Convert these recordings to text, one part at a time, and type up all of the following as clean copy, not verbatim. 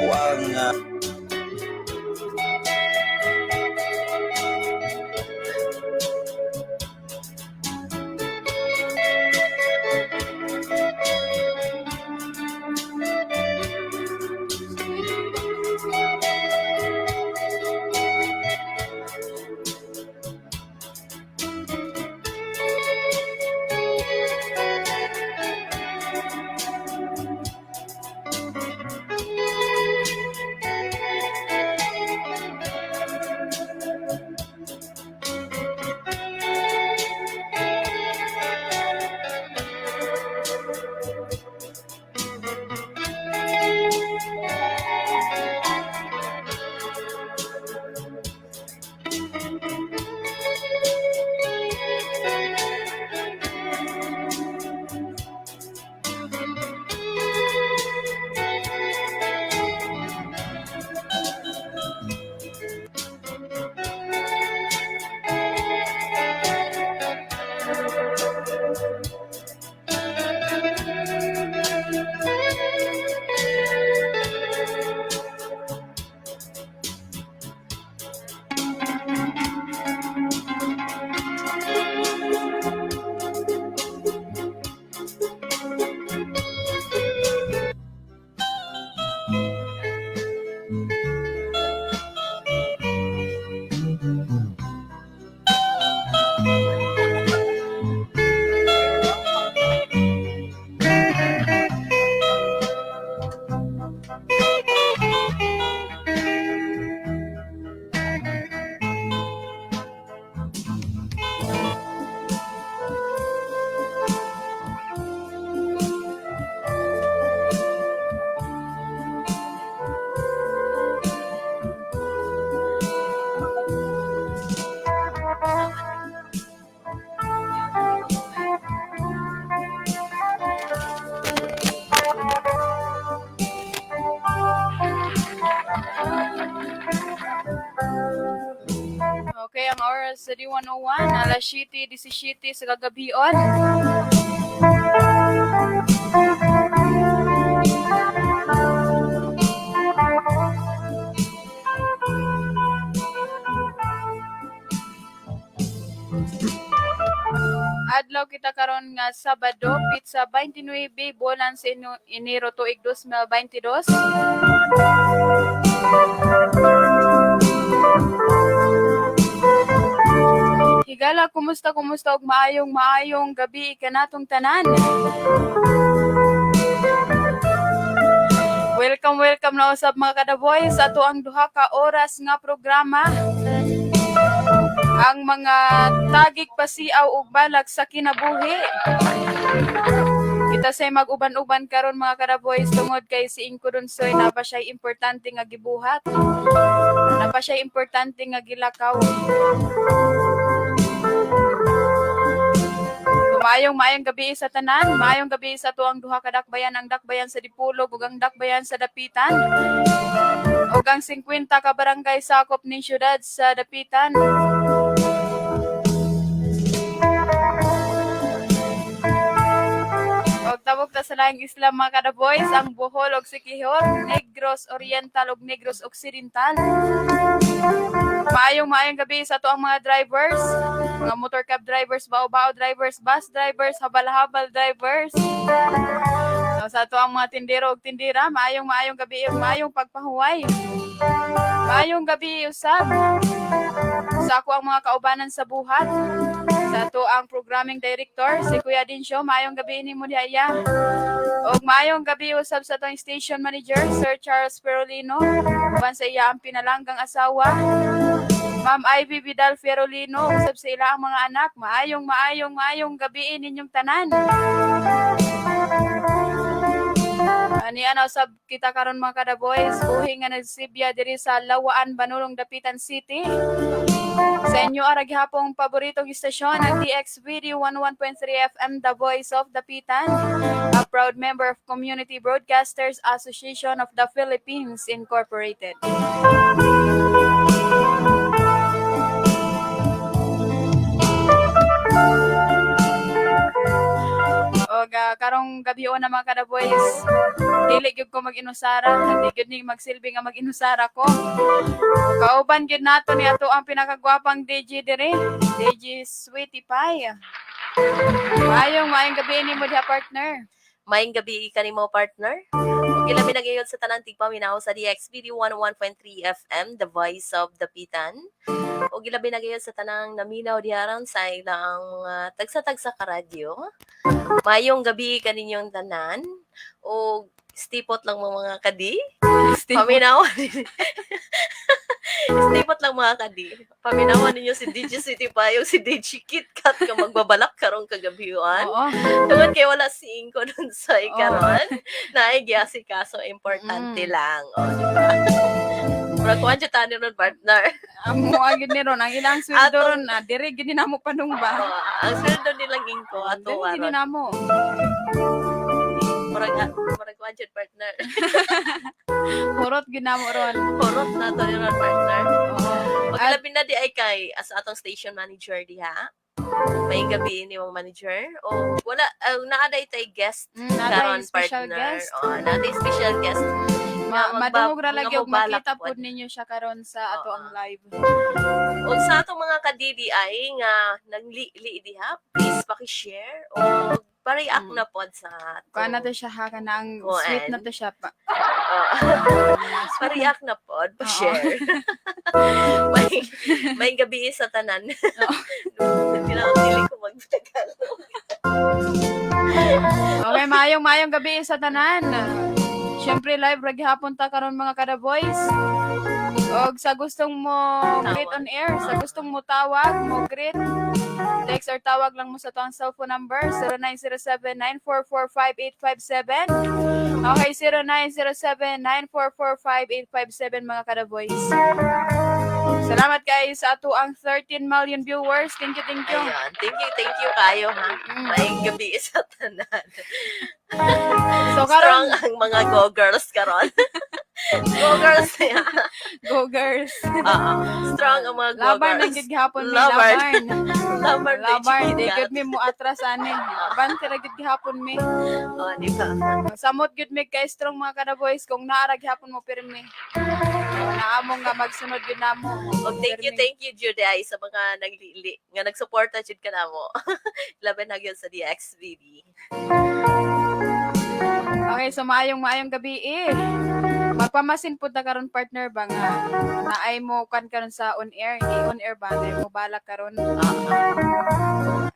Ako ang Okay, ang oras sa D101, alas 7:17 sa kagabion. Adlaw kita karon nga Sabado, pitsa 29 bulan sa Enero tuig 2022. Higala, kumusta, kumusta og maayong maayong gabi kanatong tanan. Welcome, welcome na usab, mga kadaboy, sa ato ang duha ka oras nga programa. Ang mga tagig pasiaw ug balak sa kinabuhi. Kita say mag-uban-uban karon, mga kadaboys, tungod kay si Inko Dunsoy na pa siya'y importante nga gibuhat. Na pa siya'y importante nga gilakaw. Maayong maayong gabi sa tanan, maayong gabi sa tuang duha ka dakbayan, ang dakbayan sa Dipolog ug ang dakbayan sa Dapitan. Ug ang 50 ka barangay sakop ning syudad sa Dapitan. Og tabok ta sa laing isla, mga kada-boys, ang Bohol ug Siquijor, Negros Oriental ug Negros Occidental. Maayong maayong gabi sa ato ang mga drivers, mga motor cab drivers, bao-bao drivers, bus drivers, habal-habal drivers. So, sa ato ang mga tindero ug tindira, maayong maayong gabi ug maayong pagpahuway. Maayong gabi usab sa ako ang mga kaubanan sa buhat. Sa ato ang programming director, si Kuya Dinsyo, maayong gabi nimo diaya. Og maayong gabi usab sa atong station manager, Sir Charles Perolino, uban sa iya ang pinalanggang asawa, Ma'am Ivy Vidal Ferolino, usab sa ila ang mga anak. Maayong maayong maayong gabi ninyong tanan. Ani ana usab kita karon, mga kada-boys, buhi nga nagsibya diri sa Lawaan, Banulong, Dapitan City. Sa inyo ara gihapong paboritong istasyon, ang DXVD 11.3 FM, The Voice of Dapitan, a proud member of Community Broadcasters Association of the Philippines Incorporated. O Karong gabi na, mga kada-boys, dili gyud ko mag-inusara, di gyud ni magsilbi nga mag-inusara ko. Kauban gyud nato ni ato ang pinakagwapang DJ dire, DJ Sweetie Pie. Maayong maayong gabi nimo diha, partner. Maayong gabi kanimo, partner. Ug ilabi na gayud sa tanang tigpaminaw sa DXBD 101.3 FM, The Voice of Dapitan. Ug ilabi na gayud sa tanang naminaw diha ron sa ilang mga tagsa-tagsa ka radyo. Maayong gabi kaninyong tanan. Ug stipot lang mo, mga kadi. Paminaw. Stipot lang, mga kadi. Paminawan ninyo si DJ City pa yung si DJ Kit Kat ka magbabalak karong kagabihan. Tungod kay wala si Inko dun sa ikaron. Naay si kaso importante lang. O, di ba? Murag kuan jud tani ron, partner. Amo gyud ni ron ang ilang sweldo ron na dire gyud ni namo panung ba. O, ang sweldo nilang Inko ato Dire gyud ni aron. namo. Murag kuan jud, partner. Hurot gyud namo ron. Hurot na to ni ron, partner. Oo. Pag labi na di ay kay as atong station manager diha. Maayong gabi ni mong manager. O wala naa day tay guest Naa karon, special partner. guest. Oh, naa day special guest. Ma Nga madungog ra nga lagi og mobalak makita pod. pod ninyo siya karon sa ato ang live. Og sa atong mga ka-DDI nga nagli diha, please paki-share o pa-react na pod sa atong Kuan na to siya ha, kanang Kuan. sweet na to siya pa. Oh, Sweet na. pa-react na pod, pa-share. May gabi sa tanan. Dili ko mag-Tagalog. Okay, maayong maayong gabi sa tanan. Siyempre live ra gihapon ta karon, mga kada boys. Og sa gustong mo greet on air, sa gustong mo tawag, mo greet, text or tawag lang mo sa atong cellphone number 0907-944-5857. Okay, 0907-944-5857, mga kada boys. Salamat guys sa ato ang 13 million viewers. Thank you, thank you. Ayun. Thank you kayo ha. Maayong gabi sa tanan. So Strong karon, ang mga go girls karon. Go girls ya. Go girls. Oo. Strong ang mga go Laban na girls. gid gihapon mi, Laban. laban. Laban. Laban, di gud mi mo atras ani. Laban tira gid gihapon mi. Oh, di ba? Samot gud mi kay strong, mga kada boys, kung naa ra gihapon mo pirmi. Naamo nga magsunod gud namo. Og thank you, Pirmi. Thank you, Juday, sa mga naglili, nga nagsuporta jud ka namo. Labi na gyud sa DXVD. Okay, so maayong maayong gabi eh. Magpamasin pud ta karon, partner, ba nga naay mo kan karon sa on air, i on air ba naay mo balak karon.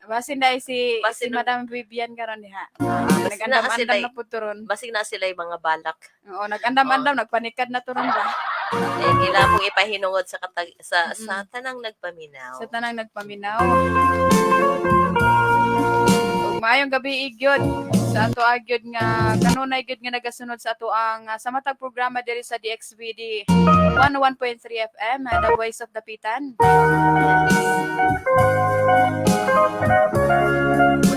Basin dai si Basin si Madam Vivian karon diha. Basin na Nag-andam-andam sila na pud turon. Basig na sila yung mga balak. Oo, nag-andam-andam, nagpanikad na turon ba. Eh, ila akong ipahinungod sa katag sa tanang nagpaminaw. Sa tanang nagpaminaw. Ug maayong gabi gyud sa ato gyud nga kanunay gyud nga nagasunod sa ato ang sa matag programa diri sa DXVD 101.3 FM, The Voice of Dapitan.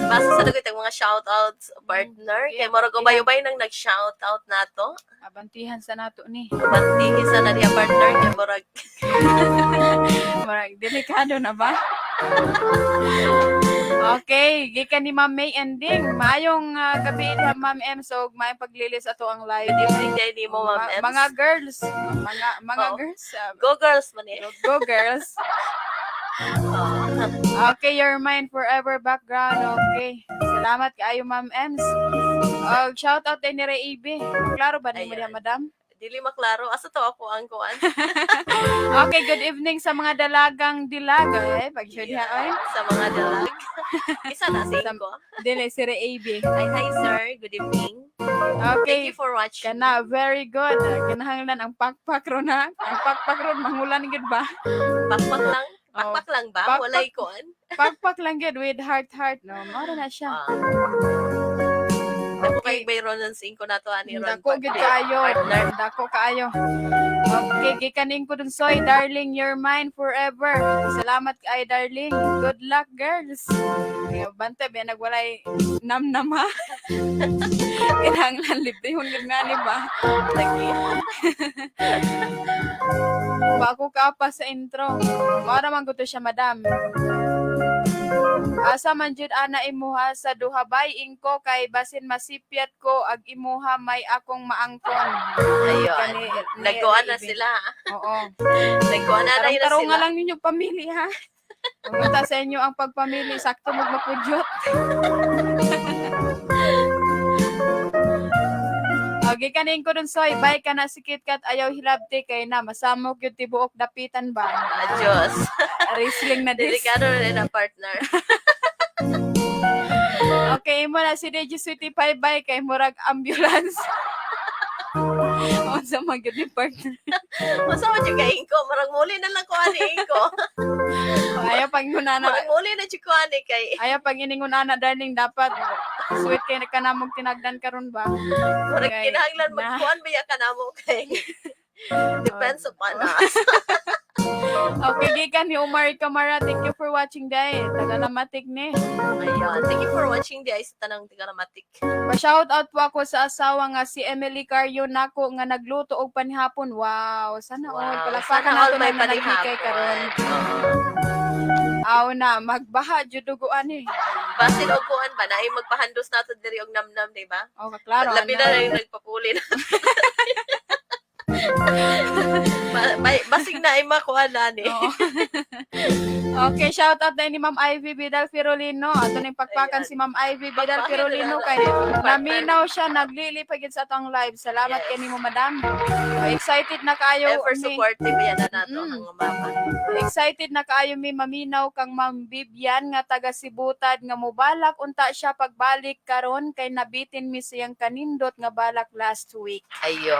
Basta sa dagot ang mga shoutouts, partner. Kay murag ubay-ubay nang nag-shoutout nato. Abantihan sa nato ni. Bantingi sa na diha, partner, kay murag Murag delikado na ba? Okay, gikan ni Ma'am May Ending. Maayong gabi diha, Ma'am M. So maayong paglilis ato ang live. Good evening kay nimo, Ma'am Ems. Mga girls, mga girls. Go girls man eh. Go, go girls. Oo. Okay, your mind forever background. Okay. Salamat kaayo, Ma'am Ems. Oh, shout out din ni Ray AB. Klaro ba nimo Ayan. diha, madam? Dili maklaro asa to ako ang kuan. Okay, good evening sa mga dalagang dilag. Eh, pag diha oy. Sa mga dalag. Isa na sa ko. Dili si Ray AB. Hi, hi sir. Good evening. Okay. Thank you for watching. Kana very good. Kinahanglan ang pakpak ron ha. Ang pakpak ron mangulan gid ba? Pakpak lang. Oh, Pakpak lang ba? Pakpak. Walay kuan. Pakpak lang gid with heart heart no. Mao ra na siya. Ah. Dako kay bayron ng 5 na to ani ron. Dako gid kaayo. Partner. Dako kaayo. Okay, gikaning ko dun soy, darling, you're mine forever. Salamat kay darling. Good luck, girls. Kaya bantay ba nagwalay namnam ha. Kinahanglan librehon gid nga ni ba? Lagi. Wa ko ka pa sa intro. Mao ra man gud to siya, madam. Asa man jud ana imuha sa duha bay ingko kay basin masipyat ko ag imuha may akong maangkon. Ayun. Kani Nagkuan na Ray AB. sila. Oo. Nagkuan na na Tarong-tarong sila. nga lang ninyo pamili ha. Pumunta sa inyo ang pagpamili, sakto mo mapudyot. Okay, kanin ko dun soy, bye ka na si KitKat, ayaw hilabti kay na, masamok yung tibuok dapitan ba? Adios. Wrestling na this. Delikado na rin ang partner. Okay, mo na si DJ Sweetie Pie, bye kay murag ambulance. Unsa man gyud ni partner. Masa man yung kaingko. Marang muli na lang ko ani ingko. Ayaw pag ngunana, Marang muli na jud ko ani kay ayaw pag iningunana darling dapat sweet kay kanamog tinagdan karon ba? murag Kay kinahanglan na. magkuan ba ya kanamo kay depends upon us. Okay, gikan ni Omar Kamara. Thank you for watching, day. Taga namatik ni. Ayun. Thank you for watching the sa tanang tigaramatik. Pa-shout out po ako sa asawa nga si Emily Carrio nako nga nagluto og panihapon. Wow, sana all. Palakpakan Sana all nato may na naghikay karon. panihapon. Oo. Aw na, magbaha jud dugo ani. Basin og kuan ba naay magpahandos nato diri og namnam, di ba? Oh, klaro. Labi na ana. lang yung nagpapuli na. Basig na ay makuha na ni. Oo. Okay, shout out na ni Ma'am Ivy Vidal Firolino. Ato ning pakpakan Ayan. si Ma'am Ivy Vidal Pakpakan Firolino na kay partner. naminaw siya naglili pagid sa atong live. Salamat Yes. kay nimo, madam. Oh, excited na kaayo Ever mi. supportive yan na nato ang mga mama. Excited na kaayo mi maminaw kang Ma'am Vivian nga taga Sibutad nga mobalak unta siya pagbalik karon kay nabitin mi siyang kanindot nga balak last week. Ayun.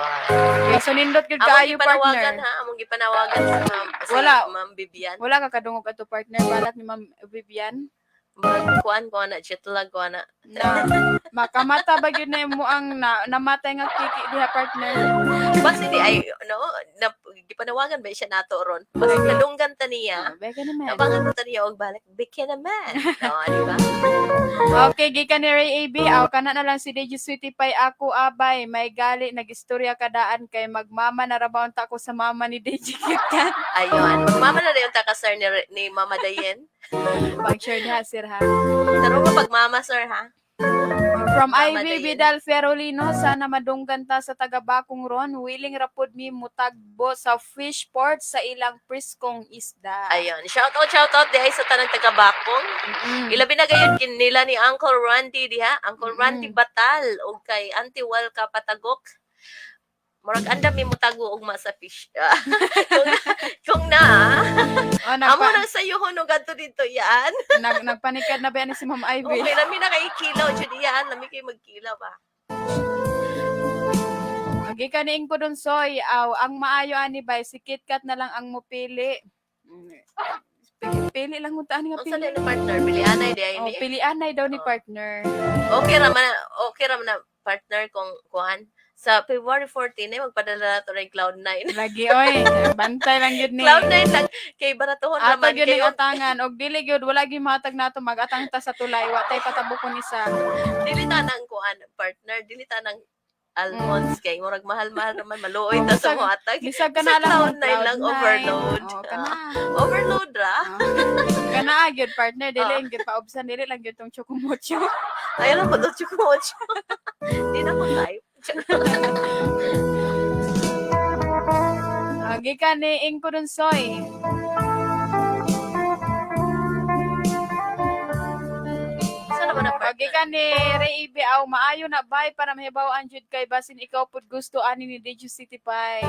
Okay, so nindot gyud Among kaayo gipanawagan partner. ha, among gipanawagan sa ma'am, sa Wala. Ma'am Vivian. Wala ka kadungog ato partner balak ni Ma'am Vivian. Magkuan ko na jet lag ko na. Na makamata ba gyud na imo ang na, namatay nga kiki diha partner. Basta di ay no, na, gipanawagan ba siya nato ron. Basta nadunggan ta niya. Oh, beka naman. Abangan ta niya og balik bigyan naman. No, di ba? Okay, gikan ni Ray AB, aw kana na lang si DJ Sweetie Pie ako abay, may gali nagistorya kadaan kay magmama na rabaw ta ko sa mama ni DJ KitKat. Ayun. Magmama na rin yung taka sir ni Mama Dayen. Pag-share diha sir ha. Tarong ka pagmama sir ha. From Mama Ivy Dayen. Vidal Ferolino, sana madunggan ta sa taga-Bakong ron, willing rapod mi mutagbo sa fish port sa ilang priskong isda. Ayun. Shout out di ay sa tanang taga Bakong. Ilabi na gayon kin nila ni Uncle Randy diha, Uncle Randy Batal ug kay Auntie Welka Patagok. Murag andam mi mutago og sa fish. Kung na, Oh, amo nagpa, nang sayuhon og adto dito yan. nagpanikad na ba yan si Ma'am Ivy? Okay, lami na kay kilaw jud iyan, lami kay magkilaw ba. Agi kaniing ko dun, Soy. Aw, ang maayo ani bay, si KitKat na lang ang mupili. Pili lang mo taan nga Unsa pili. ni partner pilianay di ay Oh, ni. pilianay daw ni Oh. partner. Okay ra man na partner kung kuan sa February 14 ay magpadala na to rin Cloud9. Lagi oy, bantay lang gyud ni. Cloud9 lang kay baratuhon Ato naman gyud kay ning atangan og dili gyud wala gyud matag nato magatang ta sa tulay, wa tay patabokon isa. Dili ta nang kuan partner, dili ta nang almonds kay murag mahal-mahal naman maluoy ta sa Bisag- mo atag. Bisag ka Sa na lang Cloud nine lang, overload. Oh, kana. Overload ra. Oh. Kana gyud partner dili gyud paubsan dili lang gyud tong chocomocho. Ayaw lang po to chukumocho. Di na ko type. Agi ka ni Ingko dun Soy. Saan naman ang Agi partner? ka ni Ray Ibe, aw maayo na bay para mahibaw-an jud kay basin ikaw pud gusto ani ni DJ City Pie.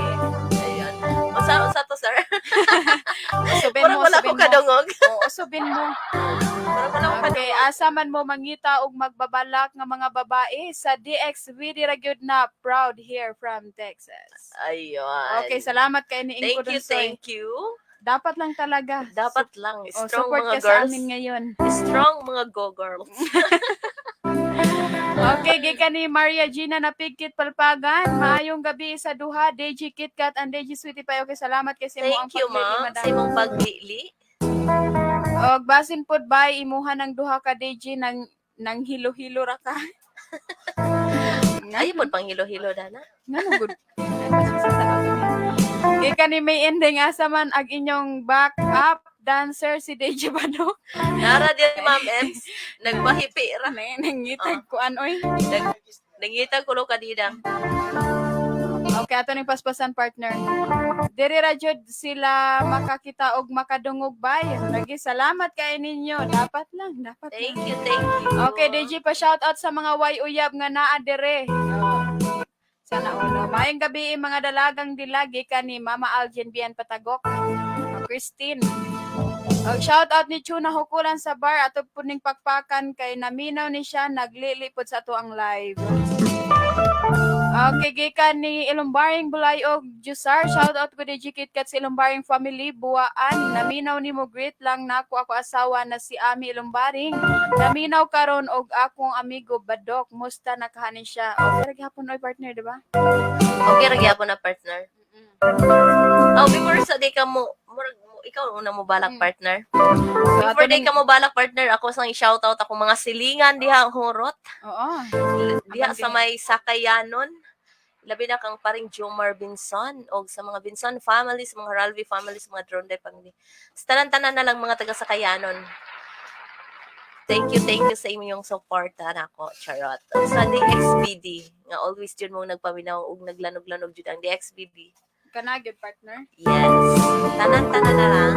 Ayun. Unsa to sir? Usubin Murag mo, wala ko usubin mo. kadungog. Oo, usubin mo. Murag wala ko Okay, kadungog. asa man mo mangita og magbabalak nga mga babae sa DXV dira gyud na proud here from Texas. Ayun. Okay, salamat kay ni Ingko Thank you, dun Soy. thank you. Dapat lang talaga. Dapat lang. Oh, Strong support mga ka sa girls. amin ngayon. Strong mga go girls. Okay, gikan ni Maria Gina Napigkit Palpagan. Maayong gabi sa duha, DJ KitKat and DJ Sweetie Pie. Okay, salamat kay sa imo ang Thank you, paglili, ma'am. madam. Sa imong paglili. Og basin pod bay imuha ng duha ka DJ nang hilo-hilo ra ka. Ayaw po pang hilo-hilo dana. Ngano gud? Gikan ni may ending asa man ag inyong back up. Dancer si DJ Badok. Nara din, Ma'am Ems. Nagmahipi ra. Nangitag kuan oy. Nangita kulo kadida. Okay, ato ning paspasan, partner. Diri ra jud sila makakita og makadungog, bay. Lagi salamat kay ninyo. Dapat lang, dapat lang. Thank you, thank you. Okay, DJ, pa shout out sa mga way uyab nga naa dire. Oh. Sana ulo. Maayong gabi, mga dalagang dilagi kani Mama Aljen Bian Patagok. Oh, Christine. Oh, shout out ni Chuna Hukulan sa bar ato puning pakpakan kay naminaw ni siya, naglilipod sa ato ang live. Okay, gikan ni Ilumbaring Bulayog Jusar, shout out ko DJ KitKat sa Ilumbaring family, buwaan, naminaw ni mo, greet lang nako ako asawa na si Ami Ilumbaring. Naminaw karon og akong amigo Badok, musta nakahanin siya. Okay, ra gihapon oy, partner, di ba? Okay ra gyapon na, partner. Oh, before sa di ka mo, murag mo ikaw una mo balak, partner. So, ato Before di ka mo balak, partner, ako sang i-shoutout ako mga silingan diha ang hurot. Oo. Diha Abang sa may Sakayanon. Labi na kang paring Jomar Binson og sa mga Binson family, sa mga Ralvi family, sa mga Dronde family. Sa tanan-tanan na lang mga taga Sakayanon. Thank you sa inyong suporta nako, charot. Ug sa DXBD, nga always jud mong nagpaminaw ug naglanog-lanog jud ang DXBD. Kana gyud, partner. Yes. Tanan-tanan na lang.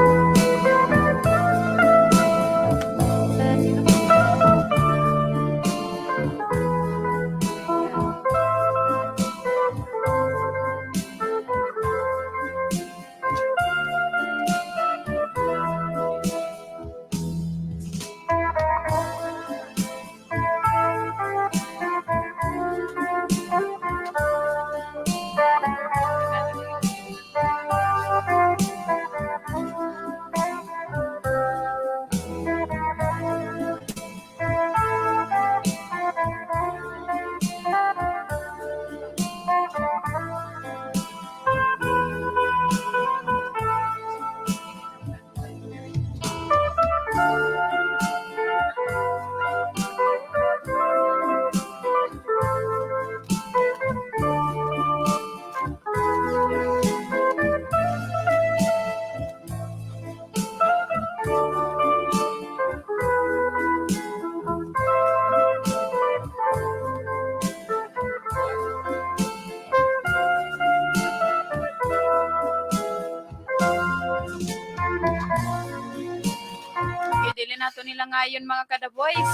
Okay, dili nato nila ngayon, mga kada boys.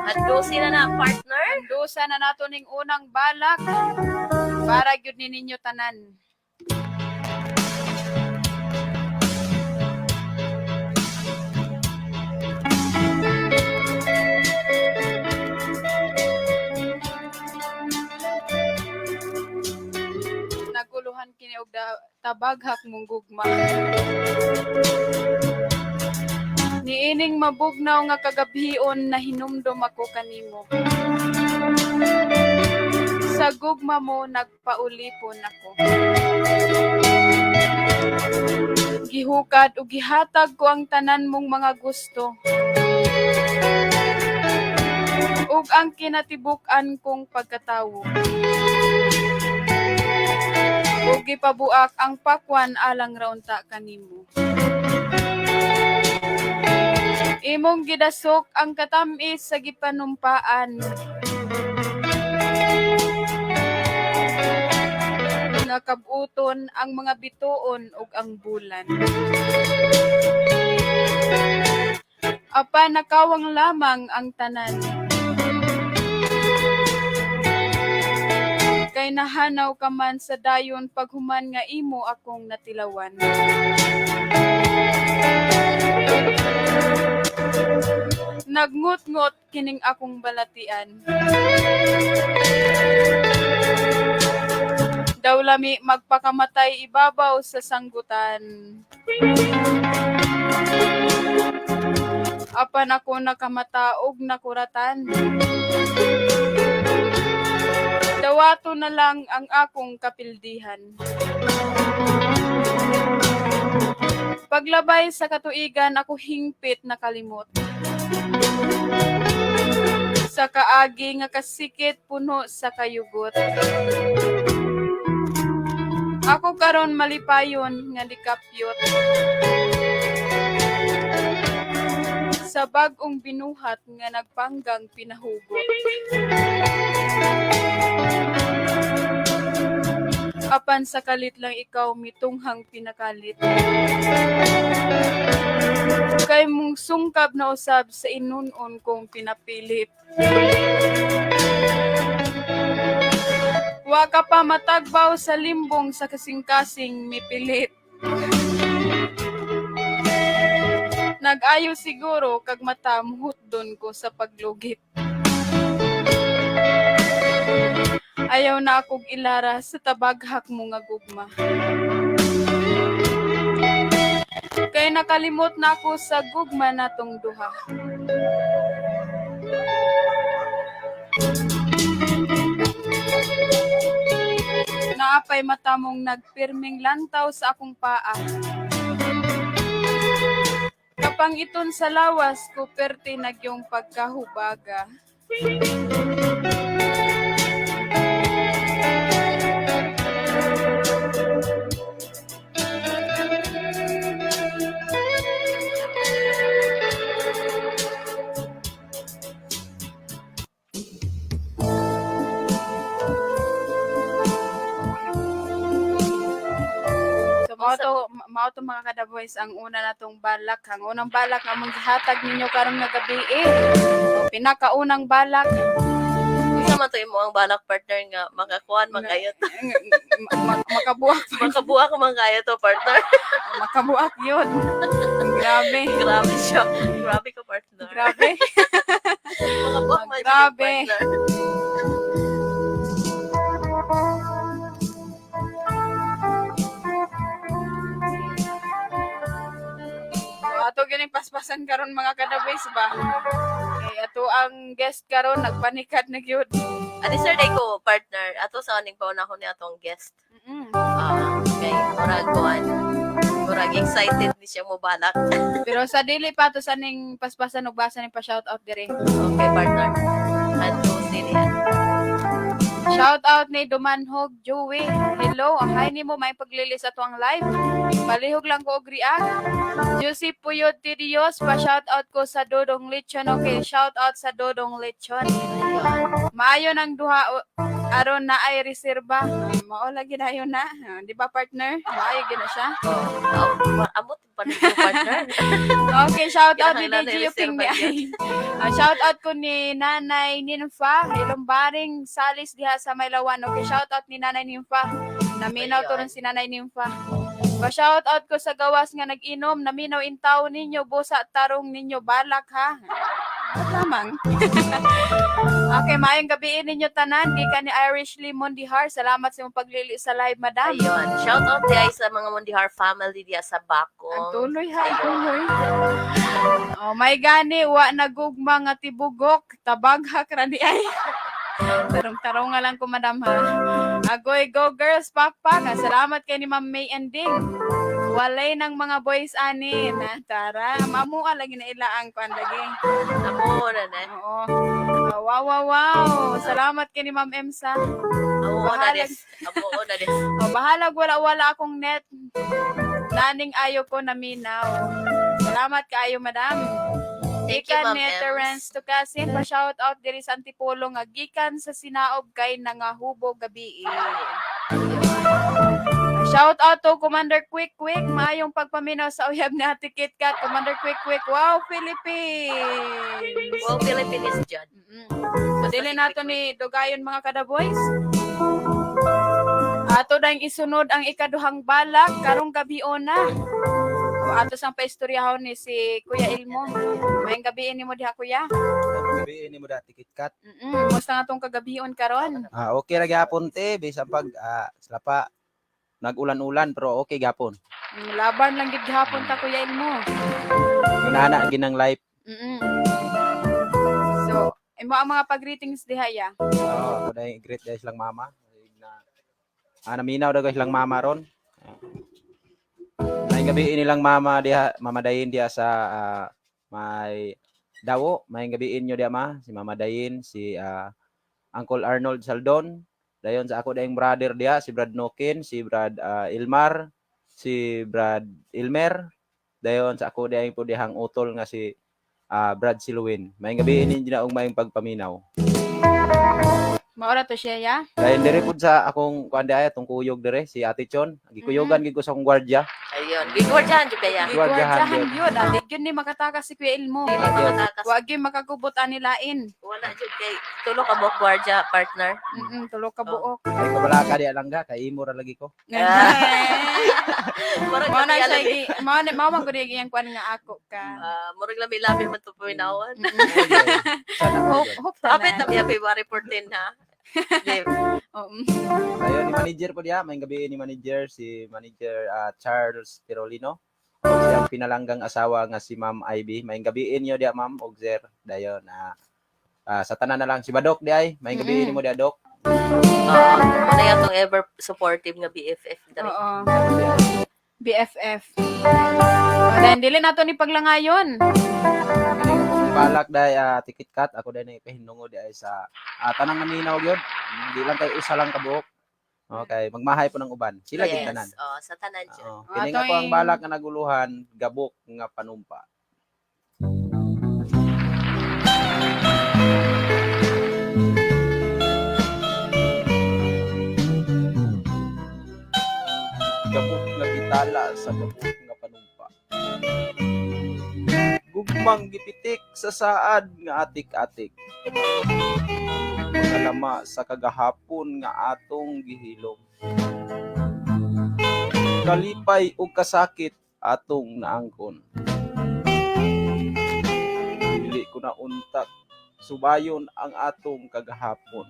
At 12 na na, partner. Dusa na nato ning unang balak para gyud ni ninyo tanan. Naguluhan kini og tabaghak mong gugma. Niining mabugnaw nga kagabhion na hinumdom ako kanimo. Sa gugma mo nagpaulipon ako. Gihukad ug gihatag ko ang tanan mong mga gusto. Ug ang kinatibuk-an kong pagkatawo. Ug gipabuak ang pakwan alang ra unta kanimo. Imong gidasok ang katam-is sa gipanumpaan nga kabuton ang mga bituon ug ang bulan. Apan nakawang lamang ang tanan. Kay nahanaw ka man sa dayon paghuman nga imo akong natilawan. Nagngot-ngot kining akong balatian. Daw lami magpakamatay ibabaw sa sanggutan. Apan ako nakamata og nakuratan. Dawato na lang ang akong kapildihan. Paglabay sa katuigan ako hingpit nakalimot. Sa kaagi nga kasikit puno sa kayugot. Ako karon malipayon nga dikapyot. Sa bag-ong binuhat nga nagpanggang pinahugot. Apan sa kalit lang ikaw mitunghang pinakalit. Kay mong sungkab na usab sa inunon kong pinapilit. Wa ka pa matagbaw sa limbong sa kasing-kasing mipilit. Nag-ayo siguro kag mata muhutdon ko sa paglugit. Ayaw na akong ilara sa tabaghak mo nga gugma. Kay nakalimot na ako sa gugma natong duha. Naapay mata mong nagpirming lantaw sa akong paa. Kapang iton sa lawas ko perte nagyong pagkahubaga. So mao to mga kada-boys ang una natong balak, ang unang balak nga among gihatag ninyo karong nga gabi eh. So, pinakaunang balak. Unsa man to imo ang balak, partner, nga makakuan man kayo to? Makabuak. Makabuak man kayo to, partner. Makabuak yun. Grabe. Grabe siya. Grabe ka, partner. Grabe. Makabuak man siya, Grabe. partner. So, ato gining paspasan karon mga kada-boys ba. Kay ato ang guest karon nagpanikat na gyud. Ani sir day ko, partner, ato sa aning pauna ko ni atong guest. Ah, kay murag kuan. Murag excited ni siya mo balak. Pero sa dili pa to sa ning paspasan ug basa ning pa shout out dire. Okay, partner. Adto niya. Shout out ni Dumanhog Joey. Hello, hi nimo may paglilis ato ang live. Palihog lang ko og react. Juicy Puyot Ti Dios, pa shout out ko sa Dodong Lechon. Okay, shout out sa Dodong Lechon. Maayo nang duha aron na ay reserba. Mao lagi na yun na. Di ba, partner? Maayo gid na siya. Oh, amot pa ni partner. Okay, shout out ni Kinahanglan na DJ Yuping reserva ni ay. Shout out ko ni Nanay Ninfa, Ilombaring Salis diha sa Maylawan. Okay, shout out ni Nanay Ninfa. Naminaw to rin si Nanay Ninfa. Pa shout out ko sa gawas nga nag-inom, naminaw intaw ninyo, busa tarong ninyo balak ha. Ba't lamang? Okay, maayong gabi ninyo tanan. Gikan ni Irish Limon Dihar. Salamat sa imong paglili sa live, madam. Ayun. Shout out di ay sa mga Mondihar family diya sa Ang Bakong. tuloy ha, ang tuloy. Oh my gani, wa nagugma nga tibugok, tabaghak ra di ay. Tarong-tarong nga lang ko, madam ha. Agoy, go girls, pakpak. Ah, salamat kay ni Ma'am May Ending. Walay ng mga boys ani na tara. Mamua lagi na ila ang kuan lagi. Amo na na. Oo. Ah, wow. Salamat kay ni Ma'am Emsa. Amo na des. Amo na des. Oh, bahalag wala-wala akong net. Naning ayo ko naminaw. Salamat kaayo, madam. Thank you, Gikan Ma'am ni Ems. Terence Tukasin, pa shout out diri sa Antipolo nga gikan sa Sinaob kay nangahubo gabi. Shout out to Commander Quick Quick, maayong pagpaminaw sa uyab ni Ate Kit Kat. Commander Quick Quick, wow, Philippines! Wow, Philippines dyan. So dili nato ni dugayon mga kada boys. Ato dang isunod ang ikaduhang balak karong gabi ona. O, ato sang paistoryahon ni si Kuya Ilmo. Mayong gabi nimo diha, Kuya. Gabi ni mo dati KitKat. Musta nga tong kagabion karon? Ah, okay ra gyapon te, bisan pag sila pa nag-ulan-ulan pero okay gyapon. Laban lang gid gihapon ta, Kuya Ilmo. Gunana ginang life. So, imo ang mga pag-greetings diha ya. Oh, ako dai greet dai silang mama. Na naminaw daw guys silang mama ron. May gabi nilang mama diha, mama Dayin diha sa may Dawo, may gabi inyo diha ma, si Mama Dayin, si Uncle Arnold Saldon. Dayon sa ako dayong brother diha, si Brad Nokin, si Brad Ilmar, si Brad Ilmer. Dayon sa ako dayong po dihang utol nga si Brad Siluin. Maayong gabi ninyo na og maayong pagpaminaw. Maura to siya ya. Dayon dire pud sa akong kuan diay, atong kuyog dire si Ate Chon. Gikuyugan gid ko sa akong gwardiya. Ayun. Gigwardyahan jud kaya. Gwardiyahan Gwardiyahan yun. Adi yun ni makatakas si Kuya Elmo. Dili makatakas. Wag yun makakubot ani lain. Wala jud kay tulo ka buok gwardiya, partner. Tulo ka buok. Ay kabala ka di alangga kay imo ra lagi ko. Murag Mao na lami siya lami. mao na mao man gud iyang kuan nga ako ka. Ah, murag lami lami man to paminawan. Sana Hope all. hope Apit tanan. na miya February 14 ha. Di, Oo. Dayon ni manager po diha, maayong gabi ni manager si manager Charles Tirolino. Og siyang pinalanggang asawa nga si Ma'am Ivy. Maayong gabi inyo diha, ma'am, og sir. Dayon sa tanan na lang si Badok di ay. Maayong gabi nimo diha, Dok. Oo, mao na atong ever supportive nga BFF diri. Oo. BFF. O, dahil dili nato ni paglangayon. Kining akong balak day ticket cut ako day na ipahinungod di ay sa tanang naminaw gyud. Hindi lang kay usa lang ka buok. Okay, magmahay po ng uban. Sila gid tanan. Yes, oh, sa tanan jud. Oo. Ah, Kining ako ang balak nga naguluhan, gabok nga panumpa. Gabok nga gitala sa gabok nga panumpa. Gugmang gipitik sa saad nga atik-atik. Mga lama sa kagahapon nga atong gihilom. Kalipay ug kasakit atong naangkon. Dili ko na untat subayon ang atong kagahapon.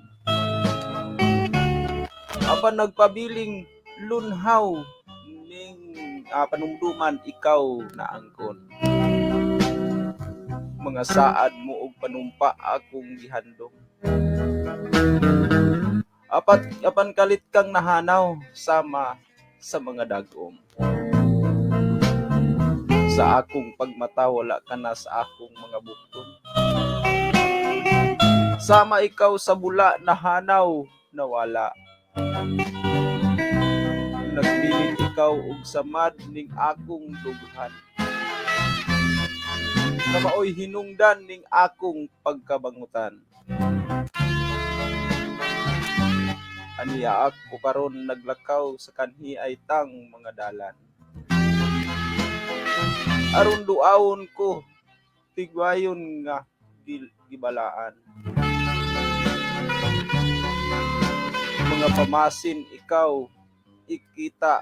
Apan nagpabiling lunhaw ning panumduman ikaw naangkon. Mga saad mo og panumpa akong gihandom. Apat apan kalit kang nahanaw sama sa mga dagom. Sa akong pagmata wala ka na sa akong mga bukton. Sama ikaw sa bula na hanaw nawala. Nagbilin ikaw og samad ning akong dughan. Na maoy hinungdan ning akong pagkabangutan. Aniya ako karon naglakaw sa kanhi ay tang mga dalan. Aron duawon ko tigwayon nga gibalaan. Mga pamasin ikaw ikita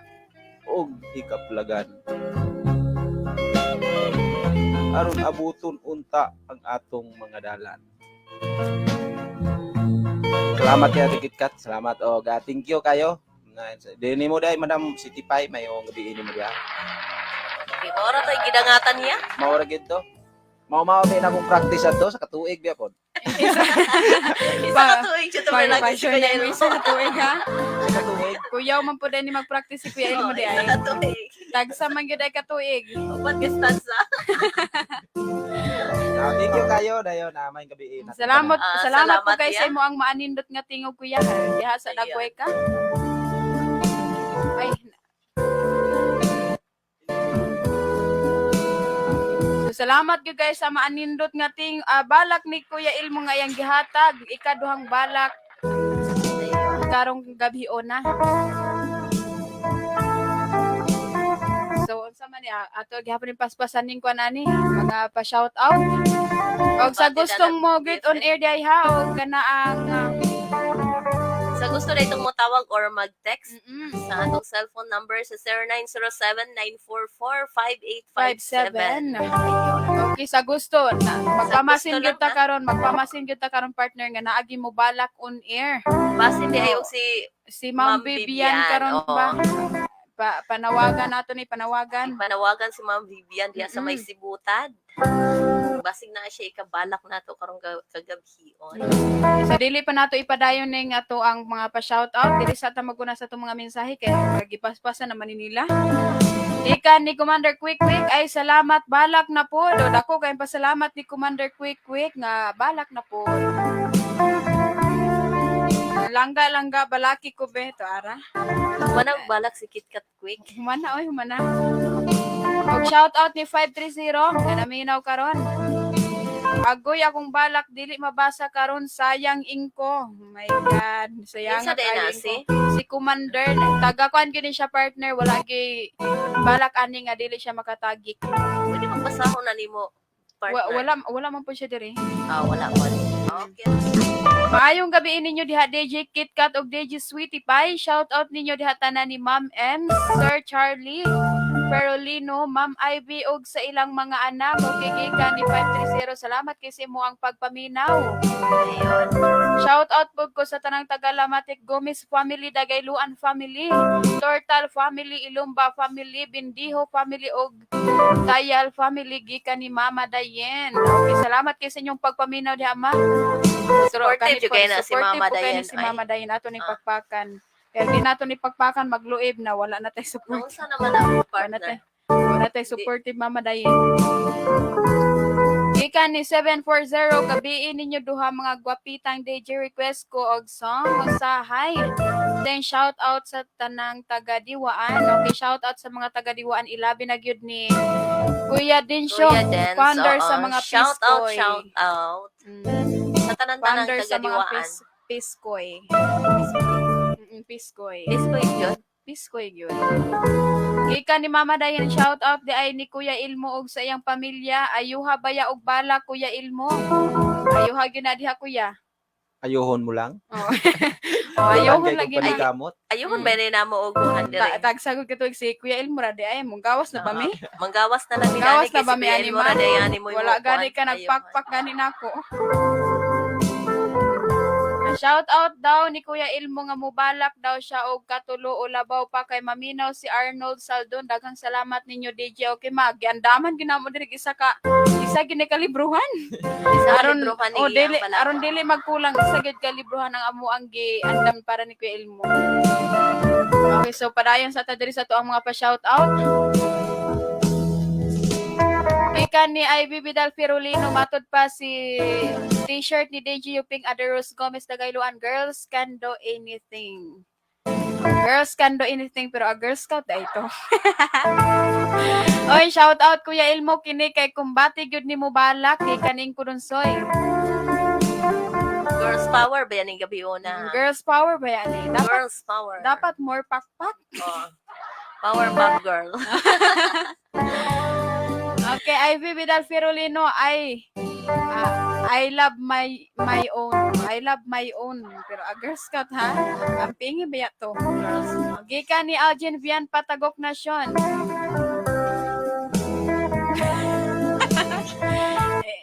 og ikaplagan. Aron abuton unta ang atong mga dalan. Salamat kay Ate KitKat. Salamat og thank you kayo. Na dini mo dai Madam City Pie mayong gabi ini mo diha. Okay, mao ra to gidangatan niya. Mao ra gid to. Mao-mao kay na akong practice ato sa katuig biya pod. Isa ka tuig jud to lagi si Passion Kuya na Elmo. isa ka tuig ha. Sa katuig. Kuyaw man po din ni mag-practice si Kuya Elmo di Isa ay. ka tuig. Tagsa man gyud ay katuig. Upat ka stanza. Thank you kayo dayon na may gabi. Salamat, Ah, salamat po salamat kay sa ya. imo ang maanindot nga tingog kuya. Diha sa Ayun. dagway ka. Ay. So, salamat gyud guys sa maanindot nga ting balak ni Kuya Ilmo nga iyang gihatag ikaduhang balak karong gabi ona. So unsa man ni ato gihapon ni paspasan ning kuan ani mga pa shout out. Og sa gustong mo greet on air di ha og kana ang Sa gusto na itong motawag or mag-text sa atong cellphone number sa 0907-944-5857. 57. Okay, sa gusto na, magpamasin Sa gusto gyud ta lang, ha? karon, magpamasin gyud ta karon partner nga naagi mo balak on air. Basin di ay og si Si Ma'am Ma'am Vivian Vivian, karon oo. ba? Panawagan nato ni panawagan. Panawagan si Ma'am Vivian diha sa may Sibutan. Basig na siya ikabalak nato karong kagabhion. So dili pa nato ipadayon ning ato ang mga pa-shout out dili sa ta maguna sa atong mga mensahe kay gipaspasan naman ni nila. Ika ni Commander Quick Quick ay salamat balak na po. Do dako kay pasalamat ni Commander Quick Quick nga balak na po. Langga langga balaki ko be to ara. Manang balak si KitKat Quick. Humana oy humana. Og shout out ni 530 nga naminaw karon. Agoy akong balak dili mabasa karon, sayang ingko. Oh my God, sayang Kinsa day na kaayo si? ingko. Si Commander, taga kuan gyud ni siya, partner, wala gyud balak ani nga dili siya makatagik. Pwede magbasahon na nimo, partner. Wala man po siya diri. Ah, wala man. Okay. Maayong gabi ninyo diha, DJ KitKat ug DJ Sweetie Pie. Shout out ninyo diha tanan ni Ma'am M, Sir Charlie, Ferolino, Ma'am Ivy ug sa ilang mga anak ug gigikan ni 530. Salamat kay sa imo ang pagpaminaw. Ayun. Shout out po ko sa tanang taga-Lamatic Gomez family, Dagayluan family, Tortal family, Ilumba family, Bindiho family ug Tayal family gikan ni Mama Dayen. Okay, salamat kay sa inyong pagpaminaw diha, ma. Pero Supportive kani jud po, kay na si supportive Mama po kay ni Dayen, si ay. Mama Dayen ato ni pakpakan. Kaya di nato ni pakpakan magluib na wala na tay support. Naunsa naman ang Wala partner? tay. Wala tay supportive, Mama Dayen. Gikan ni 740, gabiin ninyo duha mga gwapitang DJ, request ko og song usahay. Then shout out sa tanang taga-Diwaan. Okay, shout out sa mga taga-Diwaan, ilabi na gyud ni Kuya Dinsyo, Kuya Dance, founder oo. sa mga Shout out, Piskoy. shout out. Sa tanan-tanang Founder sa mga taga-Diwaan. Piskoy. Piskoy. Piskoy yun. Piskoy yun. Gikan ni Mama Dayan, shout out di ay ni Kuya Ilmo og sa iyang pamilya. Ayuha baya og bala, Kuya Ilmo. Ayuha gyud na diha, Kuya. Ayuhon mo lang. Oh. Oh, ayuhon lagi na. Kamot. Ayuhon ba ni namo og kuan dire? Tagsagod ka tuig si Kuya Ilmo ra di ay mong gawas na ba mi? Manggawas na lang mi Gawas dani na kay ba si mi Kuya ani Ilmo ma? ra day ani mo. Wala gani ka nagpakpak gani nako. Shout out daw ni Kuya Ilmo nga mubalak daw siya og katulo o labaw pa kay maminaw si Arnold Saldon. Daghang salamat ninyo, DJ. Okay ma, giandaman ginamo diri isa ka isa gini ka libruhan. Isa Aron libruhan ni o iyang dili balak. Aron dili magkulang, isa gyud ka libruhan ang amo ang giandam para ni Kuya Ilmo. Okay, so padayon sa ta diri sa to ang mga pa shout out. Gikan ni Ivy Vidal Firulino, matod pa si t-shirt ni DJ Yuping Aderos Gomez Dagayluan, "Girls can do anything." Girls can do anything, pero a Girl Scout ay ito. Oy, shout out Kuya Ilmo kini kay kumbati gyud ni balak kay kaning kudunsoy. Girls power ba yan yung gabi una? Girls power ba yan eh? Dapat Girls power. dapat more pakpak. Oh. Power pop girl. Okay, Ivy Vidal Firulino ay I love my own. I love my own. Pero a Girl Scout ha. Ang pingi ba to? Girls. Gikan ni Algin Vian Patagok Nation.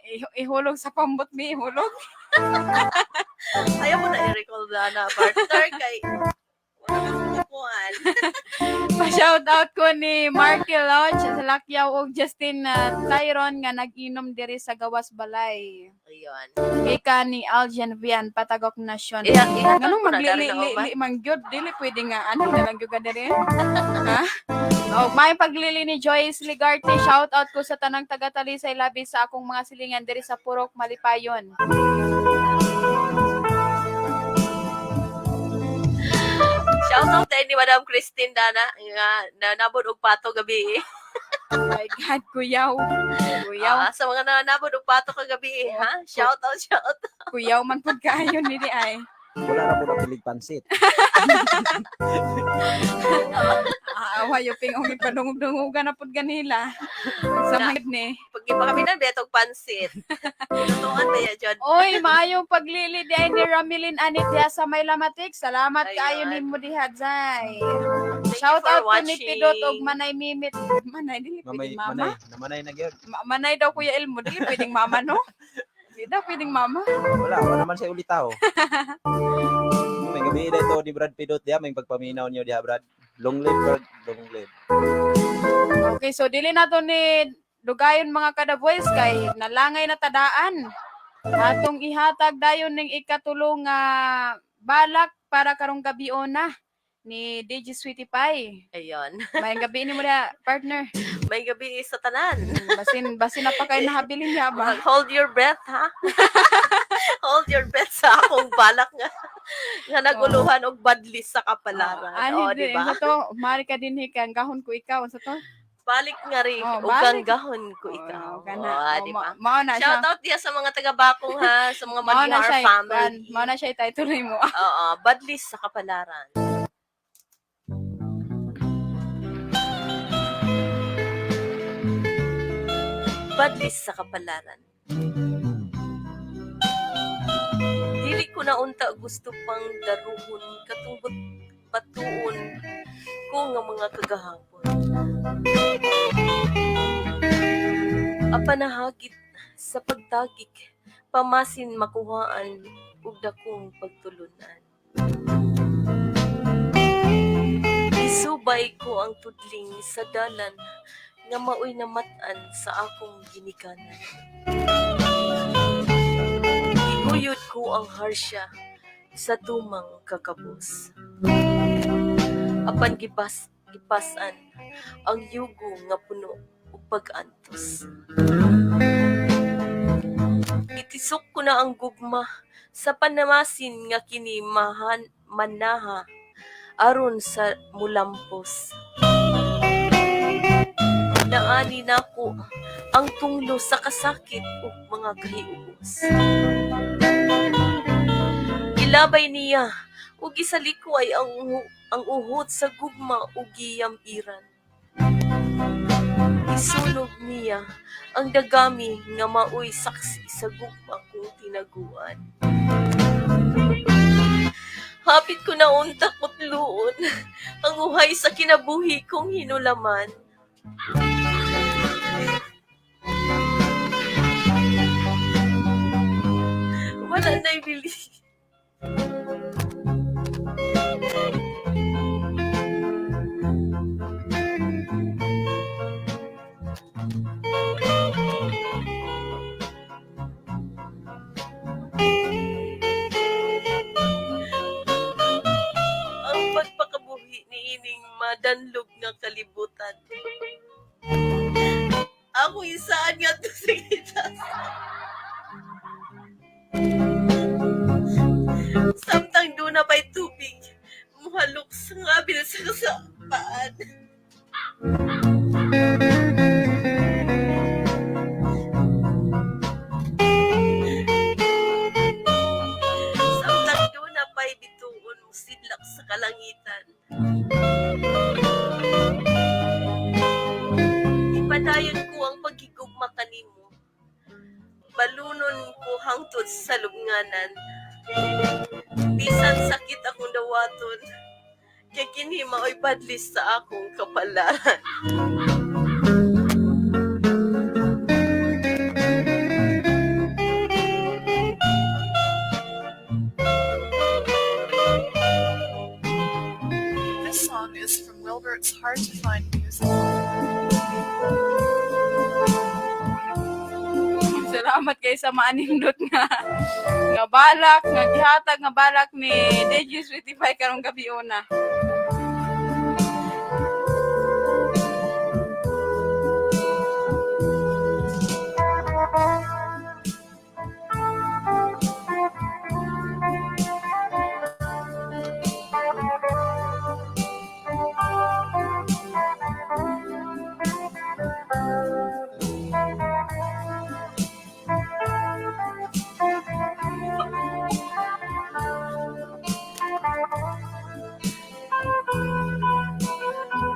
Eh, ihulog sa pambot mi, ihulog. Ayaw mo na i-recall na partner kay wala kang kukuhan. Pa-shout out ko ni Marky Lodge sa Lakyaw ug Justin Tyron nga nag-inom diri sa Gawas Balay. Ayun. Gikan ni Algin Vian Patagok Nation. Iha, iha, Nganong ko na dari na maglili uban. li man gyud, dili pwede nga ano na lang gyud ka diri. Ha? Oh, may paglili ni Joyce Ligarte, shout out ko sa tanang taga Talisay, labi sa akong mga silingan diri sa Purok Malipayon. Shout out tayo ni Madam Christine Dana nga nanabod og pato gabi. Eh. Oh my God, kuyaw. Kuyaw, Ah, sa mga nanabod og pato kagabi eh, ha? Shout out, shout out. kuyaw man pud kaayo ni di ay. Wala ra po napilig pansit. Ah, wayo ping og ipadungog-dungogan na pud ganila. Sa mga ni. Pag ipakaminan betog pansit. Tutuan ba yan, John? Oy, maayong paglili di ay ni Ramilin Anit diha sa May Lamatik. Salamat kaayo Ayun. nimo diha, Zay. Thank you Shout for out to ni watching. Pidot og Manay Mimit. Manay dili Mamay, pwedeng mama. manay, namanay na gyud. Manay daw, Kuya Elmo, dili pwedeng mama no. Dili daw pwedeng mama. Wala naman siya ulitaw. May gabi na ito ni Brad Pidot diha, may pagpaminaw niyo diha, Brad. Long live, Brad, long live. Okay, so dili na to ni dugayon mga kada voice kay nalangay na tadaan. Atong ihatag dayon ning ikatulo nga balak para karong gabi na ni DJ Sweetie Pie. Ayun. May gabi ni mo na, partner. May gabi sa tanan. Basin basin na pa kayo nahabilin niya ba? Hold your breath, ha? Hold your breath sa akong balak nga nga naguluhan og badlis sa kapalaran. Ah, Oh, ano di ba? Sa to, mari ka din hikan gahon ko ikaw sa to. Balik nga rin. Oh, Ug balik. gahon ko ikaw. Oh, kana. Oh, Oh, di ba? mao na siya. Shout out diya sa mga taga-Bakong ha, sa mga Mao na Madihar siya. family. Mao na siya title nimo. Oo, Badlis sa Kapalaran. Badlis sa Kapalaran. Dili ko na unta gusto pang daruhon katong batuon ko nga mga kagahapon. Apan nahagit sa pagtagik, pamasin makuhaan ug dakong pagtulunan. Isubay ko ang tudling sa dalan nga maoy namat-an sa akong ginikanan. Giguyod ko ang harsya sa tumang kakabos. Apan gipas-an ang yugo nga puno og pag-antos. Gitisok ko na ang gugma sa panamasin nga kini mahan manaha aron sa mulampos. Naani nako ang tunglo sa kasakit ug mga kahiubos. Gilabay niya ug gisalikway ang uhot sa gugma ug giyam-iran. Isunog niya ang dagami nga maoy saksi sa gugma kong tinaguan. Hapit ko na unta kutluon ang uhay sa kinabuhi kong hinulaman. Wala na'y bili. Ang pagpakabuhi ni ining madanlog nga kalibutan. Ako isaan nga to sa gitas. Samtang doon na pa'y tubig, muhalok sa ngabil sa kasapaan. Samtang doon na pa'y bituon, musidlak sa kalangitan. Ipadayon ko ang pagigugma kanimo. Balunon ko hangtod sa lubnganan. Bisan sakit akong dawaton, kay kini mao'y badlis sa akong kapalaran. This song is from Wilbert's Hard to Find Music. Salamat kay sa maanindot nga nga balak, nga gihatag nga balak ni DJ Sweetie Pie karong gabi una.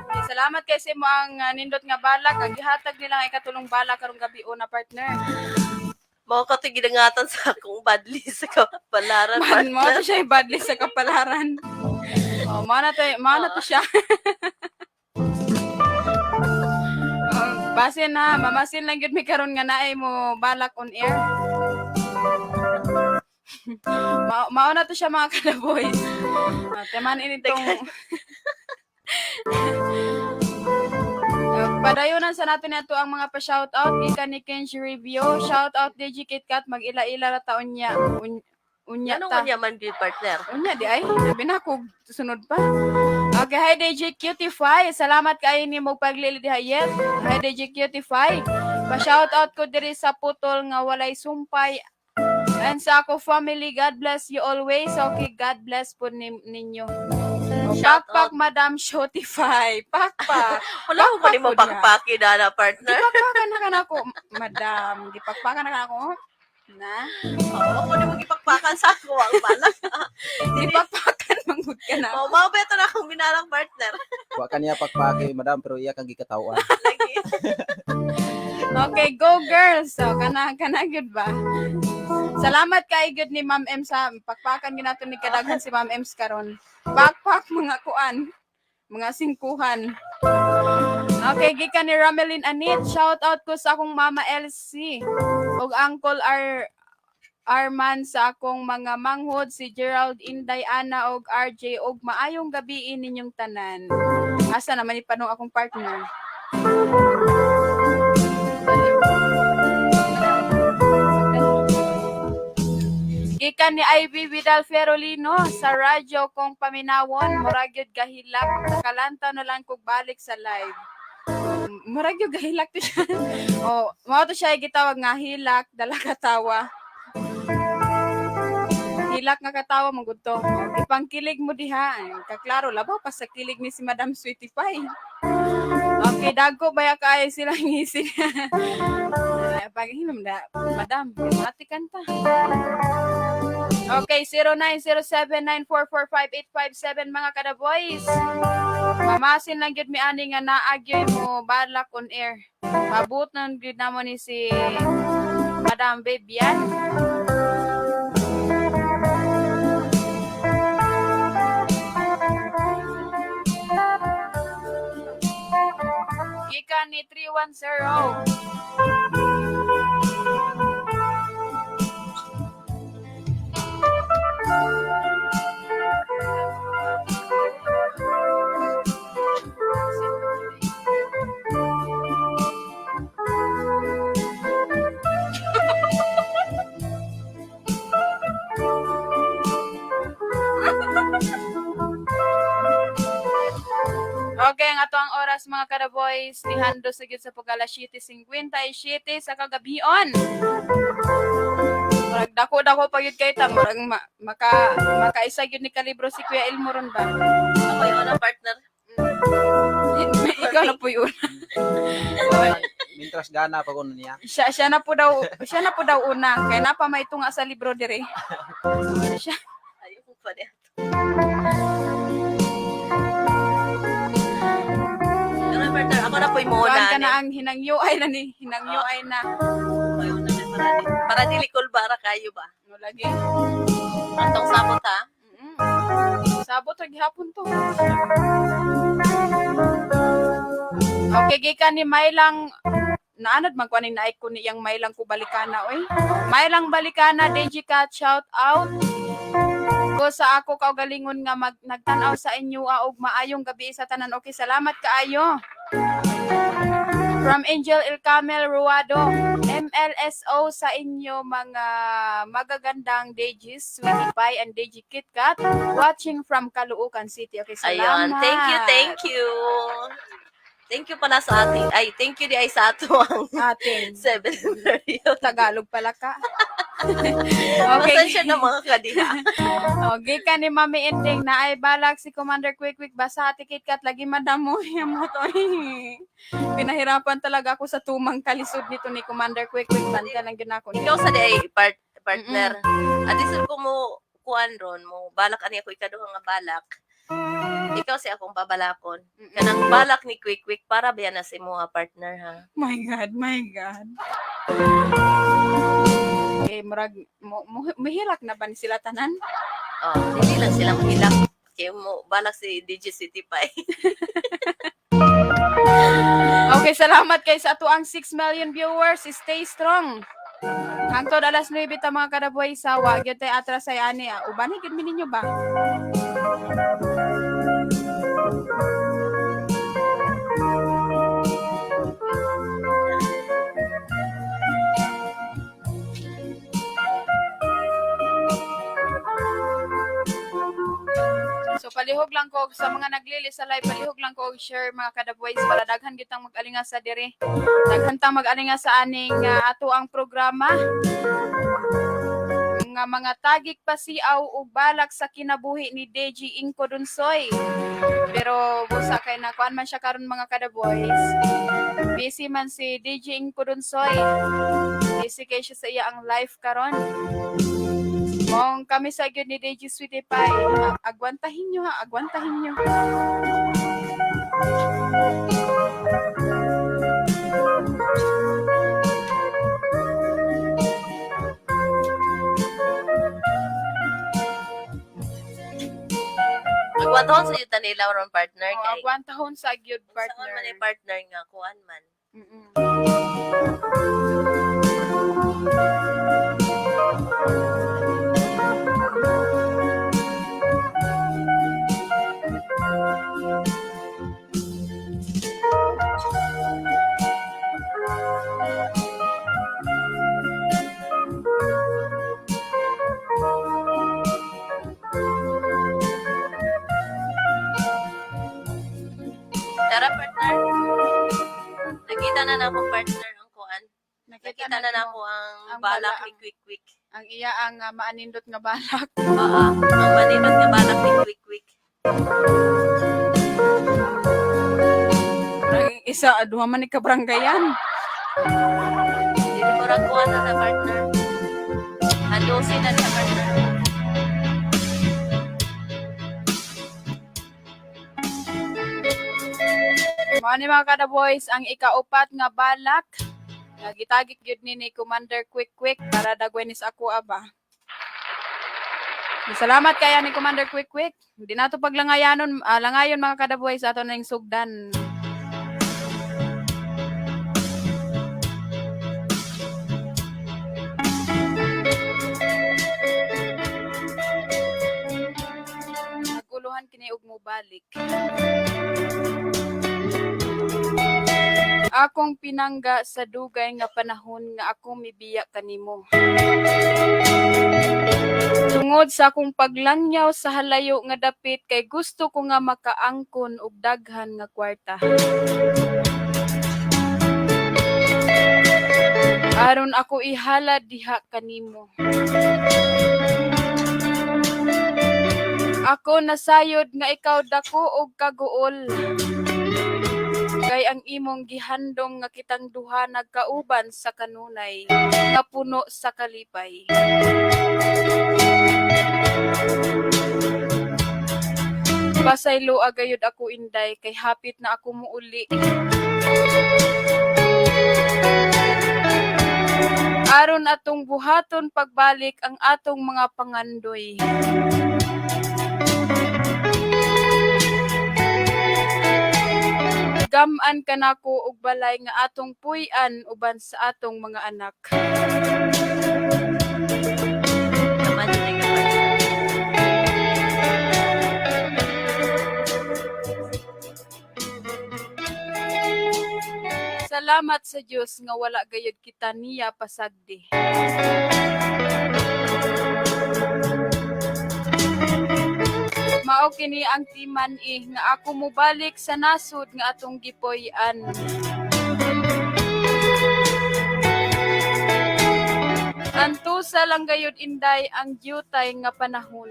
Eh, salamat kay sa imo ang nindot nga balak, ang gihatag nila nga ikatulong balak karong gabi una, partner. Mao ka to'y gidangatan sa akong badlis sa kapalaran, Man, mo partner. to siya ibadli sa kapalaran. Oh, mao na to siya. Oh, basin na, mamasin lang gyud mi karon nga naay mo balak on air. Mao na to siya, mga kalaboys. Teman ini tong padayonan sa natin na to ang mga pa-shoutout gikan ni Kenji Review. Shoutout DJ KitKat, mag-ila-ila ra taon niya. Unya Anong ta. unya man gyud, partner? Unya di ay, sabi na kung sunod pa. Okay, hi DJ Cutify. Salamat kayo ni mo paglili diha yet. Hi DJ Cutify. Pa-shoutout ko diri sa putol nga walay sumpay. And sa ako family, God bless you always. Okay, God bless po ninyo. Okay. Shout Pakpak out. Madam Shotify. Pakpak. Wala ko pa Pakpak ni mo ko niya. pakpaki na na partner. Gipakpakan na kanako, madam. Gipakpakan na kanako. Na? Oo, ko ni mo gipakpakan sa ako ang balak. Gipakpakan manggod ka na. Mao mao beto na akong binalak, partner. Wa kaniya pakpaki, madam, pero iya kang gikatawan. Lagi. Okay, go girls. So, kana kana gyud ba? Salamat kay gyud ni Ma'am M sa pakpakan gyud nato ni kadaghan si Ma'am Ems karon. Pakpak mga kuan, mga singkuhan. Okay, gikan ni Ramelin Anit, shout out ko sa akong mama Elsie ug Uncle R Arman sa akong mga manghod si Gerald, Inday, Ana ug RJ ug maayong gabi ninyong tanan. Asa naman ipanong akong partner? Gikan ni Ivy Vidal Ferolino sa radyo kong paminawon, murag gyud gahilak, nakalantaw na lang kog balik sa live. Murag gyud gahilak to siya. Oh, mao to siya gitawag nga hilak, dala katawa. Hilak nga katawa mo gud to. Ipangkilig mo diha. Ay, kaklaro labaw pa sa kilig ni si Madam Sweetie Pie. Okay, dagko baya kaayo silang ngisi. Ay, paghinom na, Madam, mati kanta. Okay, 0907-944-5857 mga kada-boys. Mamasin lang gyud mi ani nga naa gyud mo balak on air. Pabut na gyud namo ni si Madam Bebian. Gikan ni 310. Okay, ang ato ang oras mga kada-boys, nihando sa gyud sa pag alas 7:57 sa kagabion. Murag dako-dako pa gyud kay ta, murag makaisa gyud ni kalibro si Kuya Elmo ron ba? Ako yung una, partner. Ikaw na po yun. Mintras gana pa kuno niya. Siya na po daw una kay napa may tunga sa libro dire. Siya. Ayoko pa niya. Pero partner, ako na po'y muna. Kuan ka na ang hinang UI na ni, hinang UI na. Ako yung una para dili kulbara kayo ba? No lagi. Atong sabot ha. Sabot ra gihapon to. Okay, gikan ni Maylang naanad man ko aning naay ko niyang Maylang ko balikana oy. Maylang balikana DJ Cat shout out ko sa ako kaugalingon nga mag, nagtan-aw sa inyo og maayong gabi sa tanan. Okay, salamat kaayo. From Angel El Camel Ruado, MLSO sa inyo mga magagandang DJs, Sweetie Pie and DJ Kit Kat, watching from Caloocan City. Okay, Ayun. salamat. Thank you, thank you. Thank you pala sa ating, ay, thank you di ay sa ato ang Ating 7 million. Tagalog pala ka. Okay. Pasensya na mga kadiha. Okay ka ni Mami Ending na ay balak si Commander Quick Quick basa ati Kit Kat lagi madam mo yung mo to. Pinahirapan talaga ako sa tumang kalisod nito ni Commander Quick Quick. Banta lang ginako. Ikaw sa di ay partner. At isip ko mo kuan ron mo balak ani ako ikaduha nga balak. Ikaw si akong babalakon. Kanang balak ni Quick Quick para ba na si mo partner ha. My God, my God. Okay, murag muhilak na ba ni sila tanan? Oh, dili lang sila mahilak. Kaya mo balak si DJ City Pie. Okay, salamat kay sa ato ang 6 million viewers. Stay strong. Hangtod alas 9 ta mga kadabuhay sawa gyud tay atras ay ani. Ah. Ubani gyud mi ninyo ba? So palihog lang ko sa mga naglili sa live, palihog lang ko og share mga kadabuhays para daghan gyud tang mag-alinga sa diri. Daghan tang mag-alinga sa aning ato ang programa. Nga mga tagik pasiaw ug balak sa kinabuhi ni Deji Inko Dunsoy. Pero busa kay nakuan man siya karon, mga kada boys. Busy man si DJ Inko Dunsoy. Busy kay siya sa iya ang life karon. Mong kami sa gyud ni DJ Sweetie Pie. Agwantahin nyo ha, agwantahin nyo. Agwantahon sa yuta nila ron, partner, Oh, kay agwantahon sa gyud, partner. partner. Man ay partner nga kuan man. Tara, partner. Nakita na nako, partner, ang kuan. Nakita na nimo nako ang ang balak bala- ni Quick Quick. Ang iya ang maanindot nga balak. Oo, ang manindot nga balak ni Quick Quick. Ang isa duha man ni ka baranggayan. Dili ko ra kuan na sa partner. Handusin na siya, partner. Mao ni, mga kada boys, ang ikaupat nga balak nga gitagik gyud ni Commander Quick Quick para dagwen ni sa ako aba. Salamat kaya ni Commander Quick Quick. Hindi nato paglangayanon, langayon, mga kada boys, ato ning sugdan. Naguluhan kini og mobalik. Akong pinangga, sa dugay nga panahon nga ako mibiya kanimo. Tungod sa akong paglangyaw sa halayo nga dapit kay gusto ko nga makaangkon og daghan nga kwarta. Aron ako ihalad diha kanimo. Ako nasayod nga ikaw dako og kaguol. Kay ang imong gihandom nga kitang duha nagkauban sa kanunay nga puno sa kalipay. Pasaylo agayod ako, inday, kay hapit na ako muuli. Aron atong buhaton pagbalik ang atong mga pangandoy. Gaman kanako og balay nga atong puy-an uban sa atong mga anak. Kaman yun ay kaman. Salamat sa Dios nga wala gayud kita niya pasagdi. Mao kini ang timan eh nga ako mobalik sa nasod nga atong gipuy-an. Antusa lang gayud, inday, ang dyutay nga panahon.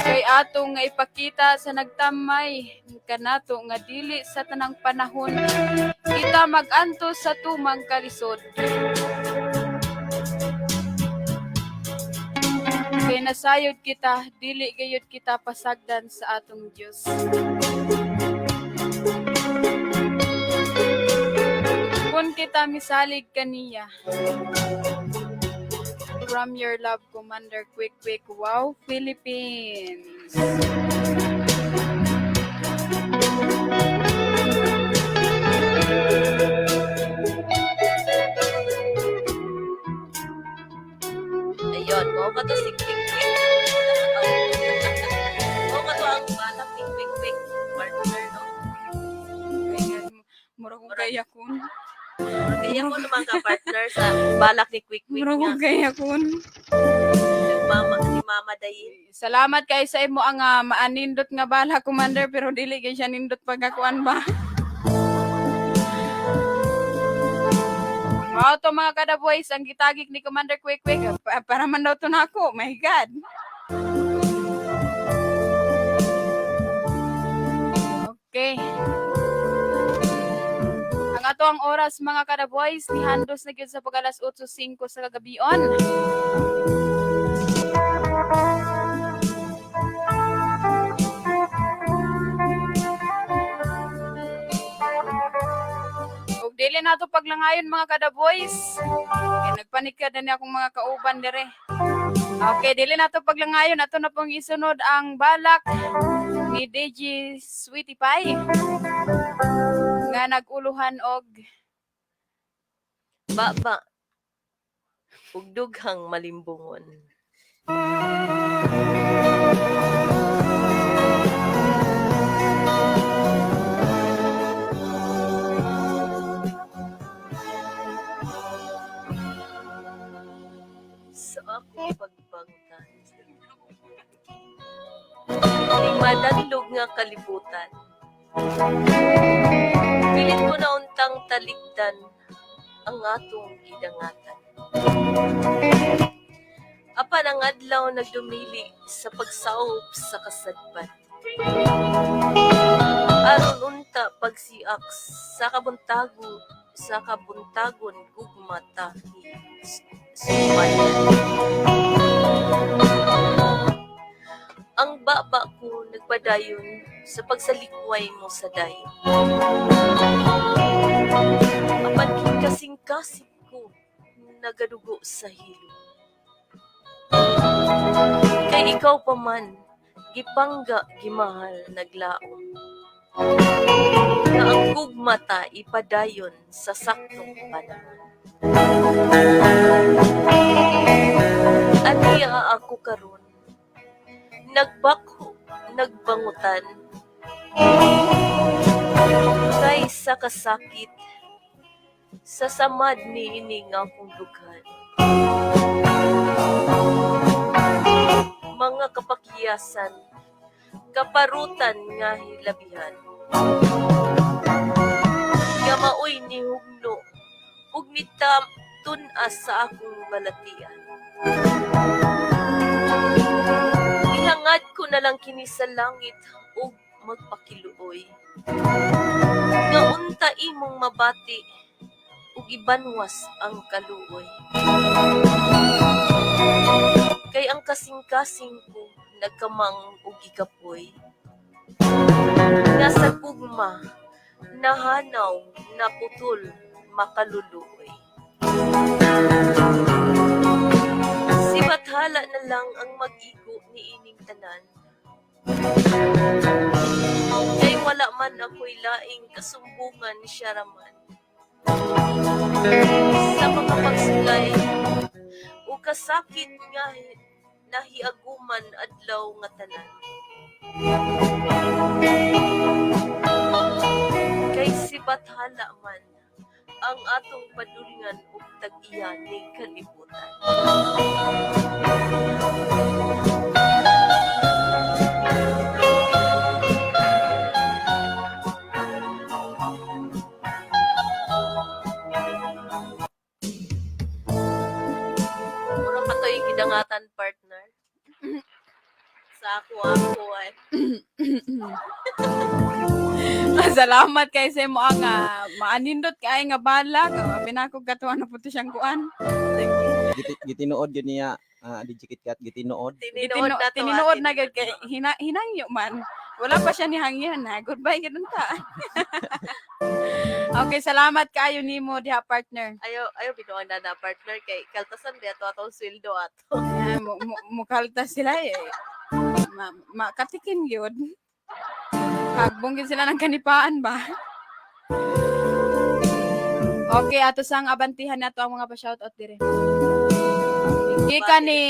Kay ato nga ipakita sa nagtamay kanato nga dili sa tanang panahon kita mag-antos sa tumang kalisod. Kay nasayod kita, dili gayud kita pasagdan sa atong Dios. Kung kita misalig kaniya. From your love, Commander Quick Quick. Wow, Philippines. Ayun, mao ka to si Quick Quick. Mao ka to ang balak ni Quick Quick, partner, no? Mura kong kaya kun. Kaya ko naman ka, partner, sa balak ni Quick Quick Mura nga. kong kaya kun. Ni Mama Dayin. Salamat kay sa imo ang maanindot nga bala, Commander, pero dili kay siya nindot pagkakuan ba. Mao to, mga kada boys, ang gitagik ni Commander Quick Quick. Para man daw to nako. My God. Okay. Ang ato ang oras, mga kada boys, ni handos na gyud sa pag alas 8:05 sa kagabion. Ug dili nato paglangayon, mga kada boys. Kay nagpanikad na ni akong mga kauban dire. Okay, dili nato paglangayon, ato na pong isunod ang balak ni DJ Sweetie Pie nga nag-uluhan og Baba ug dughang malimbungon. Sa akong pagbangtan, ning madanlog nga kalibutan, pilit ko na untang talikdan ang atong gidangatan. Apan ang adlaw nagdumili sa pagsaop sa kasadpan. Aron unta pagsiak sa kabuntagon gugma ta sumayan. Ang baba ko nagpadayon sa pagsalikway mo sa dayon. Apan kasing-kasing ko nagadugo sa hilo. Kay ikaw pa man, gipangga, gimahal, naglaom. Nga ang gugma ta ipadayon sa saktong panahon. Aniya ako karon, nagbakho, nagbangutan. Kay sa kasakit, sa samad ni ini nga akong dughan. Mga kapakiyasan, kaparutan nga hilabihan. Nga maoy ni hugno, ug nitam tun-as sa akong balatian. Ihangad ko na lang kini sa langit ug magpakiluoy. Nga unta imong mabati ug ibanwas ang kaluoy. Kay ang kasing-kasing ko nagkamang ug gikapoy. Nga sa gugma nahanaw naputol makaluluoy. Si Bathala na lang ang mag-igo ni ining tanan. Kay wala man ako'y laing kasumbungan siya raman. Sa mga pagsulay o kasakit nga nahiaguman adlaw nga tanan. Kay si Bathala man ang atong padulngan ug tag-iya ning kalibutan. Mura pa to'y gidangatan, partner. Sa ako ako ay. Salamat kay sa imo ang maanindot kay nga balak. Binakog katuwa na puto siyang kuan. Gitinuod yun niya, DJ KitKat, gitinuod. Tininood na to. Tininood ah, na gyud kay hinangyo man. Wala pa siya ni hangyan ha. Goodbye gyud ta. Okay, salamat kaayo nimo diha, partner. Ayo, ayo binuang na na, partner, kay kaltasan biya to atong sweldo ato. Ah, mukalta sila eh. Makatikin gyud. Kagbong gyud sila ng kanipaan ba? Okay, ato sang abantihan nato ang mga pa-shoutout dire. Gikan ni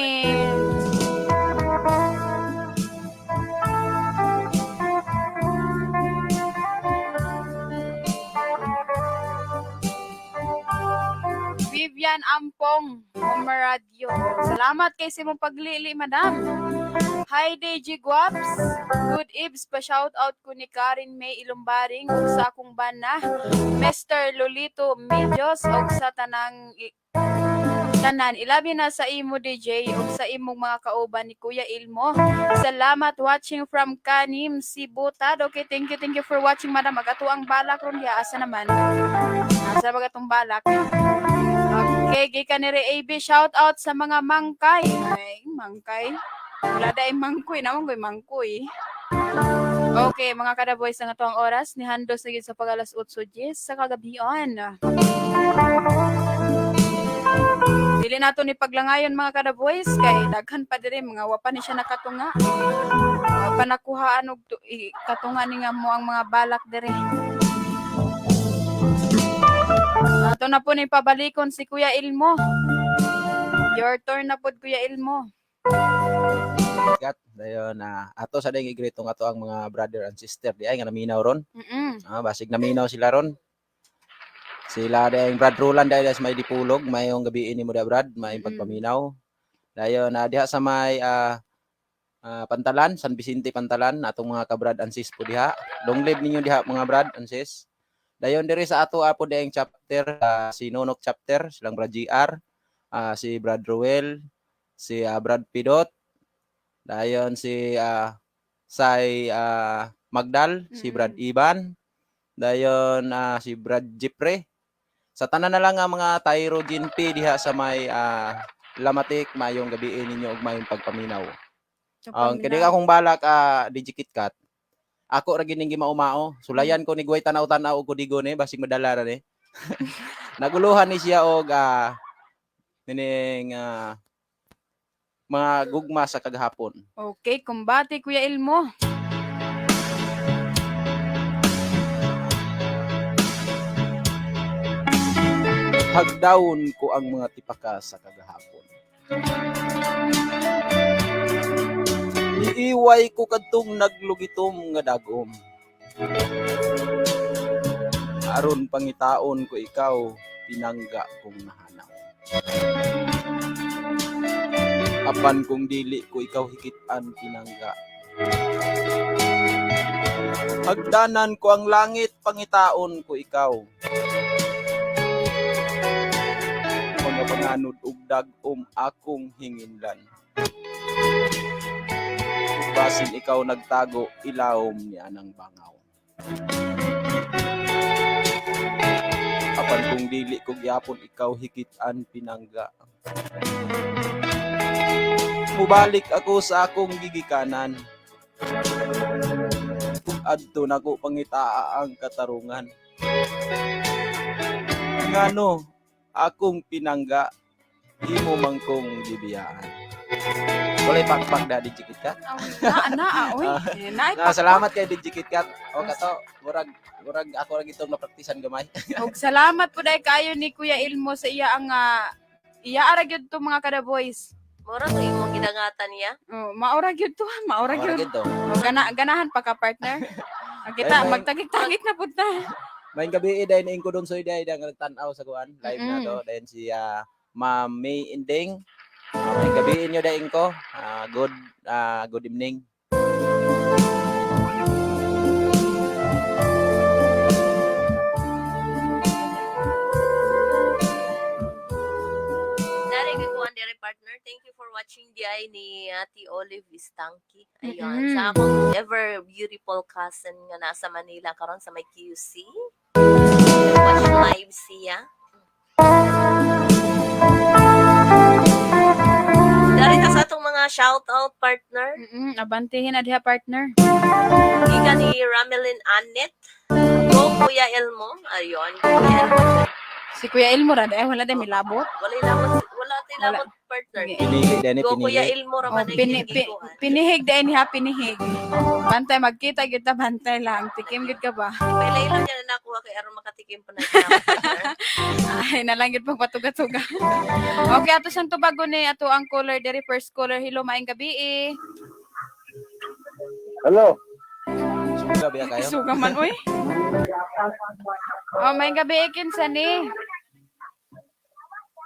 Vivian Ampong, Homer Radio. Salamat kay sa imong paglili, madam. Hi DJ Guaps. Good eves pa shout out ko ni Karen May Ilumbaring ug sa akong bana Mr. Lolito Medios ug sa tanang tanan ilabi na sa imo DJ ug sa imong mga kauban ni Kuya Ilmo. Salamat, watching from Kanim, Sibutad. Okay, thank you for watching, madam. Magato ang balak ron diha, asa naman? Asa ba gatong balak? Okay, gikan ni Re AB, shout out sa mga mangkay. Ay, mangkay. Wala dai mangkoy, naman koy mangkoy. Okay, mga kada boys, ang atong oras ni handos na gyud sa pag-alas 8:10 sa kagabion. Dili nato ni paglangayon, mga kada boys, kay daghan pa diri mga wa pa ni siya nakatunga. Wa pa nakuhaan og katunga ni nga mo ang mga balak diri. Ato na po ni pabalikon si Kuya Ilmo. Your turn na pod, Kuya Ilmo. Kat dayon na ato sa dayong i-greet tong ato ang mga brother and sister di ay nga naminaw ron. Ah, basig naminaw sila ron. Sila dayong Brad Roland dahil sa may dipulog, mayong gabi ini mo da Brad, may pagpaminaw. Dayon na diha sa may Pantalan, San Vicente Pantalan, atong mga ka-brad and sis po diha. Long live ninyo diha, mga brad and sis. Dayon diri sa ato apo dayong chapter, si Nonok chapter, silang Brad GR, si Brad Ruel, si Brad Pidot, dayon si Sai Magdal, si Brad Ivan, dayon si Brad Jipre. Sa tanan na lang nga mga Tyro Ginpi diha sa may Lamatik, mayong gabi ninyo ug mayong pagpaminaw. Ang kini akong balak, DJ KitKat. Ako ra gining gimaumao. Sulayan ko ni Guay tanaw-tanaw og kodigo ni basig madala ra ni. Naguluhan ni siya og nining mga gugma sa kagahapon. Okay, kumbate, Kuya Ilmo. Hagdawon ko ang mga tipaka sa kagahapon. Iiway ko kadtong naglugitom nga dagom. Aron pangitaon ko ikaw, pinangga kong nahanaw. Apan kung dili ko ikaw hikitan, pinangga. Hagdanan ko ang langit, pangitaon ko ikaw. Mga panganod ug dag-om akong hinginlan. Basin ikaw nagtago ilawom ni anang bangaw. Apan kung dili ko gyapon ikaw hikitan, pinangga. Mubalik ako sa akong gigikanan. Ug adto nako pangitaa ang katarungan. Ngano akong pinangga imo man kong gibiyaan. Walay pakpak da DJ KitKat. Na na oy. Na. Na, salamat kay DJ KitKat. O kato, murag murag ako ra gitong napraktisan gamay. Og salamat po dahil kayo ni Kuya Ilmo sa iya ang iya ara gyud to, mga kada boys. Mura to imong gidangatan niya. Oh, maura gyud to, maura Murag gyud. gid to. Oh, ganahan pa ka, partner. Ang kita Ay, magtagik-tagik na pud ta. May gabi eh, dahil ko doon soy dahil ang nagtan-aw sa kuan live na to dahil si Ma'am May Inding. May gabi inyo dahil ko. Good evening. Dari kay kuan dire, partner. Thank you for watching di ay ni Ate Olive Istanki. Ayun, sa akong ever beautiful cousin nga nasa Manila karon sa may QC. Watch live siya. Dari ta sa atong mga shout out, partner. Abantihin na diha, partner. Gikan ni Ramelin Anet. Go Kuya Elmo. Ayun, Kuya Elmo siya. Si Kuya Ilmo ra dai, wala dai milabot. Wala lamot, wala tay lamot, partner. Sige. Pinili dahil Go Kuya pinili. Elmo ra Oh, man pini, pinihig dai niya, pinihig. Bantay magkita gyud ta, bantay lang. Tikim gyud ka ba? Pila ilan niya na nakuha kay aron makatikim pa na siya, partner. Ay, nalang gyud pang patuga-tuga. Okay, ato siyang tubago ni ato ang caller diri, first caller. Hello, maayong gabi eh. Hello. Suga biya kayo. Suga man oy. Oh, maayong gabi eh, kinsa ni?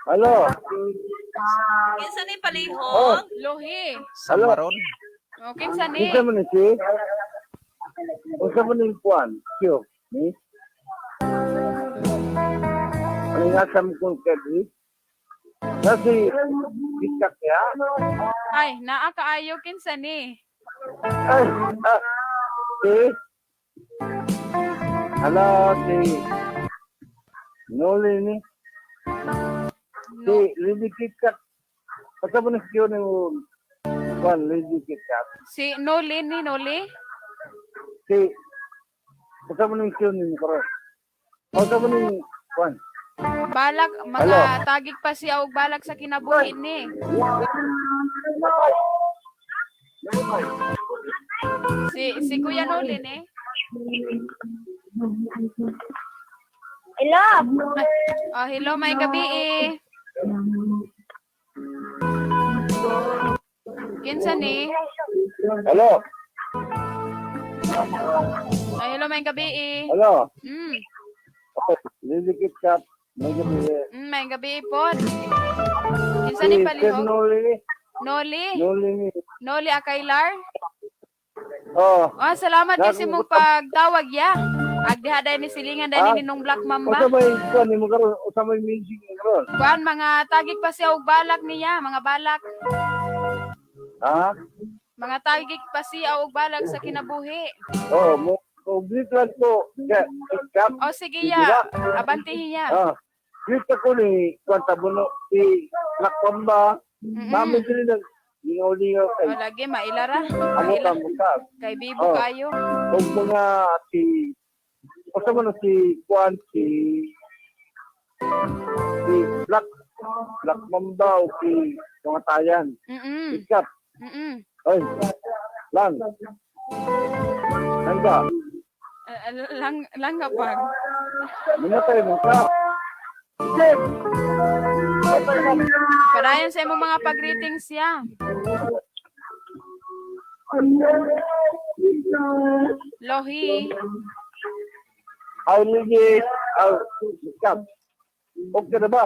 Hello. Kinsa ni palihog? Lohi. Samaron. O kinsa ni? Unsa man ni si? Unsa man ni kuan? Kyo, ni? Ano nga sa mukong kedi? Kasi, kita kaya? Ay, naa kaayo, kinsa ni? Ay, ah, si? Hello, si? Noli ni? No. Si Lady KitKat. Unsa man ni siyo ni kuan Lady KitKat? Si Noli ni Noli? Si, unsa man ni siyo ni karon? Unsa man ni kuan? Balak mga tagig pa siya og balak sa kinabuhi ni. Si Kuya Noli ni. Hello. Oh, hello, may gabi eh. Kinsa ni? Hello, Ay, hello, may gabi eh. hello. Mm, Lady KitKat, may gabi. May gabi pod. Kinsa ni Si Sir palihog? Noli ni. Noli. Noli ni. Noli Akailar. Oh, Oh, salamat kay sa imong pagtawag ya. Agdiha dai ni silingan dai Ah. ni Ninong Black Mamba. unsa may kuan nimo karon? Unsa may music nimo karon? Kuan mga tagig pa siya og balak niya, mga balak. Ha? Mga tagig pa siya og balak sa kinabuhi. Oh, mo complete lang ko. KitKat. O sige ya, abantihin ya. Ah. Kita ko ni kuan tabuno si Black Mamba. Mami dili nag lingaw-lingaw kay O lagi mailara. amo Maila ka muka. kay bibo Oh. kayo. Og mga si unsa man si kuan si si Black Black Mamba o si mga tayan. KitKat. Ay, lang. Lang ba? Lang lang kapag. Minatay mo ka. Padayon sa imong mga pag-greetings ya. Lohi. Ay, Ligi. Ay, kap. Okay na ba?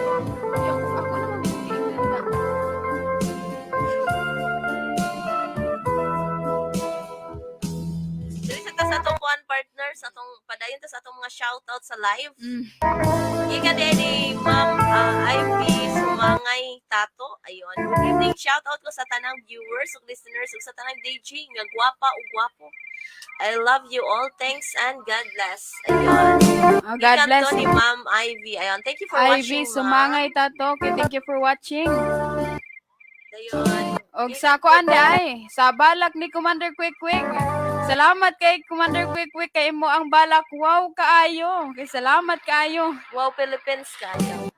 Ako naman giingnan na. Dili sa ta sa atong kuan partner, sa atong padayon ta sa atong mga shoutout sa live. Gikan din ni Ma'am Ivy Sumangay Tato. Ayun. Good evening. Shoutout ko sa tanang viewers ug listeners ug sa tanang DJ nga gwapa ug gwapo. I love you all. Thanks and God bless. Ayun. Oh, God Gikan bless. to ni Ma'am Ivy. Ayun. Thank you for watching, Ivy ma'am. Sumangay Tato. Okay, thank you for watching. Ayun. Og sa kuan di ay, sa balak ni Commander Quick Quick. Salamat kay Commander Quick Quick kay imo ang balak. Wow kaayo. Kay salamat kaayo. Wow, Philippines kayo.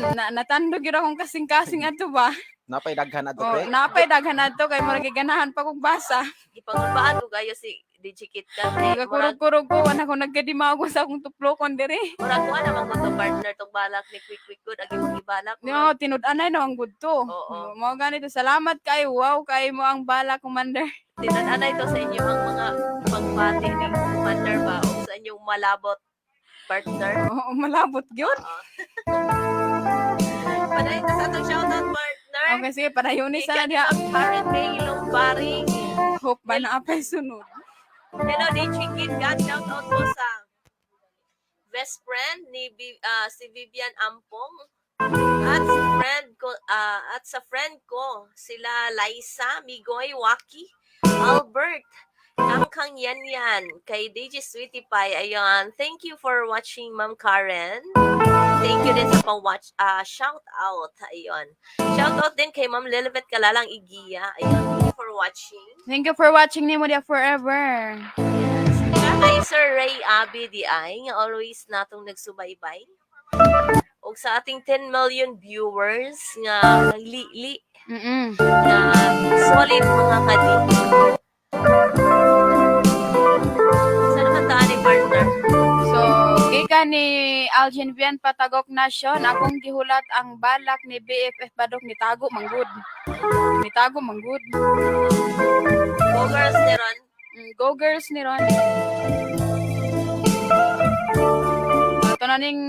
Na natandog gyud akong kasing-kasing ato ba. Napay daghan ato Oh, pre. napay daghan adto kay murag ganahan pa kog basa. Gipangulbaan ko kayo si DJ KitKat. Eh, murag, Nagakurog-kurog ko wala ko nagkadimago sa akong tuplokon diri. murag kuha naman ko to partner tong balak ni Quick Quick Good. Agi mong ibalak. No, tinud-anay no ang good to. Oo. Mao ganito, salamat kay wow kay mo ang balak, Commander. Tinan-anay to sa inyo ang mga pagbati ni Commander ba o sa inyong malabot partner. Oo, malabot gyud. Padayon ta sa atong shoutout partner. Okay, sige, padayon ni sana diha. Karen May Lumbaring. Hope ba na apay sunod. Hello, DJ KitKat. Shoutout po sa best friend ni si Vivian Ampong at si friend ko at sa friend ko sila Liza, Migoy, Waki, Albert, Kangkang Yan Yan, kay DJ Sweetie Pie. Ayun. Thank you for watching, Ma'am Karen. Thank you din sa pa-watch, shout out. Ayun. Shout out din kay Ma'am Lilibet Kalalang Igia. Ayun. Thank you for watching. Thank you for watching Nemo Dia Forever. Yes. Kay Sir Ray Abby di ay nga always natong nagsubaybay. Og sa ating 10 million viewers nga naglili nga solid mga kadi. Sana man ta ni partner? So, gikan ni Algin Vian Patagok Nation, akong gihulat ang balak ni BFF Badok ni Tago Manggud. Ni Tago Manggud. Go girls ni Ron. Go girls ni Ron. Ato na ning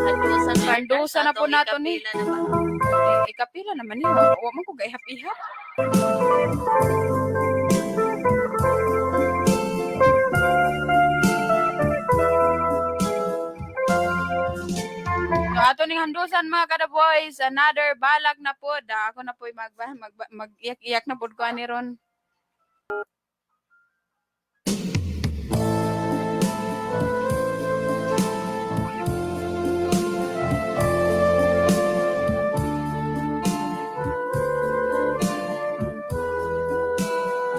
Handusan, partner. Handusan na po Atong nato ni. ikapila na ba? Ikapila naman ni. Wa man ko gaihap-ihap. So ato ning handusan, mga kada boys, another balak na pod. Ah, ako na po'y mag, mag, mag iyak-iyak na pod ko ani ron.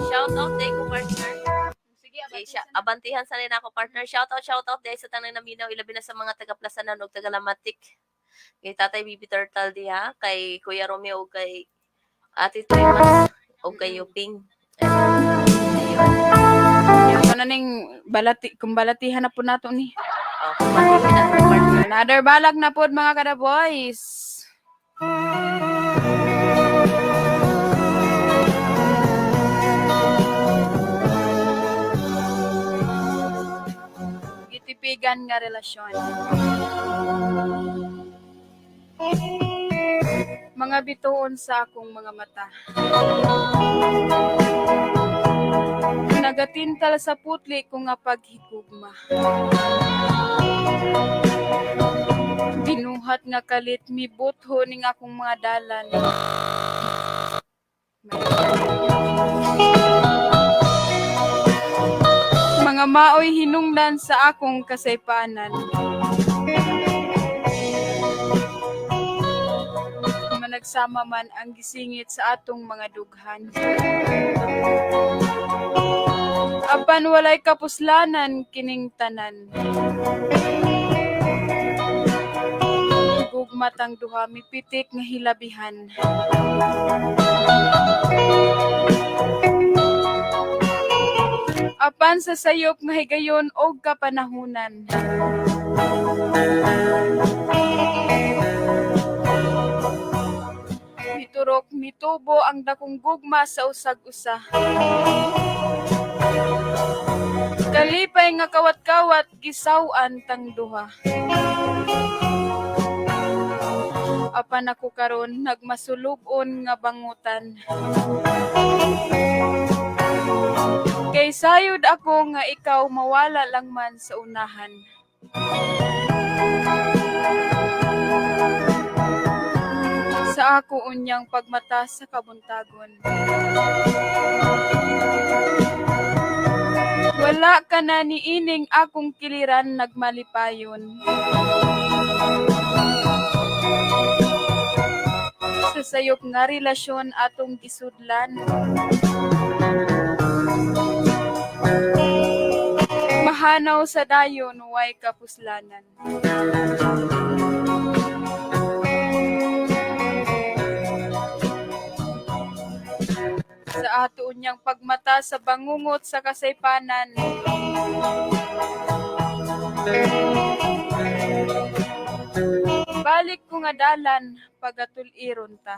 Shout out day ko, partner. Sige, Okay, siya, abantihan sa rin ako, partner. Shout out dahil sa tanang naminaw, ilabi na sa mga taga-Plasanan ug taga-Lamatic. Kay Tatay Bibi Turtle diha, kay Kuya Romeo ug kay Ate Toy Mas ug kay Yuping. Ayun. Ato na ning balati, kung balatihan na po nato ni. Oh, kumantihin na po, partner. Another balak na pod, mga kada boys. Gitipigan nga relasyon. Mga bituon sa akong mga mata. Nagatintal sa putli ko nga paghigugma. Binuhat nga kalit mibutho ning akong mga dalan. Mga maoy hinungdan sa akong kasaypanan. Managsama man ang gisingit sa atong mga dughan. Apan walay kapuslanan kining tanan. Gugmatang duha mipitik nga hilabihan. Apan sa sayop nga higayon og kapanahunan. Miturok mitubo ang dakong gugma sa usag-usa. Kalipay nga kawat-kawat gisaw-an tang duha. Apan ako karon nagmasulub-on nga bangutan. Kay sayod ako nga ikaw mawala lang man sa unahan. Sa ako unyang pagmata sa kabuntagon. Wala ka na niining akong kiliran nagmalipayon. Sa sayop nga relasyon atong gisudlan. Mahanaw sa dayon way kapuslanan. Sa ato unyang pagmata sa bangungot sa kasaypanan. Balik ko nga dalan pagatuliron ta.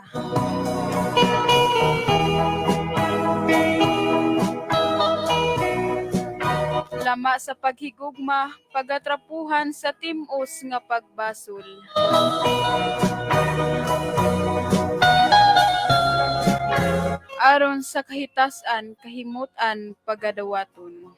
Lama sa paghigugma, pagatrapuhan sa timos nga pagbasol. Aron sa kahitasan, kahimutan, pagadawaton.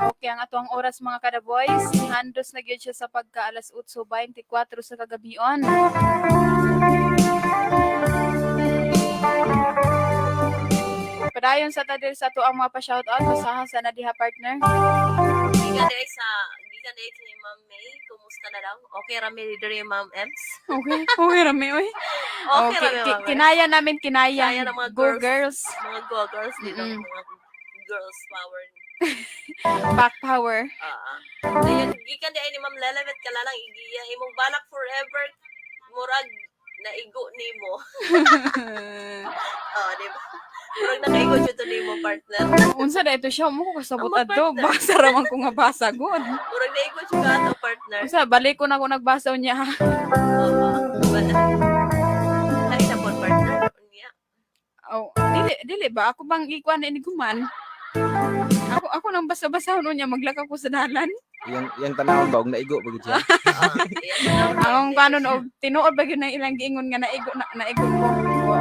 Okay, ang ato ang oras, mga kada boys, handos na gyud siya sa pagka alas 8:24 sa kagabion. Padayon sa ta diri sa ato ang mga pa-shoutout, basahan sa na diha, partner. Gikan diri sa gikan Gikan eh ni Ma'am May, kumusta na daw? Okay rami diri, Ma'am Ems? Okay rami oy. Okay Oh, rami, Ma'am Ems. Kinaya namin, kinaya. Kaya ng mga Go girls. girls. Mga go girls dito, mga girls power. Back power. Ah. Ayun, gikan di ay ni Ma'am Lelebet Kalalang igiya imong balak forever murag naigo nimo. Oh, di ba? Murag nakaigo jud to nimo, partner. Unsa na ito siya mo ko kasabot Amo, adto. partner. Basa ra man ko nga basa gud. Murag naigo jud ka ato, partner. Unsa balik ko na ko nagbasa niya. Oo. Wala. Ay na po, partner. Unya. Oh, dili dili ba ako bang ikuan na ini guman? Ako ako nang basa-basa niya maglakaw ko sa dalan. Yang tanawon ba og naigo ba gid siya? Ah, iya. Ang kanon og tinuod ba gyud nang ilang giingon nga naigo na naigo ko.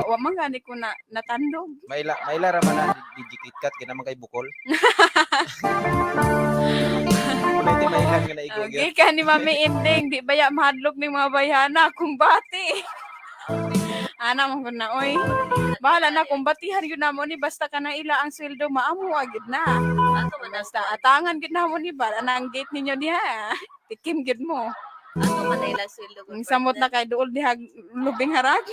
Wa man gani ko na natandog. Maila ra man na DJ KitKat kay naman kay bukol. Wala ti mailan nga naigo gyud. Okay ka ni Mami Inding, di baya mahadlok ning mga bayhana kumbati. Ana man gud na oy. Bahala na kumbatihan gyud namo ni basta kana ila ang sweldo maamo agid na. Ato man ang Basta atangan gyud namo ni ba ana ang gate ninyo diha. Tikim gyud mo. Ato man na ilang sweldo gud, Ang samot na partner. kay duol diha lubing harag.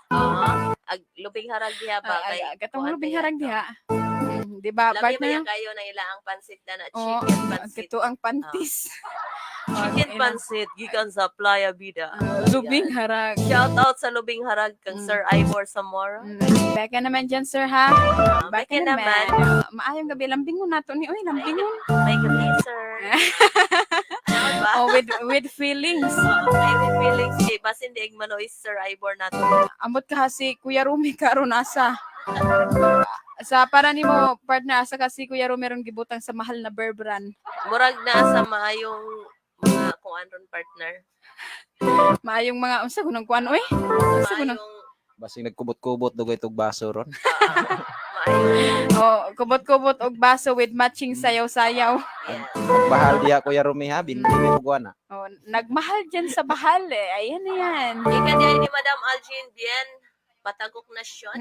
Oo. Ag lubing harag diha ba kay Ah, katong kuan lubing ba harag yan, diha. Di ba Lami ba partner? yan kayo na ila ang pansit na Oo, chicken ang pansit. kato ang pantis. Chicken Ang pansit gikan sa Playa Vida. Lubing harag. Shout out sa Lubing Harag kang Sir Ivor Zamora. Beka naman dyan, sir, ha? Ah, Beka beka naman. Maayong gabi. Lambingon nato ni. Uy, lambingon. May gabi, sir. Ano ba? Oh, with feelings. Oo, may feelings kay basin di manoy Sir Ivor nato. Amot ka si Kuya Rumi karon asa. Sa para nimo partner asa ka si Kuya Rumi ron gibutang sa mahal na Berbran. Murag na sa maayong mga kuan ron, partner. Maayong mga unsa gunang kuan oy? Unsa gunang Maayong Basig nagkubot-kubot dugay tog baso ron. Maayong Oh, kubot-kubot og baso with matching sayaw-sayaw. Yeah. Bahal diha Kuya Rumi ha, binti mi og na. Oh, nagmahal dyan sa bahal eh. Ayan na yan. Ika di ay ni Madam Algin Bien, Patagok Nasyon.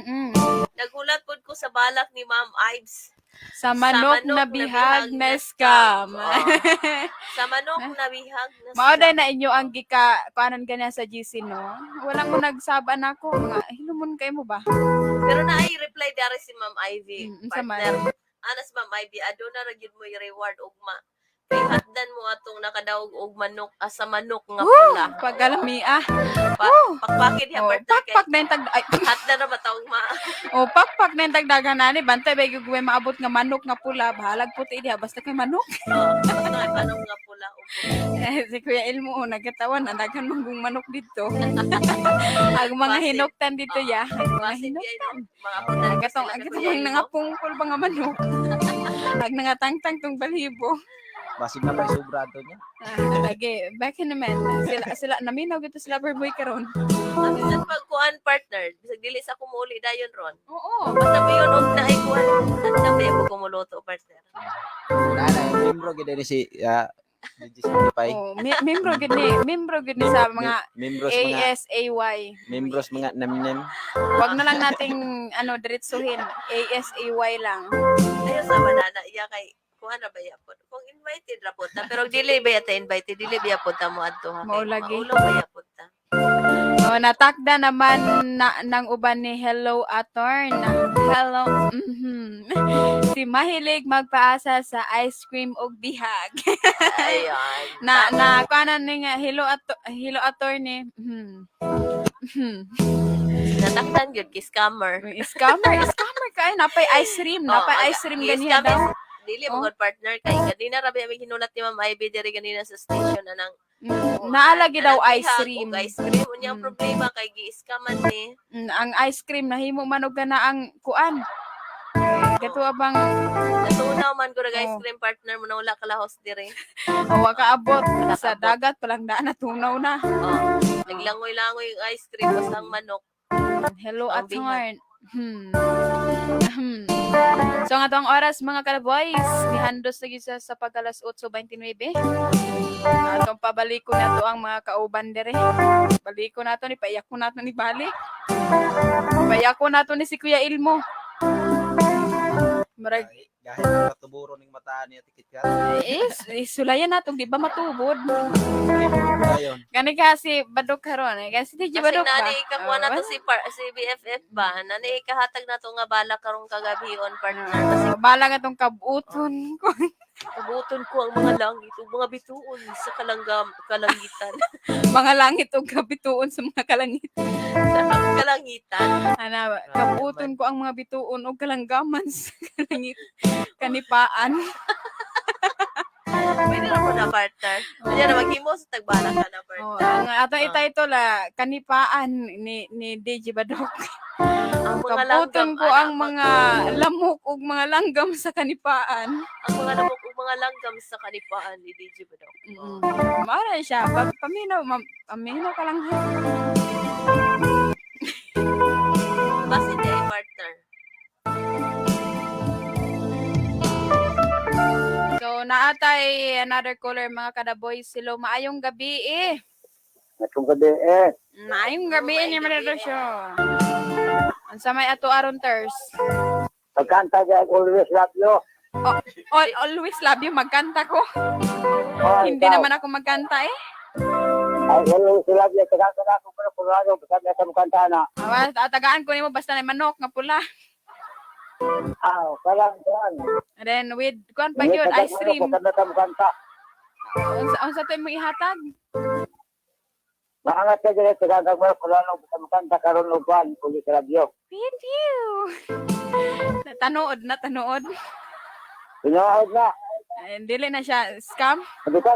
Nagulat pod ko sa balak ni Ma'am Ives. Sa manok na bihag na scam. Oo. Sa manok na bihag na Mao scam. day na inyo ang gika kuanon ganyan sa GC no. Wala mo nagsaba nako mga hilumon kay mo ba? Pero naay reply dari si Ma'am Ivy, Unsa man? partner. Anas Ma'am Ivy, aduna ra gyud mo i-reward ugma. Kay hatdan mo atong nakadaog og manok sa manok nga pula. Pagkalami ah. Pakpakin diha Oh, partner kay pakpak na yung tag ay, hatdan ra ba taong ma. oh, pakpak na yung tagdagan nani bantay ba gyud maabot nga manok nga pula bahalag puti diha basta kay manok. Oh, basta kay manok nga pula. Upo. Eh, si Kuya Elmo oh, nagkatawan na daghan manggong manok dito. Ang mga Basin. hinuktan dito ya. Ang mga Basin hinuktan. di ay no, mga abutan Katong sila kay katong Kuya Elmo. nangapungkol ba nga manok. Ag nangatangtang tong balhibo. Basig na may sobra ato niya. Ah, lagi, back in naman. Sila, sila, naminaw gito sila boy karon. Ang bisan pag kuan partner, bisag dili sa kumuli dayon ron. Oo. Basta ba yun og naay kuan, hatdan ba mo kumuluto partner. Na na membro gid ni si DJ Spotify. Oh, membro gid ni, membro gid ni sa mga Membros mga ASAY. membros mga nemnem. Wag na lang nating ano diretsuhin. ASAY lang. Ayo sa banana iya kay kuan ra ba ya po. Kung invited ra po ta, pero dili ba yata invited, dili ba ya po ta mo adto ha. Kay Mao lagi. Maulaw ba ya po ta. Oh, natakda naman na, ng uban ni Hello Atorn. Hello. Si mahilig magpaasa sa ice cream og bihag. Ayan. Na na kuanan ni nga hello ato hello attorney. Natakdan gyud kay scammer. Scammer, scammer kay napay ice cream, napay Oo, ice cream gi- ganiha scammer. daw. Dili Oh. mo good partner kay ganina ra ba aming hinulat ni Ma'am Ivy diri ganina sa station anang Naalagi daw anang ice bihag cream. og ice cream unya ang problema kay gi-scaman ni. Ang ice cream nahimo man og kana ang kuan. Kato bang Natunaw man ko nag ice Oh. cream partner mo na wala kalahos diri. wa kaabot sa kaabot. dagat palang daan natunaw na. Oh. Naglangoy-langoy yung ice cream basta ang manok. Hello Ang bihag. Atorn. So ang atong oras mga kalaboys, nihandos na gyud sa pag alas 8:29. Atong pabaliko na to ang mga kauban dere. Baliko na to ni paiyak ko na to ni balik. Paiyak ko na to ni si Kuya Ilmo. Murag Gahi patuburo ning mata ni Ate Kitkat. Is, sulayan natong di ba matubod. Dayon. Gani ka si Badok karon eh. Kasi di Kasi Badok ba? nani ikakuha na to Oh, si BFF ba? Nani ikahatag na to nga balak karong kagabi on, partner. Kasi bala nga tong kabuton ko. kabuton ko ang mga langit ug mga bituon sa kalangitan. Mga langit ug kabituon sa mga kalangit. Sa kalangitan. Ana, kabuton ko ang mga bituon ug kalanggaman sa kalangit. Kanipaan. Pwede na mo na, partner. Pwede na maghimo sa tagbalak ka na, partner. Oh, ang atong ititle ah, kanipaan ni DJ Badok. Ang mga Kabuton langgam, ko ana, ang mga lamok ug mga langgam sa kanipaan. Ang mga lamok ug mga langgam sa kanipaan ni DJ Badok. Mao na siya. Paminaw, paminaw ka lang ha. Basin di ay, partner. So, naatay another caller, mga kadaboy. Silo, maayong gabi eh. Atong gabi eh. Maayong gabi Maayong ni gabi. Maria. Unsa may ato aron, Ters? Pagkanta dyan, always love you. Always love you, magkanta ko. Oh, Hindi ikaw. naman ako magkanta eh. Ay, always love you. Pagkanta na ako, pero kung ano, basta may kanta na. Awa, tagaan ko nimo basta na manok nga pula. Ah, kalang, kalang. And then with kuan pa gyud, ice cream. Pagkanta na kanta. Unsa to imong ihatag? Maangat ka dyan, pagkanta mo, kung ano, basta makanta karon og kwan, always love you. Thank you. Tanood na, tanood. Pinuod na. Ay, dili na siya scam. Sabi ko,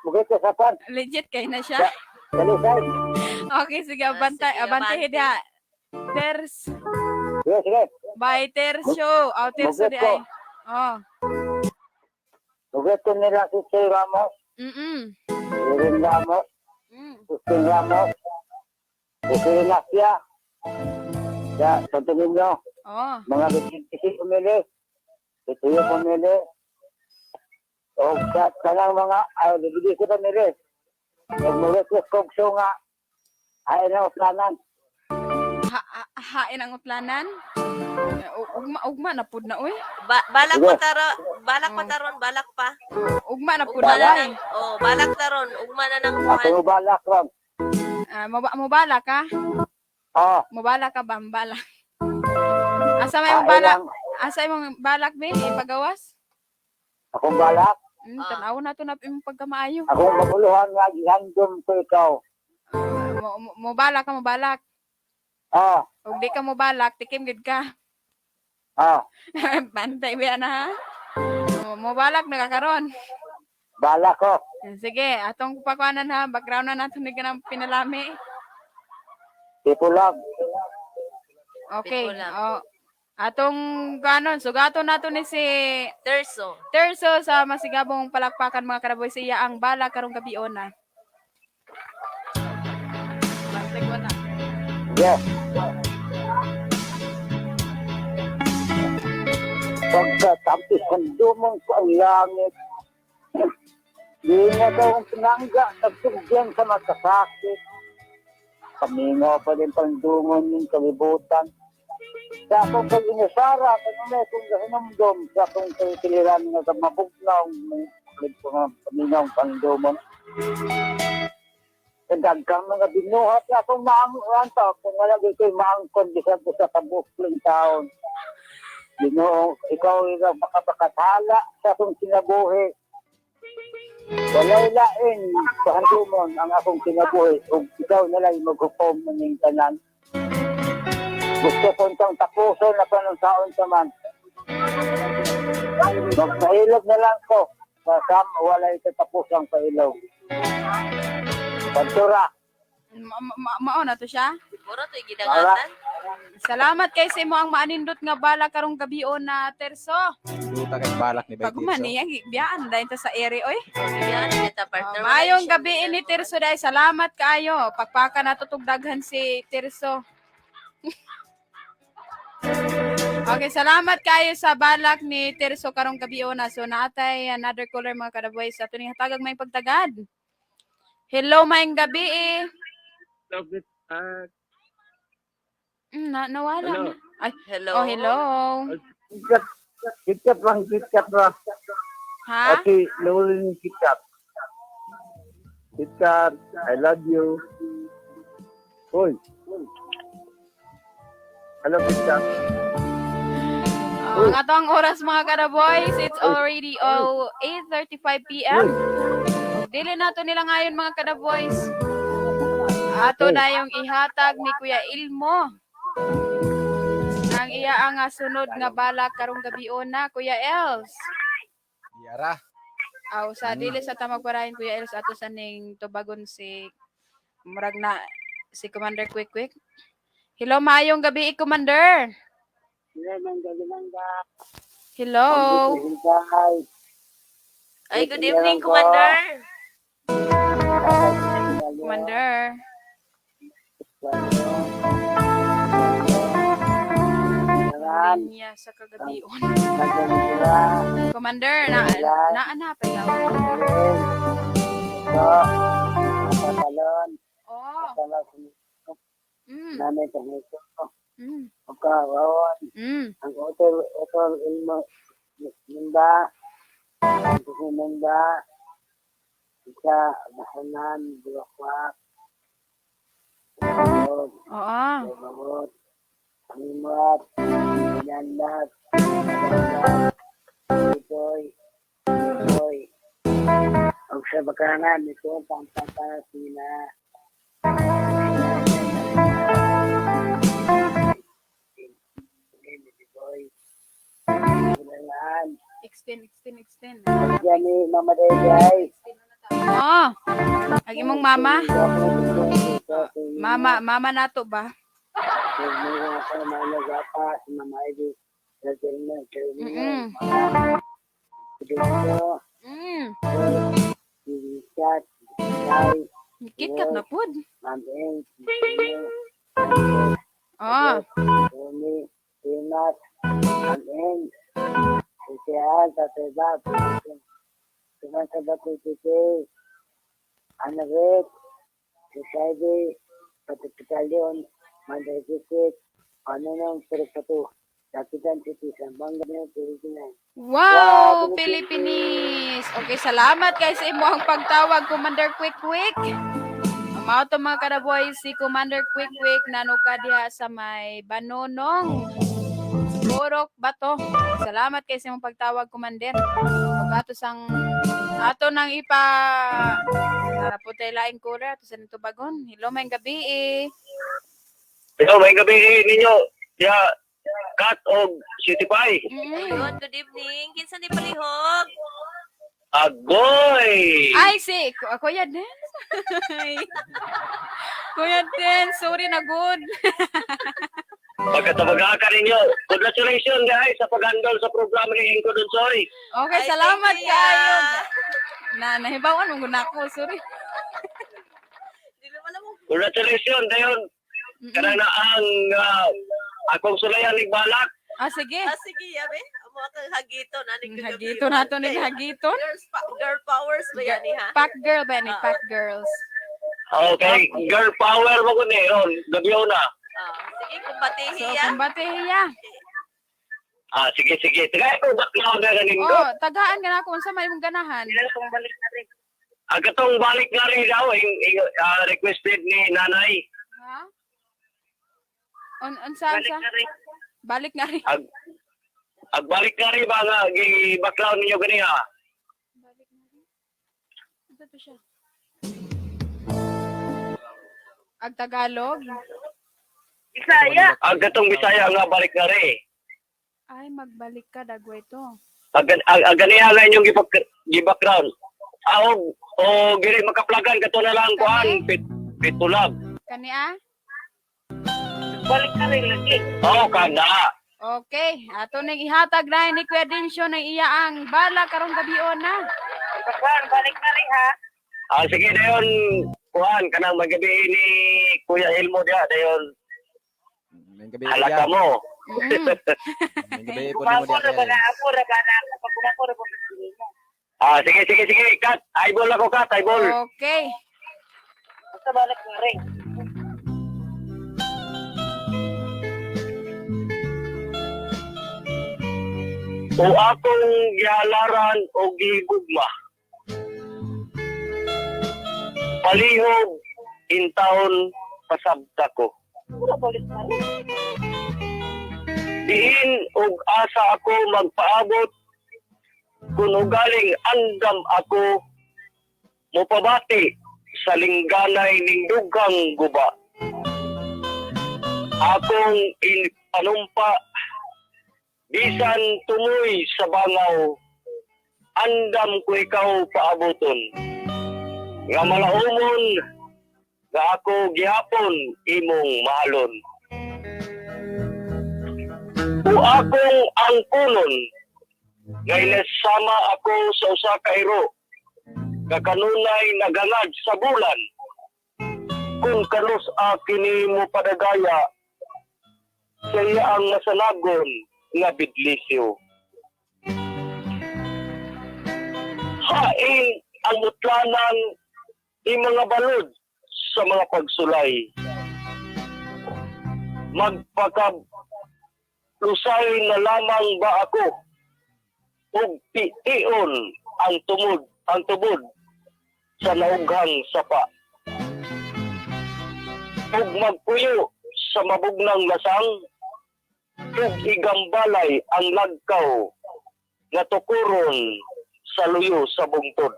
mugit ko sa kwan. Legit kay na siya. Dalisay. Okay, sige, abante, Sige, abante abante. diha. Ters, Sige, sige. bye Terso. Aw, Terso di Mugit ko. ay. Oh. Mugit ko nila si Che Ramos, Irin Ramos, Justin Ramos, Jose Ignacia. Ya, Santo Niño, mga Vicente Pumili, Tutuyo Pumili, o sa kanang mga, ay, bibigay ko pumili. Pag mugit ko kong nga, ay na uplanan. Hain ang uplanan. Eh, Ugma, ugma na pud na oy. Balak Sige. pa taro, balak pa taron, balak pa. Ugma na pud Ugma na na oy. nang, oh, balak taron, ugma na nang kuan. Ako balak ron. Ah, mobala ka? Oh, Mobala ka ba? Mobala. Asa may ay mobala? lang. Asa imong balak be? Ipagawas? Akong balak, Tanaw na to na imong pagkamaayo. Akong maguluhan nga, gihandom ko ikaw. Mobala ka, mobalak. Oh, Ug di ka mobalak, tikim gid ka. oh, Bantay ba na ha? Mobalak na ka karon. Balak ko. Sige, atong pakuanan ha, background na nato ni kanang pinalami. People love. Okay. People love. Oh. Atong ganon, sugaton nato ni si Terso. Terso sa masigabong palakpakan, mga karaboy, sa iya ang bala karong gabi ona. Bantay ko na. Yes. Pagkatampis kong dumong ko ang langit, di na daw ang pinangga, nagtugyan sa masasakit. Pamingaw pa din pandungon ng kalibutan. Sa akong pag-inusara, kanunay kong gahinumdum, sa akong kagkiliran nga mabugnaw, pamingaw ang pandumon. Daghang mga binuhat na akong maangkuhan to. Kung wala gyud ko'y maangkon bisan ko sa kabukling taon. Ginoo, ikaw ikaw makapakathala sa akong kinabuhi. Walay lain pahandumon ang akong kinabuhi ug ikaw na lang maghukom ning tanan. Gusto ko tong tapuson na panong taon sa man. Magpahilog na lang ko. Kasama walay katapusang pahilog. Pagtura. Mao na to siya. Mura to'y gidangatan. Salamat kay sa imo ang maanindot nga bala karong gabi na, Terso. Duta kay balak ni Bay Pag man Tirso. niya biyaan dahil ta sa ere oy. Biyaan kita, partner. Oh, maayong gabi ni Terso dai. Salamat kaayo. Pagpaka na daghan si Terso. Okay, salamat kayo sa balak ni Terso karong gabi ona. So naatay another caller, mga kadaboy, sa tuning hatagag may pagtagad. Hello, maayong gabi eh. Na nawala Hello. na. Ay, Hello. oh, hello. KitKat lang, KitKat lang. Ha? Ate, Lauren KitKat. KitKat, I love you. Hoy. Hello, KitKat. Oh, ang atong oras, mga kada-boys, it's already, oh, 8:35 p.m. Dili nato nila ngayon, mga kada-boys. Ato na yung ihatag ni Kuya Ilmo. Ang iya ang sunod nga balak karong gabiona, Kuya Els. Yara. Aw, sa dili sa tamag parahin, Kuya Els, ato sa ning tubagon si murag na si Commander Quick Quick. Hello, maayong gabi, Commander. Hello. Ay, good evening, Commander. Commander. Linya sa kagabion. Commander, na na na pa ikaw. Oh. Ang hotel, hotel Ilmo, Minda, ang Minda, sa Bahanan, Bulakwak, Oo. Bawot, Animat, Pinanlat, Itoy, Itoy, og sa bakanan, ito, Pampapasina. Extend, extend, extend. Yan ni Mama Day. Oh. Ang imong mama? Mama, mama nato ba? KitKat na pud. Oh. Wow, Philippines. Okay, salamat kay sa imo ang pagtawag, Commander Quick Quick. Mao to, mga kadaboy, si Commander Quick Quick nanuka diha sa may Banonong, Purok Bato. Salamat kay sa imong pagtawag, Commander. Ug ato sang ato nang ipa para po tayo laing kura ato sa nitubagon. Hello, may gabi eh. Hello, may gabi ninyo. Ya, Kat og City Pie. Ayun, good evening. Kinsa ni palihog? Agoy! Ay, si Kuya Dens. Kuya Dens, sorry na good. Pagkatabaga ka ninyo. Congratulations guys sa pag-handle sa programa ni Inko Donsoy. Okay, Ay, salamat thank you, kayo. ya. Na nahibawan mo guna ko, sorry. Dili man mo. Congratulations dayon. Kanang na ang akong sulayan ni Balak. Ah, sige. Ah, sige, yabe. Amo kang hagiton ani Hagiton nato ni hagiton. Girl powers ba yan ni ha? Pack girl ba ni Ah. pack girls. Okay, girl power mo ko ni ron. Gabi na. Ah, sige, kumbatihi So, ya. kumbate hiya. Ah, sige sige. Tagay ko baklaw na ganin ko. Oh, tagaan ka na ako unsa may imong ganahan. Ang katong balik nga rin daw, requested ni nanay. Ha? On unsa unsa? Balik nga rin. Ag ag balik nga rin ba nga gibaklaw ninyo ganiha? Balik nga rin. Unsa to siya? Ag Tagalog? Bisaya. Ang katong Bisaya nga balik nga rin. Ay, magbalik ka dagway to. Ang ganiha nga inyong gibackground. Ah, og o giri makaplagan kato na lang kuan pitulab. Kani ah? Balik na rin lagi. Oo, kana. Okay, ato ning ihatag na ni Kuya Dinsyo ng iya ang bala karong gabion na. Ah, sige dayon kuan kanang magabi ni Kuya Elmo diha dayon. May gabi po Halaka diya. mo. May gabi po nimo diya. Kuya. Ah, sige sige sige, cut. Eyeball ako cut, eyeball. Okay. O akong gihalaran o gihigugma. Palihog intawon pasabta ko. Diin og asa ako magpaabot kung ugaling andam ako mopabati sa lingganay ning dugang guba. Akong panumpa bisan tumoy sa bangaw, andam ko ikaw paaboton. Nga malaumon nga ako gihapon imong mahalon. O akong angkunon nga sama ako sa usa ka iro nga kanunay nagangad sa bulan. Kung kanus kini mo padagaya sa iya ang masanagon nga bidlisyo. Hain ang utlanan i mga balod sa mga pagsulay. Magpaka lusay na lamang ba ako ug tition ang tubod sa naughang sapa ug magpuyo sa mabugnang lasang ug igambalay ang lagkaw nga tukuron sa luyo sa bungtod.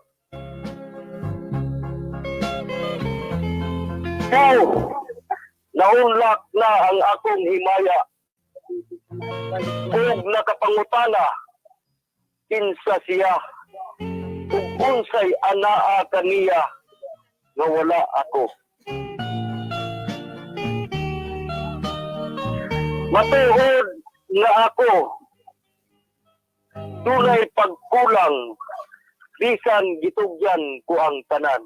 Oh, naunlak na ang akong himaya ug nakapangutana kinsa siya ug unsay anaa kaniya nga wala ako. Matuod nga ako dunay pagkulang bisan gitugyan ko ang tanan.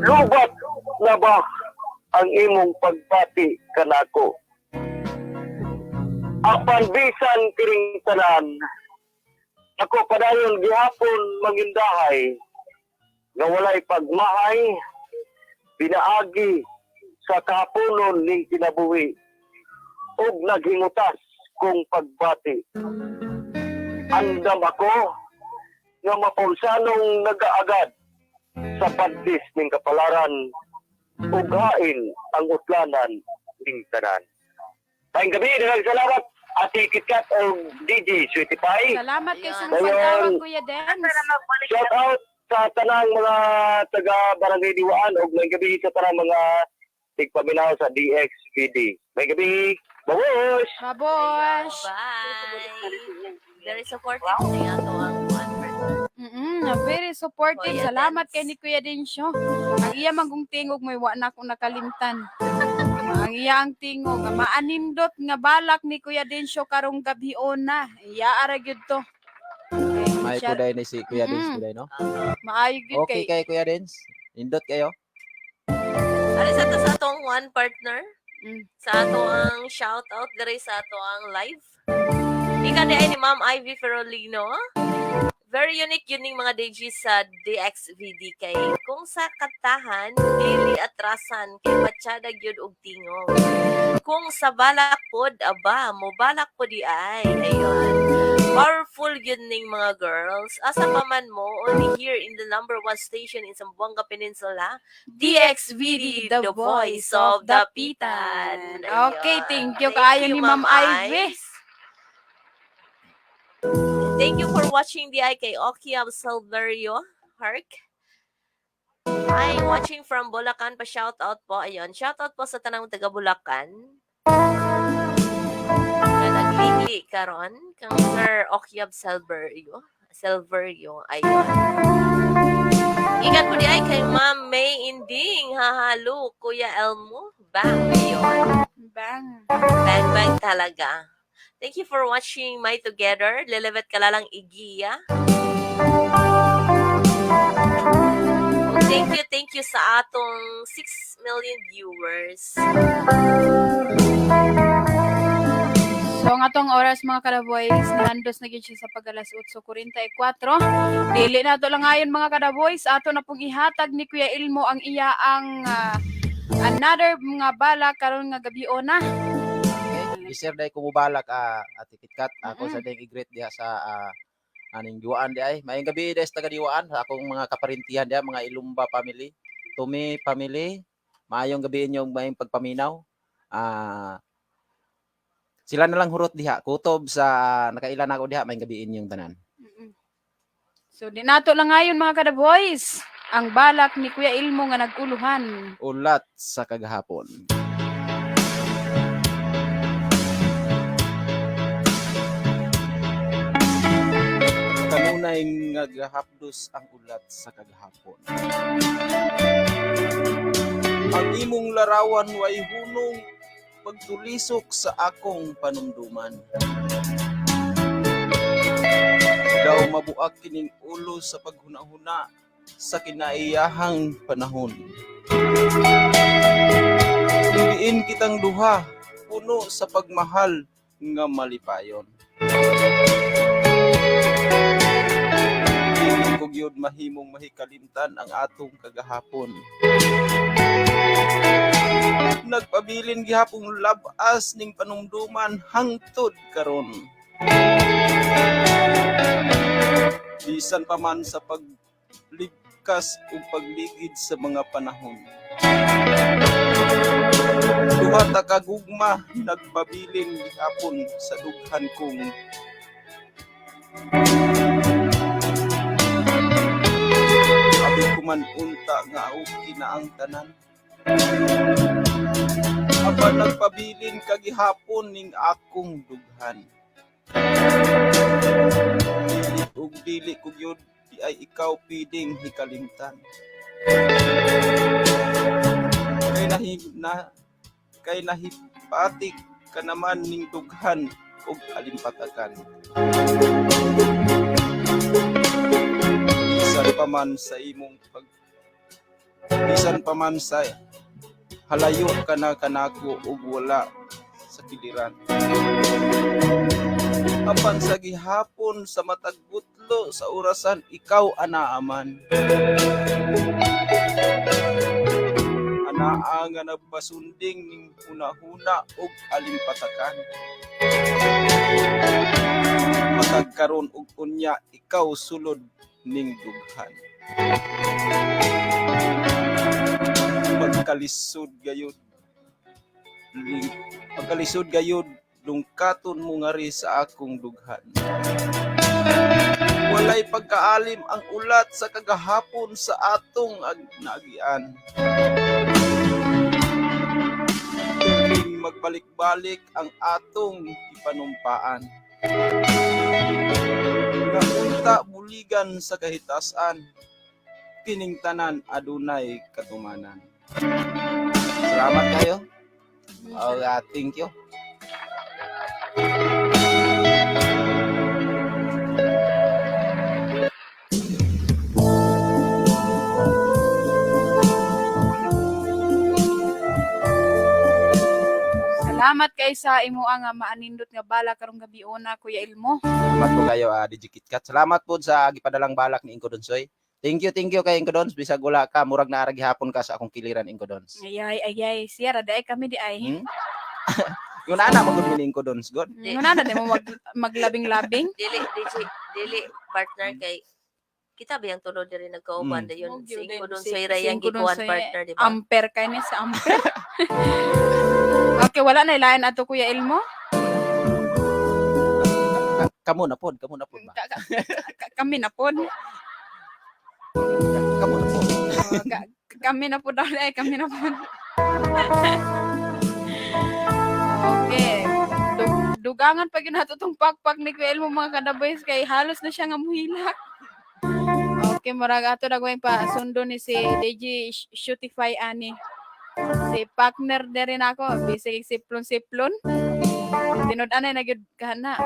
Lubat na ba ang imong pagbati kanako? Apan bisan kiring tanan, ako padayon gihapon mangindahay nga walay pagmahay, pinaagi sa kahaponon ning kinabuhi ug naghingutas kong pagbati. Andam ako nga mapulsanong nagaagad sa padlis ning kapalaran ug hain ang utlanan ning tanan. Maayong gabi, daghang salamat, Ate Kitkat o DJ Sweetie Pie. Salamat kay sa Ayun. pagtawag, Kuya Dens. Shout out sa tanang mga taga Barangay Diwaan ug maayong gabi sa tanang mga tigpaminaw sa DXPD. Maayong gabi. Babush! Babosh. Bye. Very supportive niya ato ang one partner. Very supportive. Kuya Salamat Dens. kay ni Kuya Densyo. Ang iya manggong tingog mo'y wa na akong nakalimtan. Ang iya ang tingog. Ang maanindot nga balak ni Kuya Densyo karong gabhiona. Iya ara gyud to. Okay, May siya- kuday ni si Kuya Dens kuday, no? Maayo gyud Okay kay kay Kuya Dens. Nindot kayo. Ano sa to sa atong one partner? Sa ato ang shout out diri sa ato ang live. Ika di ay ni Ma'am Ivy Ferolino. Very unique yun ning mga DJs sa DXVD kay kung sa kantahan dili atrasan kay patsada gyud og tingog. Kung sa balak pod aba mo balak pod di ay ayun. Powerful yun ning mga girls. Asa pa man mo, only here in the number one station in Zamboanga Peninsula, DXVD, the voice of the Pitan. Okay, Ayun. thank you kaayo ni Ma'am Ivy. Ives. Thank you for watching the IK Oki Salverio. Hark. Hi, watching from Bulacan. Pa shout out po. Ayun, shout out po sa tanang taga Bulacan. Nga naglili karon kang Sir Okiab Salverio. Salverio. Ayun. Ikan po di ay kay Ma'am May Inding. Hahalo, Kuya Elmo. Bang. Ayun. Bang. Bang bang talaga. Thank you for watching My Together. Lelebet Kalalang Igiya. Oh, thank you sa atong 6 million viewers. So ang atong oras, mga kadaboys, nahandos na gyud siya sa pag-alas 8:44. Dili na to lang ayon, mga kadaboys, ato na pong ihatag ni Kuya Ilmo ang iya ang another mga bala karon nga gabiona. Giser day ko mobalak, Ate Kitkat. Ako sa dayong i-greet diha sa aning Diwaan di ay. Maayong gabi diha sa taga Diwaan sa akong mga kaparintihan diha, mga Ilumba family, Tumi family. Maayong gabi inyong maayong pagpaminaw. Sila na lang hurot diha. Kutob sa nakailan ako diha, maayong gabi inyong tanan. So di nato lang ngayon, mga kada boys, ang balak ni Kuya Ilmo nga naguluhan. Ulat sa kagahapon. Kanunay nga gahapdos ang ulat sa kagahapon. Ang imong larawan way hunong pagtulisok sa akong panumduman. Daw mabuak kining ulo sa paghuna-huna sa kinaiyahang panahon. Diin kitang duha, puno sa pagmahal nga malipayon. Dili ko gyud mahimong mahikalimtan ang atong kagahapon. Nagpabilin gihapong labas ning panumduman hangtod karon. Bisan pa man sa pagligkas ug pagligid sa mga panahon. Duha ta ka gugma nagpabilin gihapon sa dughan kong abi ko man unta nga okay na ang tanan. Apan nagpabilin ka gihapon ning akong dughan. Dili ug dili ko gyud di ay ikaw piding hikalimtan. Kay nahi na kay nahipatik ka naman ning dughan ug alimpatakan. Bisan pa man sa imong pag bisan pa man sa halayo ka na kanako ug wala sa kiliran. Apan sa gihapon sa matag gutlo sa orasan ikaw anaaman. Anaa nga nagpasunding ning hunahuna ug alimpatakan. Matag karon ug unya ikaw sulod ning dughan. Pagkalisod gayud ling, pagkalisod gayud lungkaton mo ngari sa akong dughan. Walay pagkaalim ang ulat sa kagahapon sa atong naagian. Tuwing magbalik-balik ang atong ipanumpaan. Nga unta buligan sa kahitasan, kining tanan adunay katumanan. Salamat kayo. Oh, thank you. Salamat kay sa imo nga maanindot nga balak karong gabi una, Kuya Ilmo. Salamat po kayo, DJ KitKat. Salamat po sa gipadalang balak ni Inko Donsoy. Thank you kay Inko Dons. Bisag wala ka, murag naa ra gihapon ka sa akong kiliran, Inko Dons. Ayay, ayay, siya ra daay kami di ay. Yung ana magud ni Inko Dons, god. Nguna na di mo maglabing-labing. Dili, DJ, dili partner kay kita ba yung tulo diri nagkauban dayon Oh, si gyud Inko din. Donsoy ra Si yang Inko gikuan Donsoy, partner, di ba? Amper kay ni sa amper. Okay, wala na ilain ato, Kuya Ilmo. Kamo na pod ba? Kami na pod. Kamo na pod. Oh, kami na pod daw ay kami na pod. Okay. Dugangan pa gyud nato tong pakpak ni Kuya Elmo, mga kadaboys, kay halos na siya nga muhilak. Okay, murag ato na pa sundo ni si DJ Shootify ani. Si partner na rin ako, bisig siplon-siplon. Tinud-anay na gyud kana.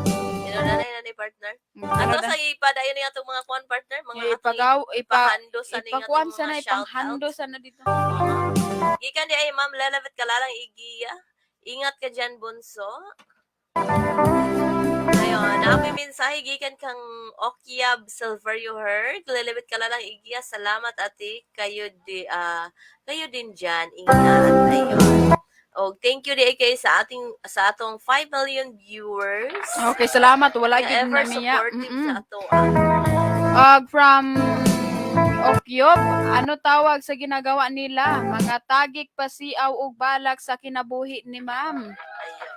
Tinud-anay na ni partner. Ato sa ipadayon ni atong mga kuan partner, mga atong Ipagaw, ipa ipahando sa ning ipakuan atong sana, mga ipanghando shoutouts. sana dito. Gikan di ay Ma'am Lelabet Kalalang Igiya. Ingat ka dyan, bunso. Ayun, naapay mensahe gikan kang Okyab Silver you heard. Lelabet Kalalang Igiya, salamat ate. Kayo di kayo din dyan. Ingat. Ayun. Og thank you di kay sa atong 5 million viewers. Okay, salamat. Wala Nga gyud ever na niya. supportive sa ato. Og from Okyop, ano tawag sa ginagawa nila? Mga tagik pasiaw og balak sa kinabuhi ni ma'am. Ayun.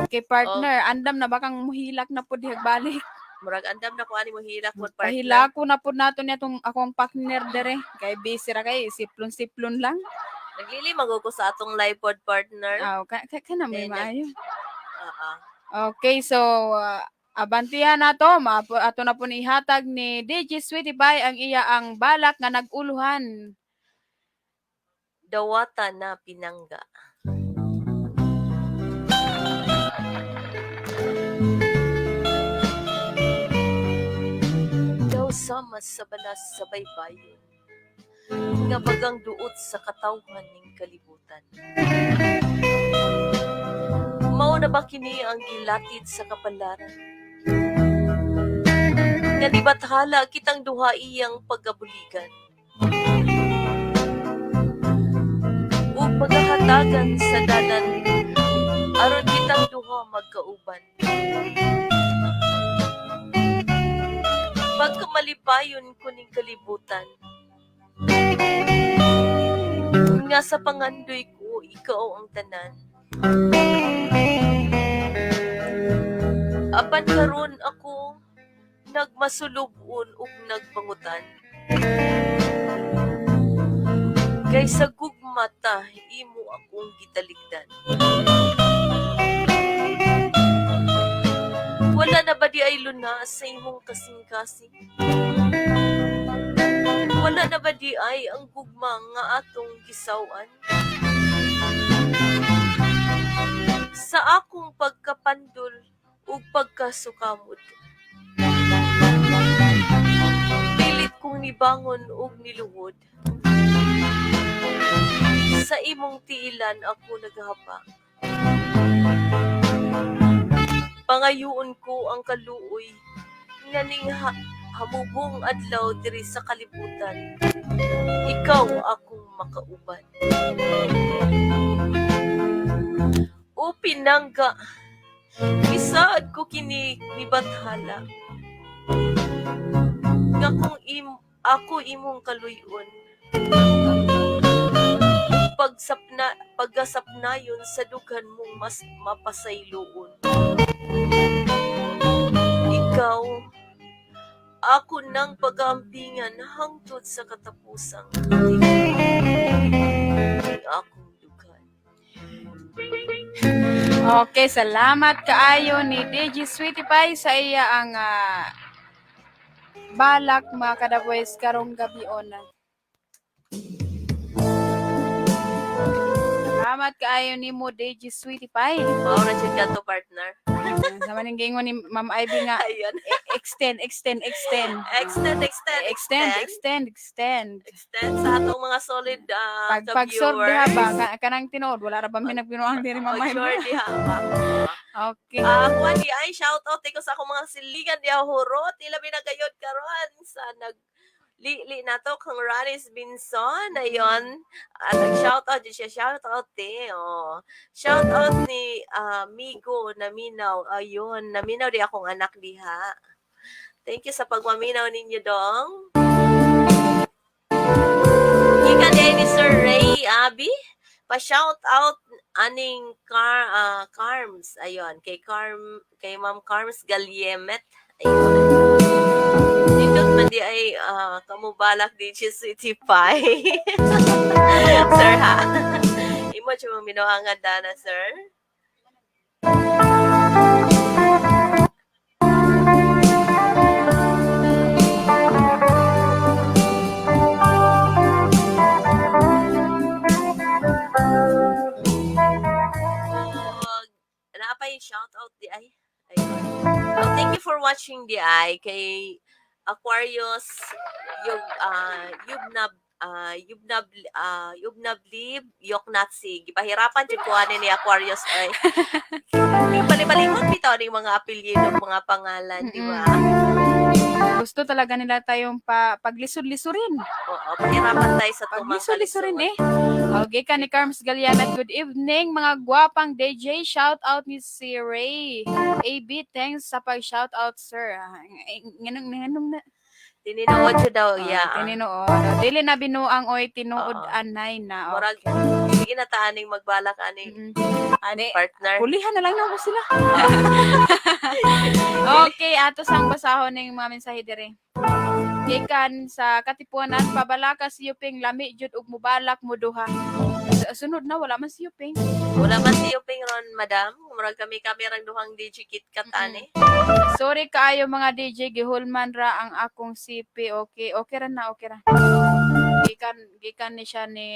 Okay, partner, andam na ba kang muhilak na pud balik? Murag andam na ko ani mo hilak mo, partner. Pahilak ko na pud nato niya tong akong partner dere. Kay busy ra kay siplon-siplon lang. Naglili ko sa atong live pod, partner. Aw, ka, ka na may Then, maayo. Ah. Okay, so abantihan nato, ato na po ni ihatag ni DJ Sweetie Pie ang iya ang balak nga nag-uluhan. Dawata na, pinangga. Daw sama sa balas sa baybayon, nga bagang duot sa katawhan ning kalibutan. Mao na ba kini ang gilatid sa kapalaran? Nga di bathala kitang duha iyang pagabuligan ug pagkahatagan sa dalan aron kitang duha magkauban. Pagkamalipayon ko ning kalibutan, nga sa pangandoy ko ikaw ang tanan. Apan karon ako nagmasulubon ug nagpangutan. Kay sa gugmata imo akong gitalikdan. Wala na ba di ay luna sa imong kasing-kasing? Wala na ba di ay ang gugma nga atong gisaw-an? Sa akong pagkapandol ug pagkasukamot, pilit kong nibangon ug niluhod. Sa imong tiilan ako naghapa. Pangayuon ko ang kaluoy nga ning hamubong adlaw diri sa kalibutan. Ikaw akong makauban. O pinangga, isaad ko kini ni Bathala. Nga kung ako imong kaluyon, pagkasapnayon sa dughan mong mas mapasayloon. Ikaw, ako nang pag-ampingan hangtod sa katapusang ning akong dughan. Okay, salamat kaayo ni DJ Sweetie Pie sa iya ang balak, mga kadaboys, karong gabi ona. Salamat kaayo nimo, DJ Sweetie Pie. Mao na jud ka to, partner. Sama ning giingon ni Ma'am Ivy nga Ayun. Extend, extend, extend. Extend, extend, Extend, extend, extend. Extend sa atong mga solid Pag pag sort diha ka-viewers. ba kanang tinuod wala ra ba mi nagbinuang diri, Ma'am Pag Ivy. short diha ba. Okay. Kuan di ay shout out ko sa akong mga siligan diha hurot. Ilabi na gayod karon sa nag li nato kang Ranis Binson, ayon. Nag shout out siya, shout out te, oh. Shout out ni Migo Naminaw, ayun, naminaw di akong anak diha. Thank you sa pagmaminaw ninyo dong. Gikan di ay ni Sir Ray Abi, pa shout out aning Carms, ayun, kay Ma'am Carms Galyemet, ayun. Nindot man di ay kamubalak di Sweetie Pie. Sir ha. Imo siya mong minuangan dana, sir. Ug naa pa yung shout out di ay. Ayun. Oh, thank you for watching di ay kay Aquarius yug yubnab yubnab yubnablib yok Nazi. Gipahirapan jud ko ani ni Aquarius oy. Bali-balikon bitaw. ning mga apelyido, mga pangalan, di ba? Gusto talaga nila tayong paglisod-lisurin. Oo, pahirapan tayo sa tumang Paglisod-lisurin kalisod. eh. Okay ka ni Carms Galianat. Good evening mga gwapang DJ. Shout out ni si Ray. AB, thanks sa pag-shout out, sir. Ah, nganong nganong na. Tinuod siya daw, Ah, yeah. tinuod. Dili na binuang oy, tinuod anay na. Murag, sige na ta aning magbalak aning Ani, partner. Pulihan na lang na ako sila. Okay, ato sang basahon ning mga mensahe dire. Gikan sa Katipunan, pabalaka si Yuping, lami jud og mubalak mo duha. Sunod na wala man si Yuping. Wala man si Yuping ron, madam. Murag kami kami rang duhang DJ KitKat ani. Sorry kaayo mga DJ, gihulman ra ang akong CP. Okay, okay ra na, okay ra. Gikan gikan ni siya ni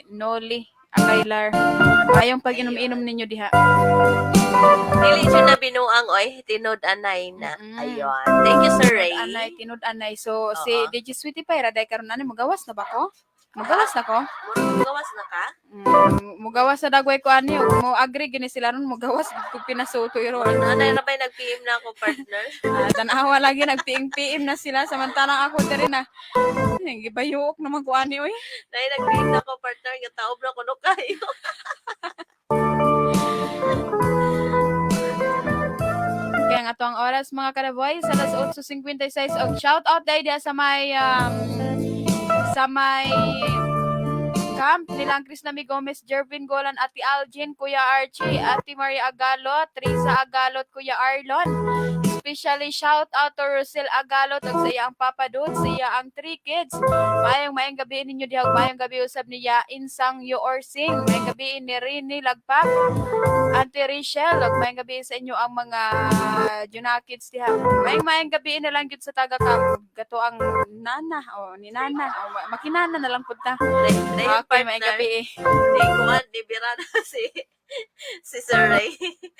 Noli Akailar. Ayong pag-inom-inom ninyo diha. Dili siya na binuang oy, tinud anay na. Ayun. Thank you, Sir Ray. Anay, tinud anay. So si DJ Sweetie Pie ra day karon ani mugawas na ba ko? Mugawas na ko? Murag gawas na ka? Mugawas na dagway ko ani ug mo agree gini sila ron mugawas kog pinasutoy ron. Murag nanay ra ba nag-PM na ako, partner? Ah, tanawa lagi nag-PM na sila samantalang ako diri na. Ay, gibayuok naman ko ani oy. Nay nag-PM na ako, partner, nga taob na kuno kayo. Kaya nga ato ang oras mga kadaboy sa alas 8:56 og shout out dahil diha sa may camp nilang Chris Nami Gomez, Jervin Golan, Ate Algin, Kuya Archie, Ate Maria Agalot, Teresa Agalot, Kuya Arlon. Especially shout out to Rosel Agalot ug sa iyang Papa Dud, sa iya ang three kids. Maayong maayong gabi ninyo diha ug maayong gabi usab niya Insang Sing. Maayong gabi ni Rini Lagpak, Ate Rachel, ug maayong gabi sa inyo ang mga Junakids diha. Maayong maayong gabi na lang gyud sa taga camp. Gato ang nana o ni nana o makinana na lang pud ta. Nay, nay, Okay, maayong partner. gabi eh. Di kuan, di bira na si si Sir Ray.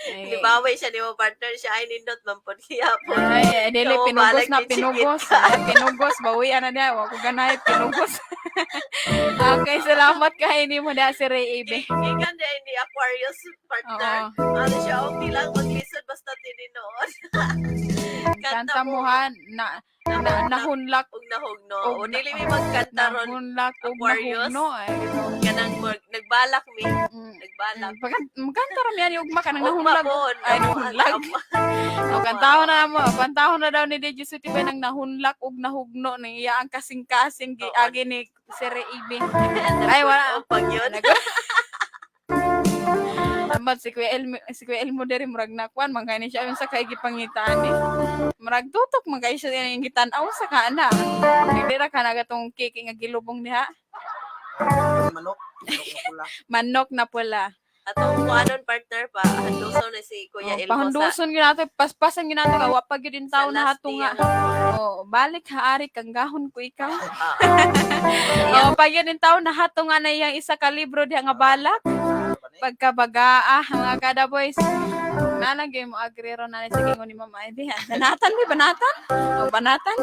Ay. Di baway siya ni mo partner siya ay nindot man pod gihapon. Ay, eh, dili Kamu pinugos balag na ni pinugos. Chiquita. Ay, pinugos bawian na niya. Wa ko ganahay pinugos. Okay, salamat kay nimo da si Ray Ibe. Gikan di ay ni Aquarius partner. Oo. Ano siya, okay lang maglisod basta tininood. Kanta mo ha na, na nahunlak Og nahugno. Og O dili mi magkanta ron nahunlak og Aquarius. nahugno ay. Kanang nagbalak mi. Nagbalak. Magkanta ra mi ani ugma kanang Ugma nahunlag. pod. Ay, nahunlag. O kantahon na mo, kantahon na daw ni DJ Sweetie Pie nang nahunlak og nahugno nang iya ang kasing-kasing giagi ni si Ray Ibe. Ay, wala. Pag yun. Amad si Kuya Elmo, si Kuya Elmo diri murag nakuan man kay ni siya sa kay gipangitaan eh. Murag tutok man kay siya yung gitan-aw sa kana. Hindi ra kana gatong cake nga gilubong niha. Manok, manok na pula. Manok na pula. Atong kuanon partner pa, handuson na si Kuya Oh, Elmo sa pahunduson gyud nato, paspasan gyud nato nga wa pa gyud in sa taon na last hato nga. day. Oh, balik haari kang gahon ko ikaw. Ah. Oh, pa gyud in taon na hato nga na iyang isa ka libro diha nga balak. Pagkabagaa mga kada boys. Nalang gyud mo agree ron na sa gingon ni Mama Ivy. Ha? Banatan mi banatan. O banatan.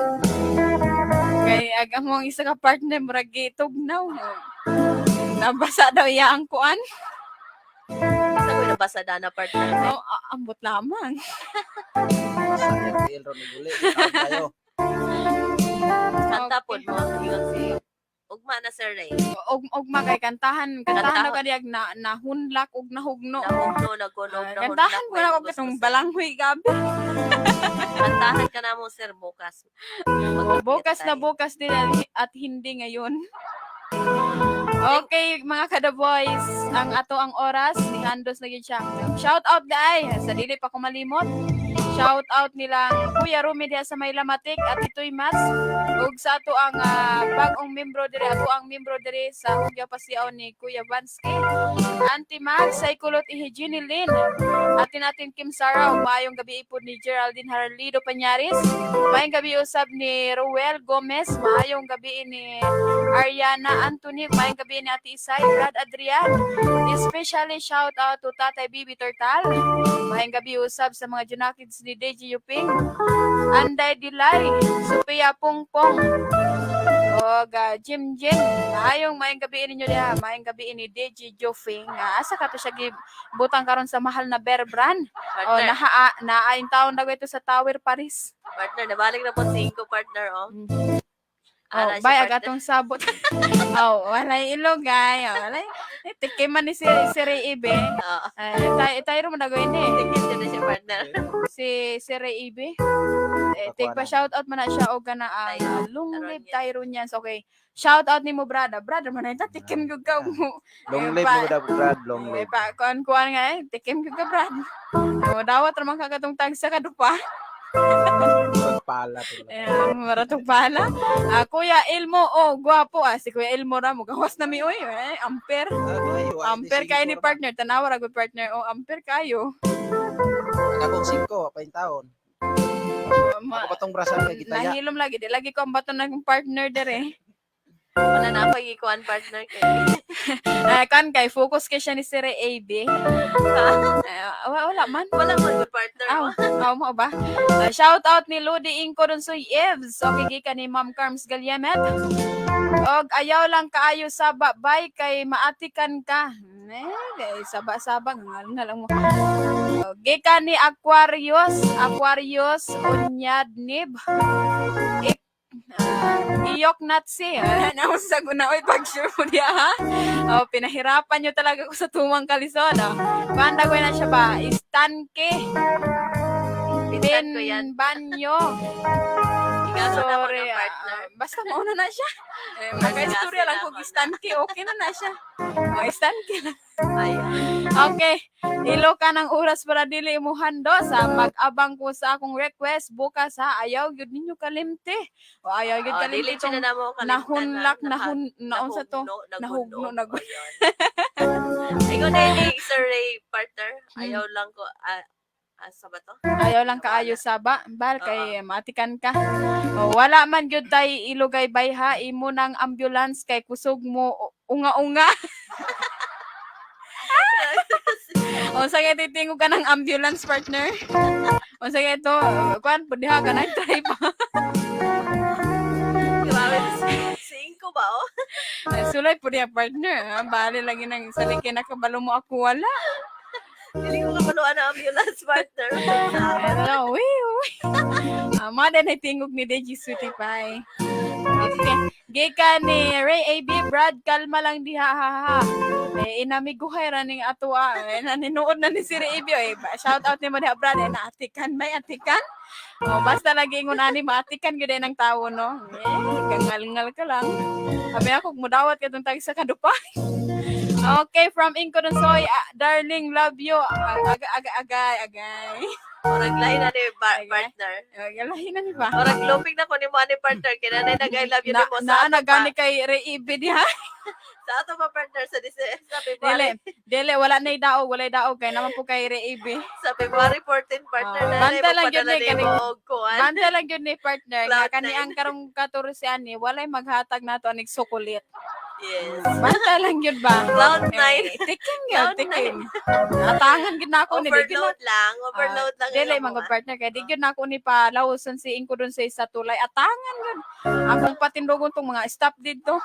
Kay ag among isa ka partner murag gitugnaw. Nabasa daw iya ang kuan. Sa ko nabasa na partner. Oh, ambot lamang. Sa RTL ron uli. Tawag tayo. Kanta pod mo yun si Ugma na Sir Ray. Og ugma kay kantahan, kantahan Kantahon. daw kaniag na nahunlak og nahugno. Nahugno, nagunog, Ah, nahunlak. kantahan ko na ko katong balanghoy gabi. Kantahan ka na mo sir bukas. Oh, bukas na bukas din at hindi ngayon. Okay, mga kada boys, ang ato ang oras, nihandos na gyud siya. Shout out guys, sa dili pa ko malimot. Shout out nilang Kuya Rumi diha sa may Lamatik at Itoy Mas ug sa ato ang bag-ong membro diri, ato ang membro diri sa Hugya Pasiaw ni Kuya Vansky. Auntie Mag, sa Ikulot Ihigini Lynn. Atin natin Kim Sara, ug maayong gabi ipod ni Geraldine Harlido Pañares. Maayong gabi usab ni Ruel Gomez, maayong gabi ni Ariana Anthony, maayong gabi ni Ate Isay, Brad Adrian. Especially shout out to Tatay Bibi Tortal. Maayong gabi usab sa mga Junakids ni DJ Yuping, Anday Dilay, Sophia Pongpong. Og Jim Jim, maayong maayong gabi ninyo diha. Maayong gabi ni DJ Jofing. Asa ka to siya gibutang karon sa mahal na Bear Brand? Oh, Partner, naha naa in taon na ito sa Tower Paris. Partner, nabalik na po 5, partner, oh. Oh, Ara siya, bay partner. agatong sabot. Oh, walay ilog ay. Oh, walay. Eh, tikiman ni si Ray Ibe. Oo. Ay, tayo tayo mo na gawin eh. Tikit na siya, partner. Si si Ray Ibe. Eh, tigpa shout out man na siya og kana ang long live Tyronians. Okay. Shout out nimo, brother. Brother man na tikim gyud ka mo. Long Eh, live mo da, Brad, long Eh, live. pa kuan kuan nga eh, tikim gyud ka, brad. Oh, dawat ra man ka katong tag sa kadupa. Pala to. Eh, maratong pala. Ah, Kuya Ilmo, oh, gwapo ah. Si Kuya Ilmo ra mo gawas na mi oy, eh, amper. Amper kayo ni partner, tanawa ra gud, partner. Oh, amper kayo. Akong 5 pa yung taon. Ako pa tong brasan kay gitaya. Nahilom lagi, di lagi ko ang bato ng partner dere. Wala na ako ikuan, partner, kay. Ah, kan kay focus kay siya ni Sir AB. Ah, wala man. Wala man good, partner. Aw, Oh. aw mo ba? Ah, shout out ni Lodi Inko dun sa Evs. Okay, gikan ni Ma'am Carms Galyemet. Og ayaw lang kaayo saba bay kay maatikan ka. Eh, kay saba-saba ngal nga lang mo. Og gikan ni Aquarius, Aquarius Unyadnib. Ik, iyok Natsi. Wala na ako sa guna. Oy, pag-sure mo diya, ha? Oh, pinahirapan nyo talaga ko sa tumang kalisod. Oh. Panda ko na siya ba? Istanke. Pinsan ko yan. Bin Banyo. Igaso na ako Sorry. ng partner. Ah, basta mauna na siya. Eh, maka-istorya lang kung istanke, okay na na siya. O, istanke lang. Ay, Okay. Ilo ka ng oras para dili mo hando sa mag-abang ko sa akong request bukas ha. Ayaw gyud ninyo kalimti. O ayaw gyud oh, kalimti dili itong na namo kalimtan. nahunlak, nahun, naon sa to? Nahugno, Nahugno, nag- Ikaw na ni Sir Ray, partner. Ayaw lang ko, asa ba to? Ayaw lang kaayo saba, bal kay maatikan ka. O, wala man gyud tay ilugay bay ha, imo nang ambulance kay kusog mo unga-unga. O sa kay titingog ka ng ambulance, partner. O sa kay to, kuan pud diha ka nang try pa. Grabe, 5 ba, oh? Ay, sulay pud diha, partner. Ah, bali lagi nang saliki nakabalo mo ako wala. Dili ko kabaluan na ambulance, partner. Ano, uy, uy. Ah, mga na tingog ni Deji Sweetie Pie. Okay. Gikan ni Ray AB, Brad, kalma lang di ha ha ha. Eh, inamiguhay ra ning ato ah. Eh, naninuod na ni si Ray AB. Eh, shout out ni mo diha, Brad. Eh, naatikan, may atikan. Oh, basta lagi ingon ani maatikan gyud ng tao no. Eh, gangal-ngal ka lang. Sabi ako, mudawat ka tong tag sa kadupa. Okay, from Inko Donsoy, ah, darling, love you. Ah, agay, agay, agay, agay. Murag lahi na ni Okay. partner. Agay, lahi na ni ba? Murag lupig na ko ni mo ani, partner. Kaya na nag I love you Na, ni mo na, sa ato na, pa. gani kay Ray AB diha. Sa ato pa, partner, sa Dili, February dili, wala na daog, wala daog kay naman po kay Ray AB. Sa February 14, partner, Ah, na banta lang yun magpadala eh, ni kani- mo og kuan. Banta lang yun ni partner nga Cloud kani nine. ang karong 14 ani walay maghatag nato anig sukulit. Yes. Banta lang yun ba? Cloud nine. Eh, tikim yun, Cloud tikim. Atangan gid na ako ni di gyud na- Overload lang. Overload lang. Dili ang mga amo, ah. partner kay di gyud na ako ni palawson si Ingko dun sa isa tulay. Atangan yun. Akong patindugon tong mga staff dito.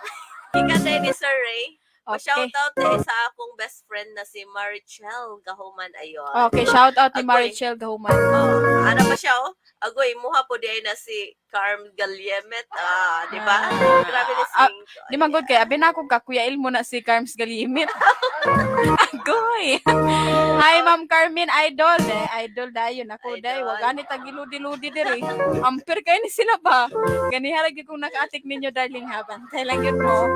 Ika tayo ni Sir Ray. Okay. Pa-shout out tayo sa akong best friend na si Marichel Gahuman ayon. Okay, shout out ni Agoy. Marichel Gahuman. Oh, ano pa siya oh? Agoy, muha po di ay na si Carm Galyemet. Ah, di ba? Ah. Grabe na Ah, sing. Di man good kay abi na ako ka Kuya Ilmo na si Carms Galimit. Agoy. Hi Ma'am Carmen idol. Eh, idol dayon ako day Idol. wa gani tag iludi-ludi diri. Amper kay ni sila ba? Ganiha lagi kung nakaatik ninyo darling ha. Bantay lang yun mo.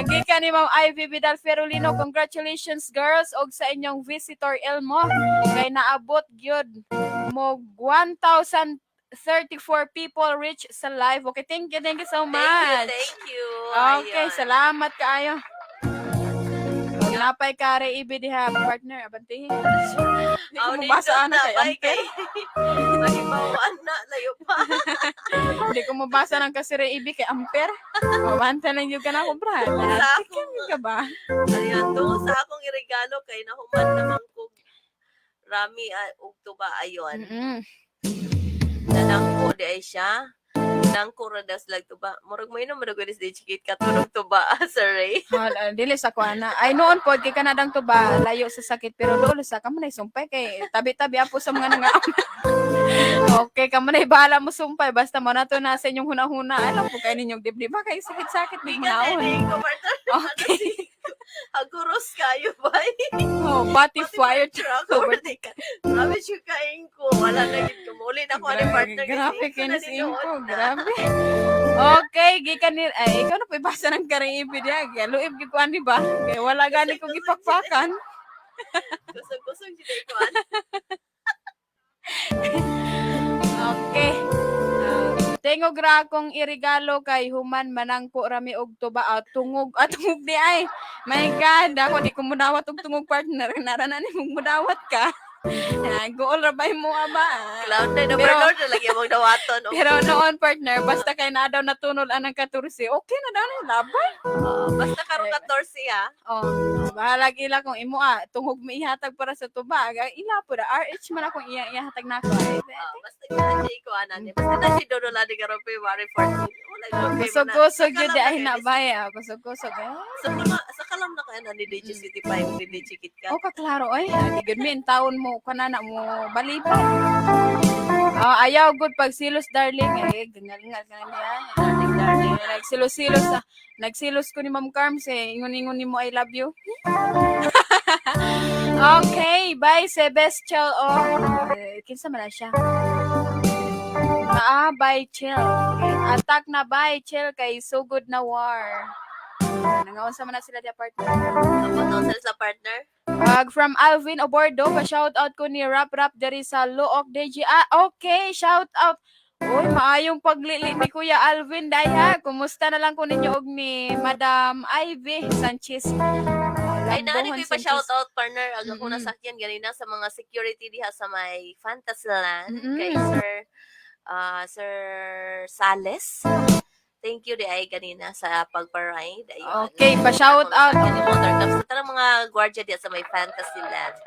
Gikan ni Ma'am Ivy Vidal Ferolino, congratulations girls og sa inyong visitor Elmo kay naabot gyud mo 1,034 people reach sa live. Okay, thank you so Thank you, much. thank you. Okay, Ayun. salamat kaayo. Napay kare ibi diha partner abanti. Di ko Aw, mabasa nindot ana na, kay bye, amper. kay. Mahibawan na, layo pa. Di ko mabasa ng kasire ibi kay amper. Mabanta lang yun ka na ako, brad. Sa Tikim ka ba? Ayun, tungkol sa akong irigalo kay nahuman naman kog rami ah, og tuba ayon. Nalang ko di ay siya. Nangkura daw sila tuba. Murag mo inom murag ni si Chikit katulog tuba, Sir Ray. Hala, dili sa kuana. Ay noon pod kay kanadang tuba layo sa sakit pero dool sa kamo na sumpay kay tabi-tabi apo sa mga nanga. Okay, kamo na bahala mo sumpay basta mo na to na sa inyong hunahuna. Alam po kay ninyong dibdib ba kay sakit-sakit di Di ka naon. ko partner. Okay. Haguros kayo bay. Oh, pati fire truck over the ka. Grabe siya kain ko. Wala na gid ko. Muli na ko ani partner. Grabe kasi kay na ni Ingko, na. grabe. Okay, gikan ni ay ikaw na po ibasa ng Caribe diya. Kaya luib gyud ko ani ba? Kay wala gani ko gipakpakan. Kusog-kusog jud ko ani. Okay. Tingog ra akong irigalo kay human manangko rami og tuba ah, tungog ah, tungog di ay. My God, ako di ko mudawat og tungog, partner. Nara na ni mong mudawat ka. Ah, gool ra ba mo aba? Cloud na Pero- overlord na lagi among dawaton. Oh. Pero noon, partner, basta kay na daw natunol anang 14, okay na daw na labay. Oh, basta karong 14 ha. Oh, bahala ila kung imo ah, tungog mi ihatag para sa tuba. Ila po da RH man akong iya ihatag nako. Ay, Oh, basta na siya ikuan ani. Basta na siya doon na karon February 14. Wala gyud kay Kusog-kusog mana. jud Sa ay kalam na na bay. Ah, kusog-kusog. Ah. Sa kalam na kay ni DJ City 5 ni DJ Kit Kat. Oh, kaklaro oy. Di gud mi in taon mo kanana mo balipat. Oh, ayaw good pag silos, darling. Eh, gangal-ngal ka na niya. Darling, darling. Eh, nagsilos-silos ah. Nagsilos ko ni Ma'am Carms eh. Ingon-ingon ni mo I love you. Okay, bye Sebastian. Oh, eh, kinsa man na siya? Ah, bye chill. Attack na bye chill kay sugod na war. Nangaon sa man na sila di partner. Kapag sila sa partner. Ag from Alvin Obordo, pa shout out ko ni Rap Rap diri sa Luok DG. Ah, okay, shout out. Uy, maayong paglili ni Kuya Alvin dayha. Kumusta na lang ko ninyo og ni Madam Ivy Sanchez. Ay, naani Lambohon ko pa Sanchez. shout out partner. Ang ako nasakyan ganina sa mga security diha sa may Fantasyland kay Sir Sales. Thank you di ay ganina sa pagpa-ride. Ayun. Okay, pa-shout Ako out. nasakyan ni Motor Cup sa tanang mga gwardiya diha sa may Fantasyland.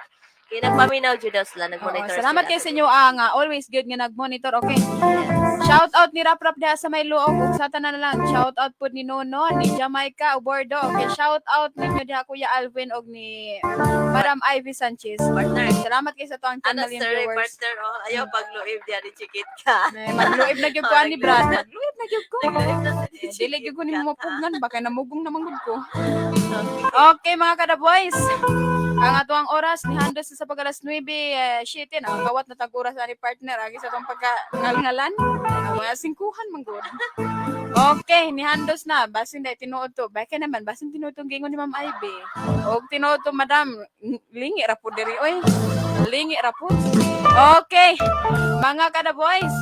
Kaya nagpaminaw jud daw sila, Oo, nag-monitor salamat sila. kay sa inyo nga always good nga nag-monitor. Okay. Yes. Shout out ni Rap Rap diha sa may Luok ug sa tanan na lang. Shout out pud ni Nono ni Jamaica Obordo. Okay, shout out ninyo diha Kuya Alvin og ni Madam Ivy Sanchez. Partner. Salamat kay sa tuang 10 Ano, million sir, viewers. partner, oh, ayaw pagluib diha ni Chikit ka. May magluib na gyud ko Oh, ani Brad. Magluib na gyud ko. Nagluib na si Eh, dili gyud ko nimo Chikit ka. mapugnan baka namugong na manggod ko. Okay mga kada boys. Ang atuang oras ni handos sa pag alas 9 eh, shit ang kawat na tag oras ani partner agi sa atong pagka ngalngalan. Ang mga singkuhan man gud. Okay, ni handos na basin dai tinuod to. Baka naman basin tinuod tong gingon ni Ma'am Ivy. Og tinuod to madam, lingi ra pud diri oy. Lingi ra pud. Okay. Mga kada boys.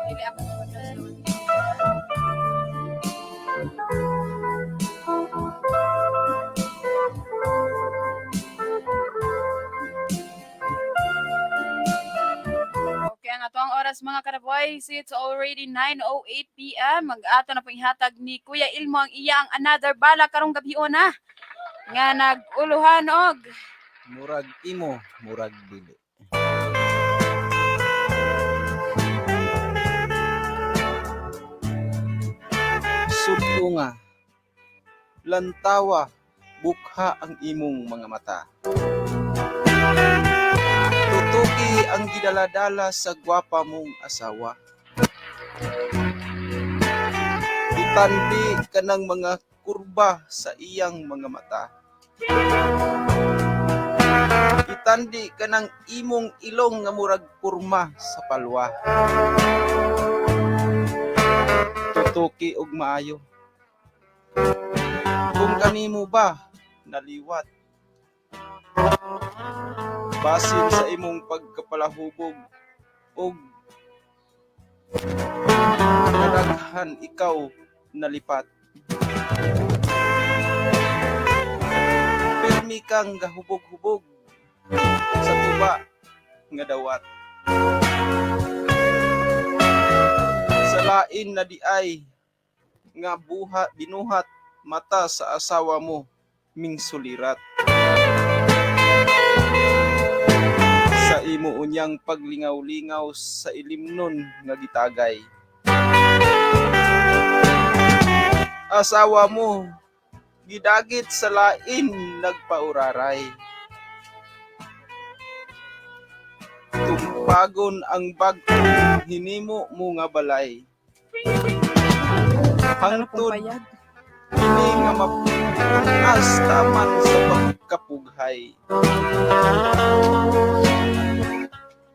Dili ako mapagkas. Okay, ang atoang oras mga karaboys, it's already 9:08 p.m. Mag-ato na pong ihatag ni Kuya Ilmo ang iyang another bala karong gabi na nga nag-uluhan og Murag imo, murag dili. Sudto nga, lantawa, bukha ang imong mga mata. Tutuki ang gidaladala sa gwapa mong asawa. Itandi kanang mga kurba sa iyang mga mata. Itandi kanang imong ilong nga murag kurma sa palwa. Tutuki og maayo. Kung kanimo ba naliwat. Basin sa imong pagkapalahubog og kadaghan ikaw nalipat. Pirmi kang gahubog-hubog sa tuba nga dawat. Sa lain na di ay nga buhat binuhat Mata sa asawa mo mingsulirat. Sa imo unyang paglingaw-lingaw sa ilimnon nga gitagay. Asawa mo gidagit sa lain nagpauraray. Tumpagon ang bag-ong hinimo mo nga balay. Hangtod Payag. kini nga mapunas taman sa pagkapughay.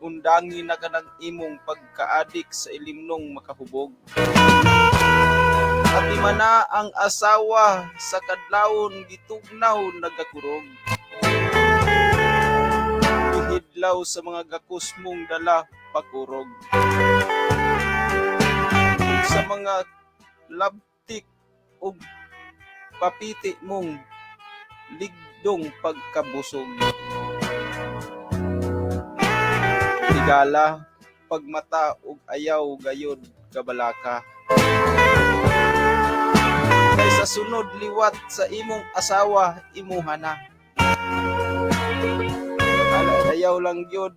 Undangi na kanang imong pagkaadik sa ilimnong makahubog. At na ang asawa sa kadlawon gitugnaw nagakurog. Gihidlaw sa mga gakus mong dala pakurog. Ug sa mga labtik ug papiti mong ligdong pagkabusog. Tigala, pagmata ug ayaw gayod kabalaka. Kay sa sunod liwat sa imong asawa imuha na. Ala, ayaw lang gyud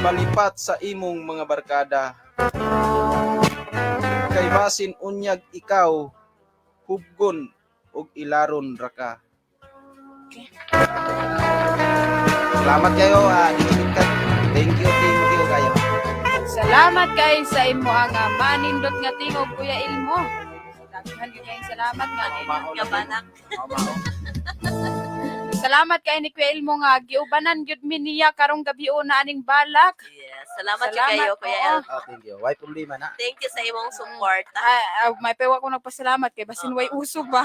palipat sa imong mga barkada. Kay basin unyag ikaw hubgon og ilaron ra ka. Salamat kayo, Kat. Thank you kayo. Salamat kay sa imo ang manindot nga tingog, Kuya Ilmo. Daghan gyud kayong salamat nga. Manindot nga balak. Salamat kay ni Kuya Ilmo nga giubanan gyud mi niya karong gabi na aning balak. Yes. Salamat, Salamat, kayo, Kuya oo. El. Oh, thank you. Why problema na? Thank you sa imong support. Ah, ah, may pewa ko nagpasalamat kay basin way usob ba.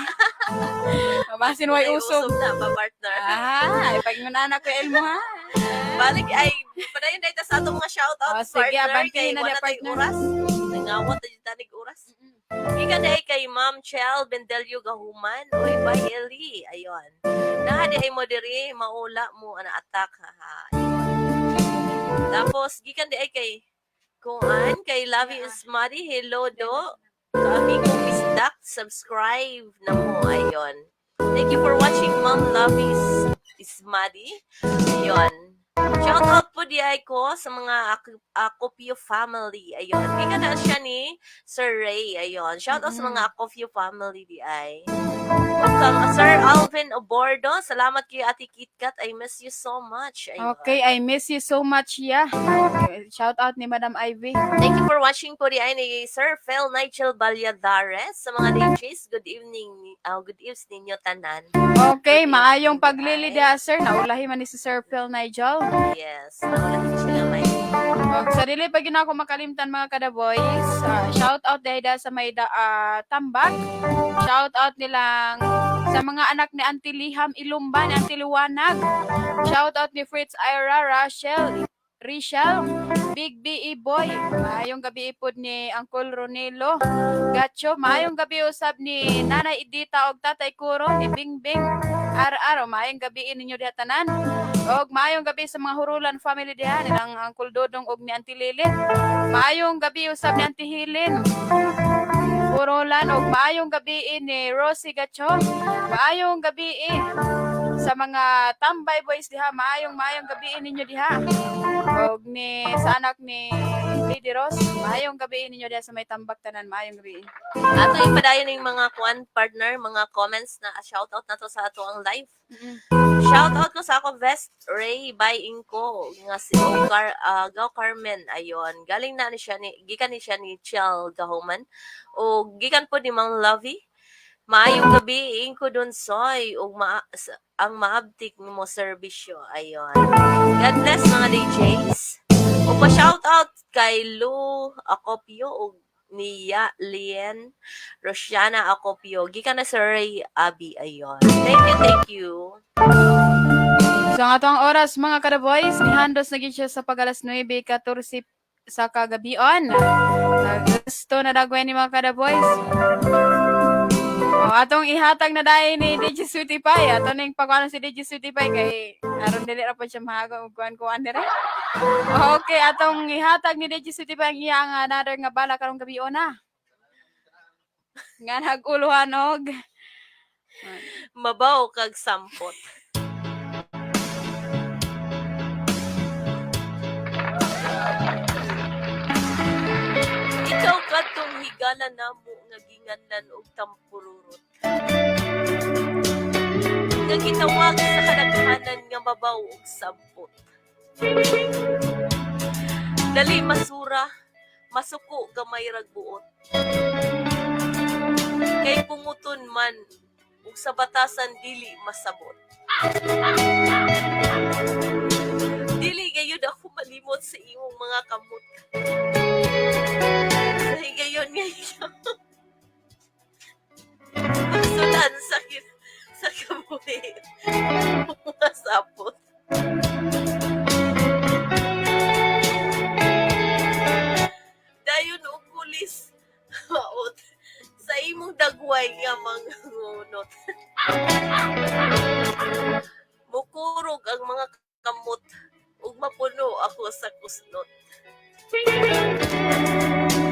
Basin way May usob. usob na ba, partner? Ah, ipag na Kuya Elmo ha. Balik ay padayon na ita sa atong mga shoutout, Oh, sige, partner, abantihin kay na wala niya, tayong partner. oras. Nangawat na yung tanig oras. Gikan na ay kay Ma'am Chel Bendelio Gahuman. Uy, bye Eli. Ayon. Nahadi ay mo diri, maula mo ana attack ha. Ha. Ayon. Tapos gikan di ay kay Kuan kay Lovey Ismari. Hello do. Kami kong bisdak, subscribe na mo. Ayon. Thank you for watching, Ma'am Lovey Ismadi. Ayon. Shout out po di ay ko sa mga Akopio family. Ayon. Gikan na siya ni Sir Ray. Ayon. Shout out sa mga Akopio family di ay. Ug kang Sir Alvin Obordo, salamat kay Ate KitKat. I miss you so much. Ayun. Okay, I miss you so much, yeah. Shout out ni Madam Ivy. Thank you for watching po di ay ni Sir Phil Nigel Valladares. Sa mga DJs, good evening. Good evening ninyo tanan. Okay, Good maayong evening, paglili di ay. diha, sir. Naulahi man ni si Sir Phil Nigel. Yes. Naulahin siya may. Og sa dili pa gyud ako makalimtan, mga kada boys. Shout out dahil da sa may da, tambak. Shout out nilang sa mga anak ni Auntie Liham Ilumba, ni Auntie Liwanag. Shout out ni Fritz Ira, Rachel, Richel, Big B.E. Boy. Maayong gabi ipod ni Uncle Ronelo Gacho. Maayong gabi usab ni Nanay Edita og Tatay Kuro, ni Bingbing RR. Maayong gabi ninyo diha tanan. Og maayong gabi sa mga Hurulan family diha nilang Uncle Dodong og ni Auntie Lilit. Maayong gabi usab ni Auntie Helen Hurulan og maayong gabi ni Rosie Gacho. Maayong gabi sa mga Tambay Boys diha, maayong maayong gabi ninyo diha. Og ni sa anak ni Lady Rose, maayong gabi ninyo diha sa may tambak tanan, maayong gabi. Ato ipadayon yung mga kuan, partner, mga comments na shout out na to sa ato ang live. Shout out ko sa ako Vest Ray by Inko nga si Car, Gao Carmen, ayon. Galing na ni siya ni gikan ni siya ni Chel Gahuman o gikan po ni Mang Lovey. Maayong gabi Inko Donsoy ug ang maabtik mo serbisyo, ayon. God bless mga DJs. O pa shout out kay Lou Acopio ug Nia Lien Rosiana Acopio. Gikan na Sir Ray Abi, ayon. Thank you, thank you. So ang atong oras, mga kada boys, nihandos na gid siya sa pag alas 9:14 sa kagabion. Gusto na dagwen ni mga kada boys. Oh, atong ihatag na dahil ni DJ Sweetie Pie. Ato ning pagkuan si DJ Sweetie Pie kay aron dili ra po siya mahago og kuan-kuan dire. Okay, atong ihatag ni DJ Sweetie Pie ang iyang another nga bala karong gabi na. Nga naguluhan og mabaw kag sampot. Ikaw kadtong higala namo nga ginganlan og tampururot. Nga gitawag sa kadaghanan nga mabaw og sampot. Dali masura, masuko gamay rag buot. Kay punguton man ug sa batasan dili masabot. Dili gayud ako malimot sa imong mga kamot. Sa higayon nga ikaw. Pagsulan sa kabuhi. Mga sapot. Dayon og kulis maot sa imong dagway nga mangunot. Mukurog ang mga kamot ug mapuno ako sa kusnot.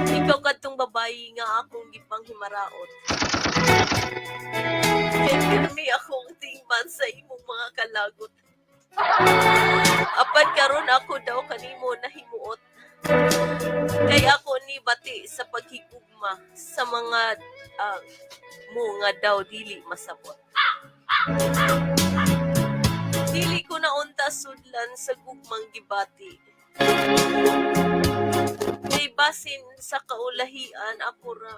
Ikaw kadtong babayi nga akong gipanghimaraot. Kay pirmi akong tingban sa imong mga kalagot. Apan karon ako daw kanimo nahimuot. Kay ako ni bati sa paghigugma sa mga mo nga daw dili masabot. Dili ko na unta sudlan sa gugmang gibati. Kay basin sa kaulahian ako ra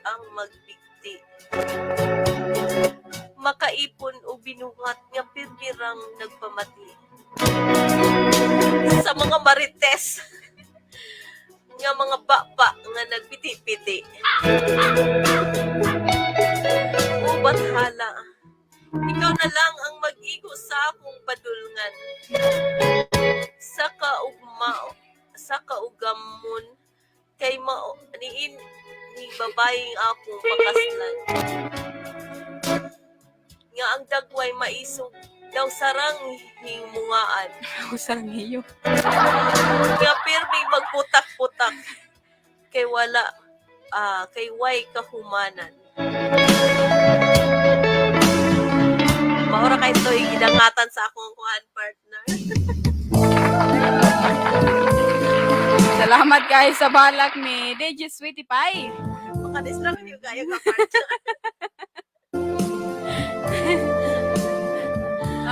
ang magbigti. Makaipon o binuhat nga pirmirang nagpamati. Sa mga marites nga mga baba nga nagpiti-piti. O bathala, ikaw na lang ang mag-igo sa akong padulngan. Sa kaugma, sa kaugamon kay mao niin ni babayeng akong pakaslan. Nga ang dagway maisog daw sarang himungaan. Usang iyo. Nga pirmi magputak-putak kay wala kay way kahumanan. Maura kay to'y gidangatan sa akong kuan, partner. Salamat guys sa balak ni DJ Sweetie Pie. Maka-distract yung kayo ka, partner.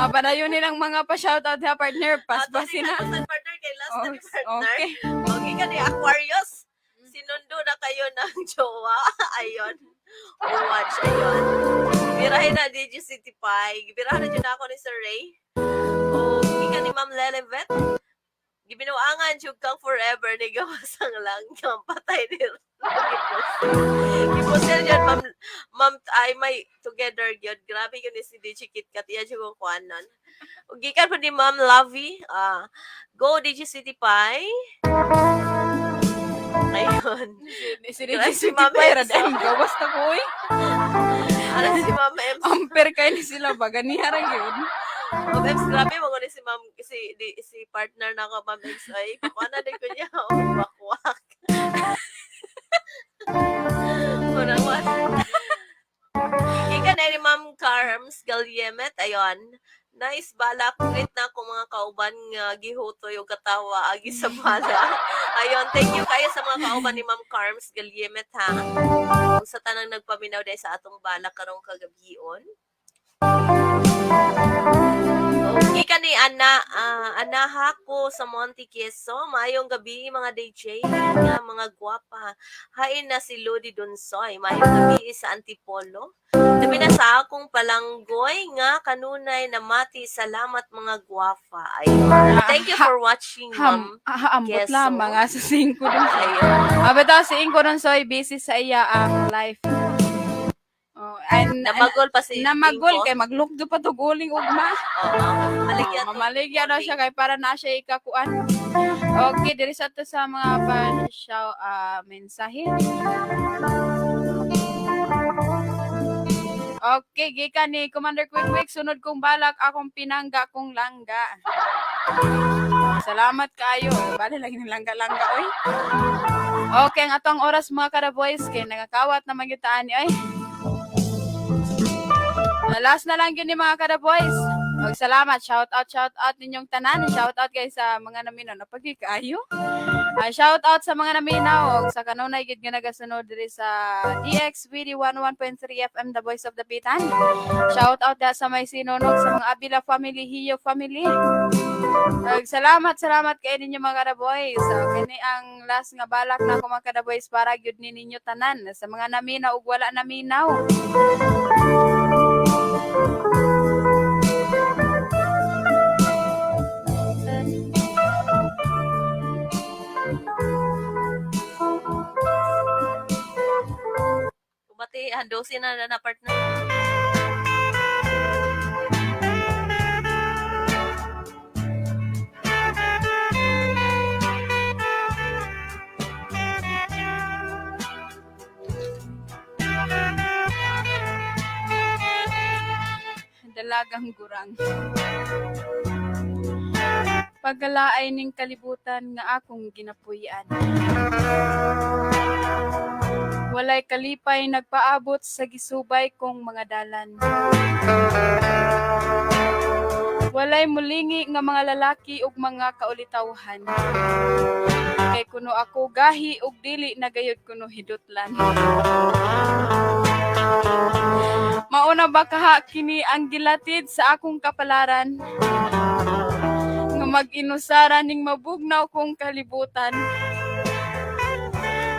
Padayon nilang mga pa-shoutout ha, partner. Paspasin na. Ato ni partner kay last na ni Oh, partner. okay. Okay ka ni Aquarius. Sinundo na kayo ng jowa. Ayon. O watch, ayon. Birahin na DJ City Pie. Birahin na dyan ako ni Sir Ray. O ka ni Ma'am Lelevet. Gibinuangan jud kang forever ni gawasang lang kang patay ni Giposel yan, ma'am, ma'am, ay may together gyud. Grabe yun ni si DJ Kit Kat. Iya jud kong kuan nun. Ug gikan po ni Ma'am Lovey. Go DJ City Pie. Ayun. Si DJ Grabe si Sweetie Ma'am Pie, Ems. radam gawas na ko oy. Ano si Ma'am Ems? Ampere kay ni sila ba ganiha ra gyud. Ma'am Ems, grabe mo ni si Ma'am si partner na ako, Ma'am Ems, ay pakuha na din ko niya. Oh, wakwak. Muna. Kika na ni Ma'am Carms Galyemet, ayon. Nice balak, great na ako mga kauban nga gihutoy og katawa agi sa bala. Ayon, thank you kayo sa mga kauban ni Ma'am Carms Galyemet ha. Ug sa tanang nagpaminaw dahil sa atong balak karong kagabion. Okay ka ni Ana, Anaha ko sa Monte Quieso. Maayong gabi mga DJ, nga mga gwapa. Hain na si Lodi Donsoy. Maayong gabi sa Antipolo. Labi na sa akong palanggoy nga kanunay na mati. Salamat mga gwafa. Ayun. Thank you for watching, Ham, ma'am. ambot Queso. lamang sa 5 dun. Ayun. Bitaw si Inko dun soy busy sa iya ang life. Oh, and Namagol pa si namagol Inko. kay maglukdo pa tog uling ugma. Oo. Maligya Oh, to. mamaligya daw siya kay para na siya ikakuan. Okay, diri sa to sa mga pa siya mensahe. Okay, gikan ni Commander Quick Quick, sunod kong balak akong pinangga kong langga. Salamat kaayo. Bale lagi ni langga-langga oy. Okay, ang atong oras, mga kada-boys, kay nagakawat naman gyud ta ani ay. Last na lang yun ni mga kada-boys. Og salamat, shout out ninyong tanan. Shout out kay sa mga naminaw napagkikaayo. Shout out sa mga naminaw og sa kanunay gid nga nagasunod diri sa DXVD 11.3 FM, The Voice of the Pitan. Shout out da sa may sinunog, sa mga Abila family, Hiyo family. Ug salamat, salamat kay ninyo, mga kada-boys. So, kini ang last nga balak na ako, mga kada-boys, para gyud ni ninyo tanan, sa mga naminaw ug wala naminaw. Kumati, handusin na na na, partner. Dalagang Gurang. Pagkalaay ning kalibutan nga akong ginapuy-an. Walay kalipay nagpaabot sa gisubay kong mga dalan. Walay mulingi nga mga lalaki ug mga kaulitawhan. Kay kuno ako gahi ug dili na gayud kuno hidutlan. Mauna ba kaha kini ang gilatid sa akong kapalaran nga mag-inusara ning mabugnaw kong kalibutan?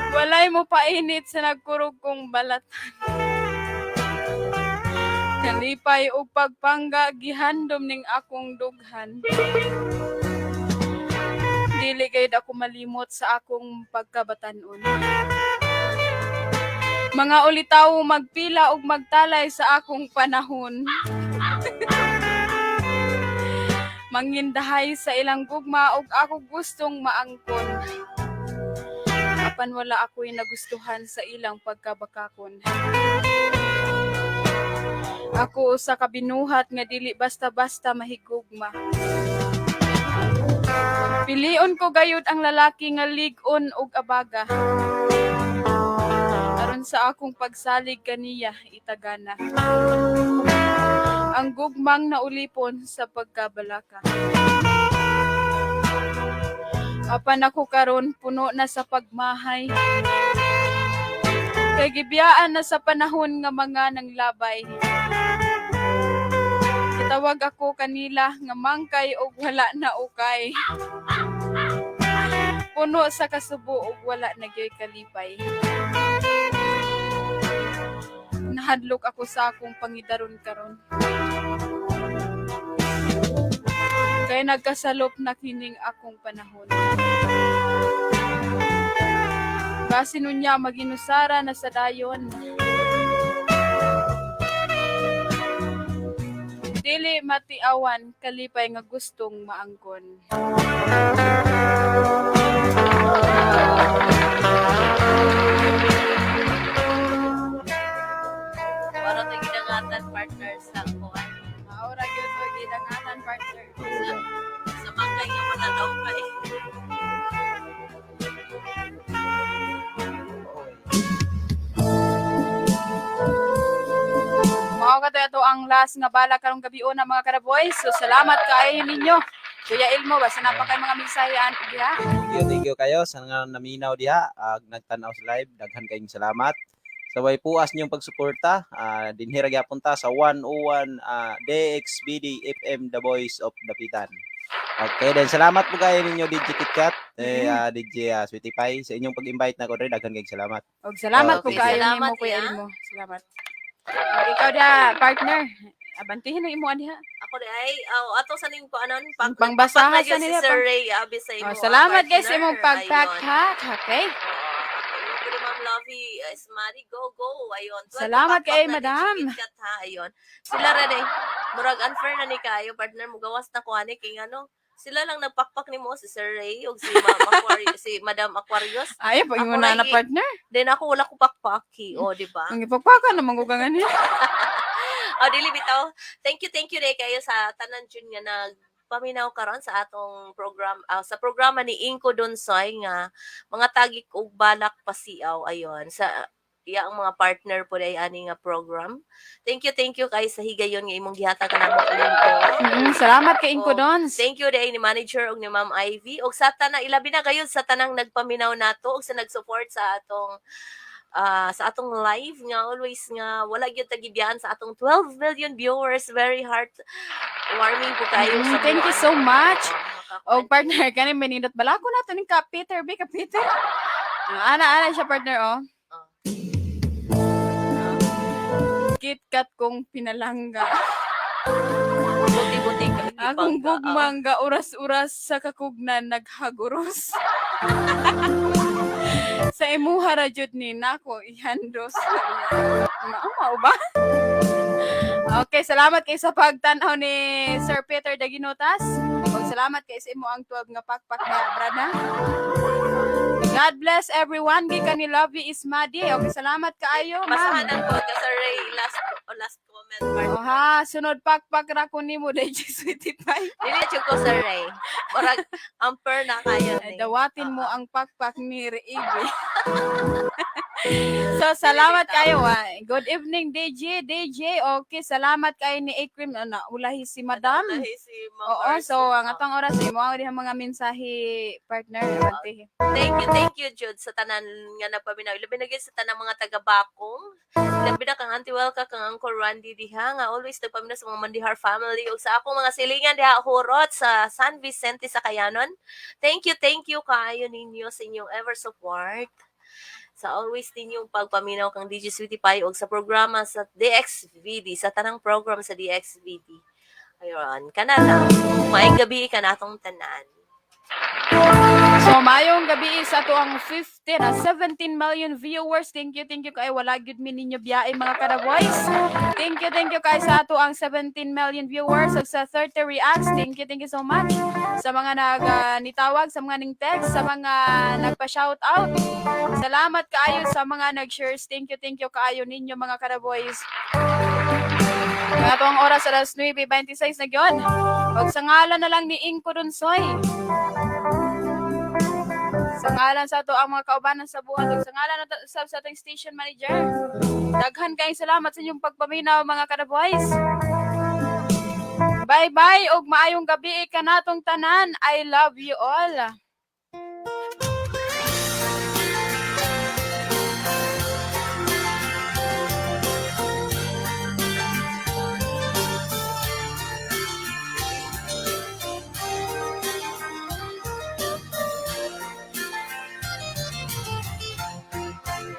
Walay mo painit sa nagkurog kong balatan. Kalipay ug pagpangga gihandom ning akong dughan. Dili gayud ako malimot sa akong pagkabatanon. Mga ulitaw magpila ug magtalay sa akong panahon. Mangindahay sa ilang gugma ug ako gustong maangkon. Apan wala ako'y nagustuhan sa ilang pagkabakakon. Ako usa ka binuhat nga dili basta-basta mahigugma. Pilion ko gayud ang lalaki nga lig-on ug abaga. Aron sa akong pagsalig kaniya itagana ang gugmang naulipon sa pagkabalaka. Apan ako karon puno na sa pagmahay. Kay gibiyaan na sa panahon nga mga nanglabay. Gitawag ako kanila nga mangkay og wala na ukay. Puno sa kasubo og wala na gyoy kalipay. Nahadlok ako sa akong pangidaron karon. Kay nagkasalop na kining akong panahon. Basin unya maginusara na sa dayon. Dili matiawan kalipay nga gustong maangkon. Para ito ginangatan, partner, sa kuan. Maura gyud to gidangatan, partner. Sa mangkay nga wala daw kay. Mao ka to ang last nga bala karong gabi una, mga karaboy. So salamat kaayo ninyo. Kuya Ilmo, basta na pa kay mga mensahe diha. Thank you kayo sa nga naminaw diha ag nagtan-aw sa live. Daghan kayong salamat. Sa way puas niyong pagsuporta, dinhi ra gyapon ta sa 101 DXBD FM, The Voice of Dapitan. Okay, then salamat po kayo ninyo, DJ KitKat, eh, DJ Sweetie Pie, sa inyong pag-invite na ko dre, daghan kayong salamat. Og salamat po Okay, kaayo salamat, nimo, Kuya ya. Ilmo. Salamat. Og ikaw da, partner. Abantihin ang imo diha. Ako di ay, oh, ato sa ning kuanon, pang Pangbasahan nagpapak na sa yun si nila, Sir pang- Ray, abi sa imo. Oh, salamat guys sa partner. imong pagpakpak. Okay. Ayun. Oo. Ayun, Ma'am Lovey, is Mari, go, go. Ayun. Tuwan, Salamat pakpak kay na ni madam. KitKat, ha, ayun. Sila rin eh. Murag unfair na ni kayo, partner. Mugawas na ko ani kay ano. Sila lang nagpakpak nimo, si Sir Ray ug si Ma'am Aquarius, si Madam Aquarius. Ay, pag Ako mo na na lagi. partner. Then ako wala ko pakpaki, o di ba? Ang ipakpakan naman ko kang ani. O dili bitaw. Thank you, thank you rin kayo sa tanan jud nga nag nagpaminaw karon sa atong program, sa programa ni Inko Donsoy nga mga tagik og balak pasiaw, ayon sa iya ang mga partner po ay ani nga program. Thank you kay sa higayon nga imong gihatag kanamo, Inko. Salamat kay Inko Oo. Dons. Thank you day ni manager ug ni Ma'am Ivy ug sa tanan, ilabi na kayo sa tanang nagpaminaw nato ug sa nag-support sa atong live nga always nga wala gyud tagibiyaan sa atong 12 million viewers. Very heart warming po kayo sa Thank you buwan. so much. Oo, O partner, kani manindot balako na to ning ka Peter B ka Peter. Ana ana siya, partner, oh. KitKat kong pinalangga. Buti-buti ka. Akong gugmang ga oras-oras sa kakugnan naghaguros. Sa imuha ra jud ni nako ihandos. Mao ba? Okay, salamat kay sa pagtan-aw ni Sir Peter Daginotas. Ug salamat kay sa imo ang 12 nga pakpak na brada. God bless everyone. Gikan ni Lovey Ismadi. Okay, salamat kaayo, ma'am. Basahanan ko ka Sir Ray last o last comment, partner. Oh, ha, sunod pakpak ra ko nimo dahil Sweetie Pie. Dili jud ko, Sir Ray. Murag amper na kayo Ay, ni. dawatin mo ang pakpak ni Reibe. So, salamat kayo. Ah. Good evening, DJ. DJ, okay. Salamat kayo ni Akrim. Ano, ulahi si Madam. Ulahi si Ma'am Oo, Marcy. so ang atong oras, imo ang dihang mga mensahe, partner. Abante. Thank you, Jude, sa tanan nga nagpaminaw. Labi na gyud sa tanang mga taga-Bakong. Labi na kang Auntie Welka, kang Uncle Randy diha nga always nagpaminaw sa mga Mandihar family ug sa akong mga silingan diha hurot sa San Vicente sa Kayanon. Thank you kaayo ninyo sa inyong ever support sa always ninyong pagpaminaw kang DJ Sweetie Pie ug sa programa sa DXVD, sa tanang program sa DXVD. Ayun, kana lang. Maayong gabi kanatong tanan. So, mayong gabi sa ato ang 15, 17 million viewers. Thank you kay wala gyud mi ninyo biyae, mga kada voice. Thank you kay sa ato ang 17 million viewers ug sa 30 reacts. Thank you so much sa mga nag nitawag, sa mga ning text, sa mga nagpa-shout out. Salamat kaayo sa mga nag-shares. Thank you kaayo ninyo, mga kada voice. Ang atong oras, alas 9:26 na gyud. Ug sa ngalan na lang ni Inko Dunsoy. Sa ngalan sa ato ang mga kaubanan sa buhat ug sa ngalan na sa atong station manager. Daghan kayong salamat sa inyong pagpaminaw, mga kada-boys. Bye-bye ug maayong gabi kanatong tanan. I love you all.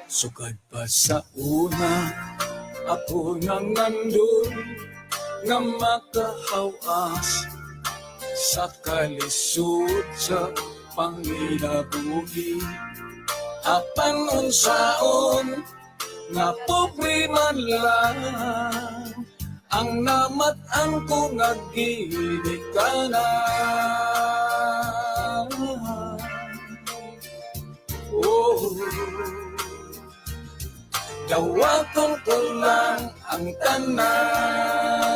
Sukad pa sa una, ako nang nandun nga makahawas sa kalisod sa panginabuhi. Apan unsaon nga pobre man lang ang namat-an ko nga ginikanan. Oh, dawaton ko lang ang tanan.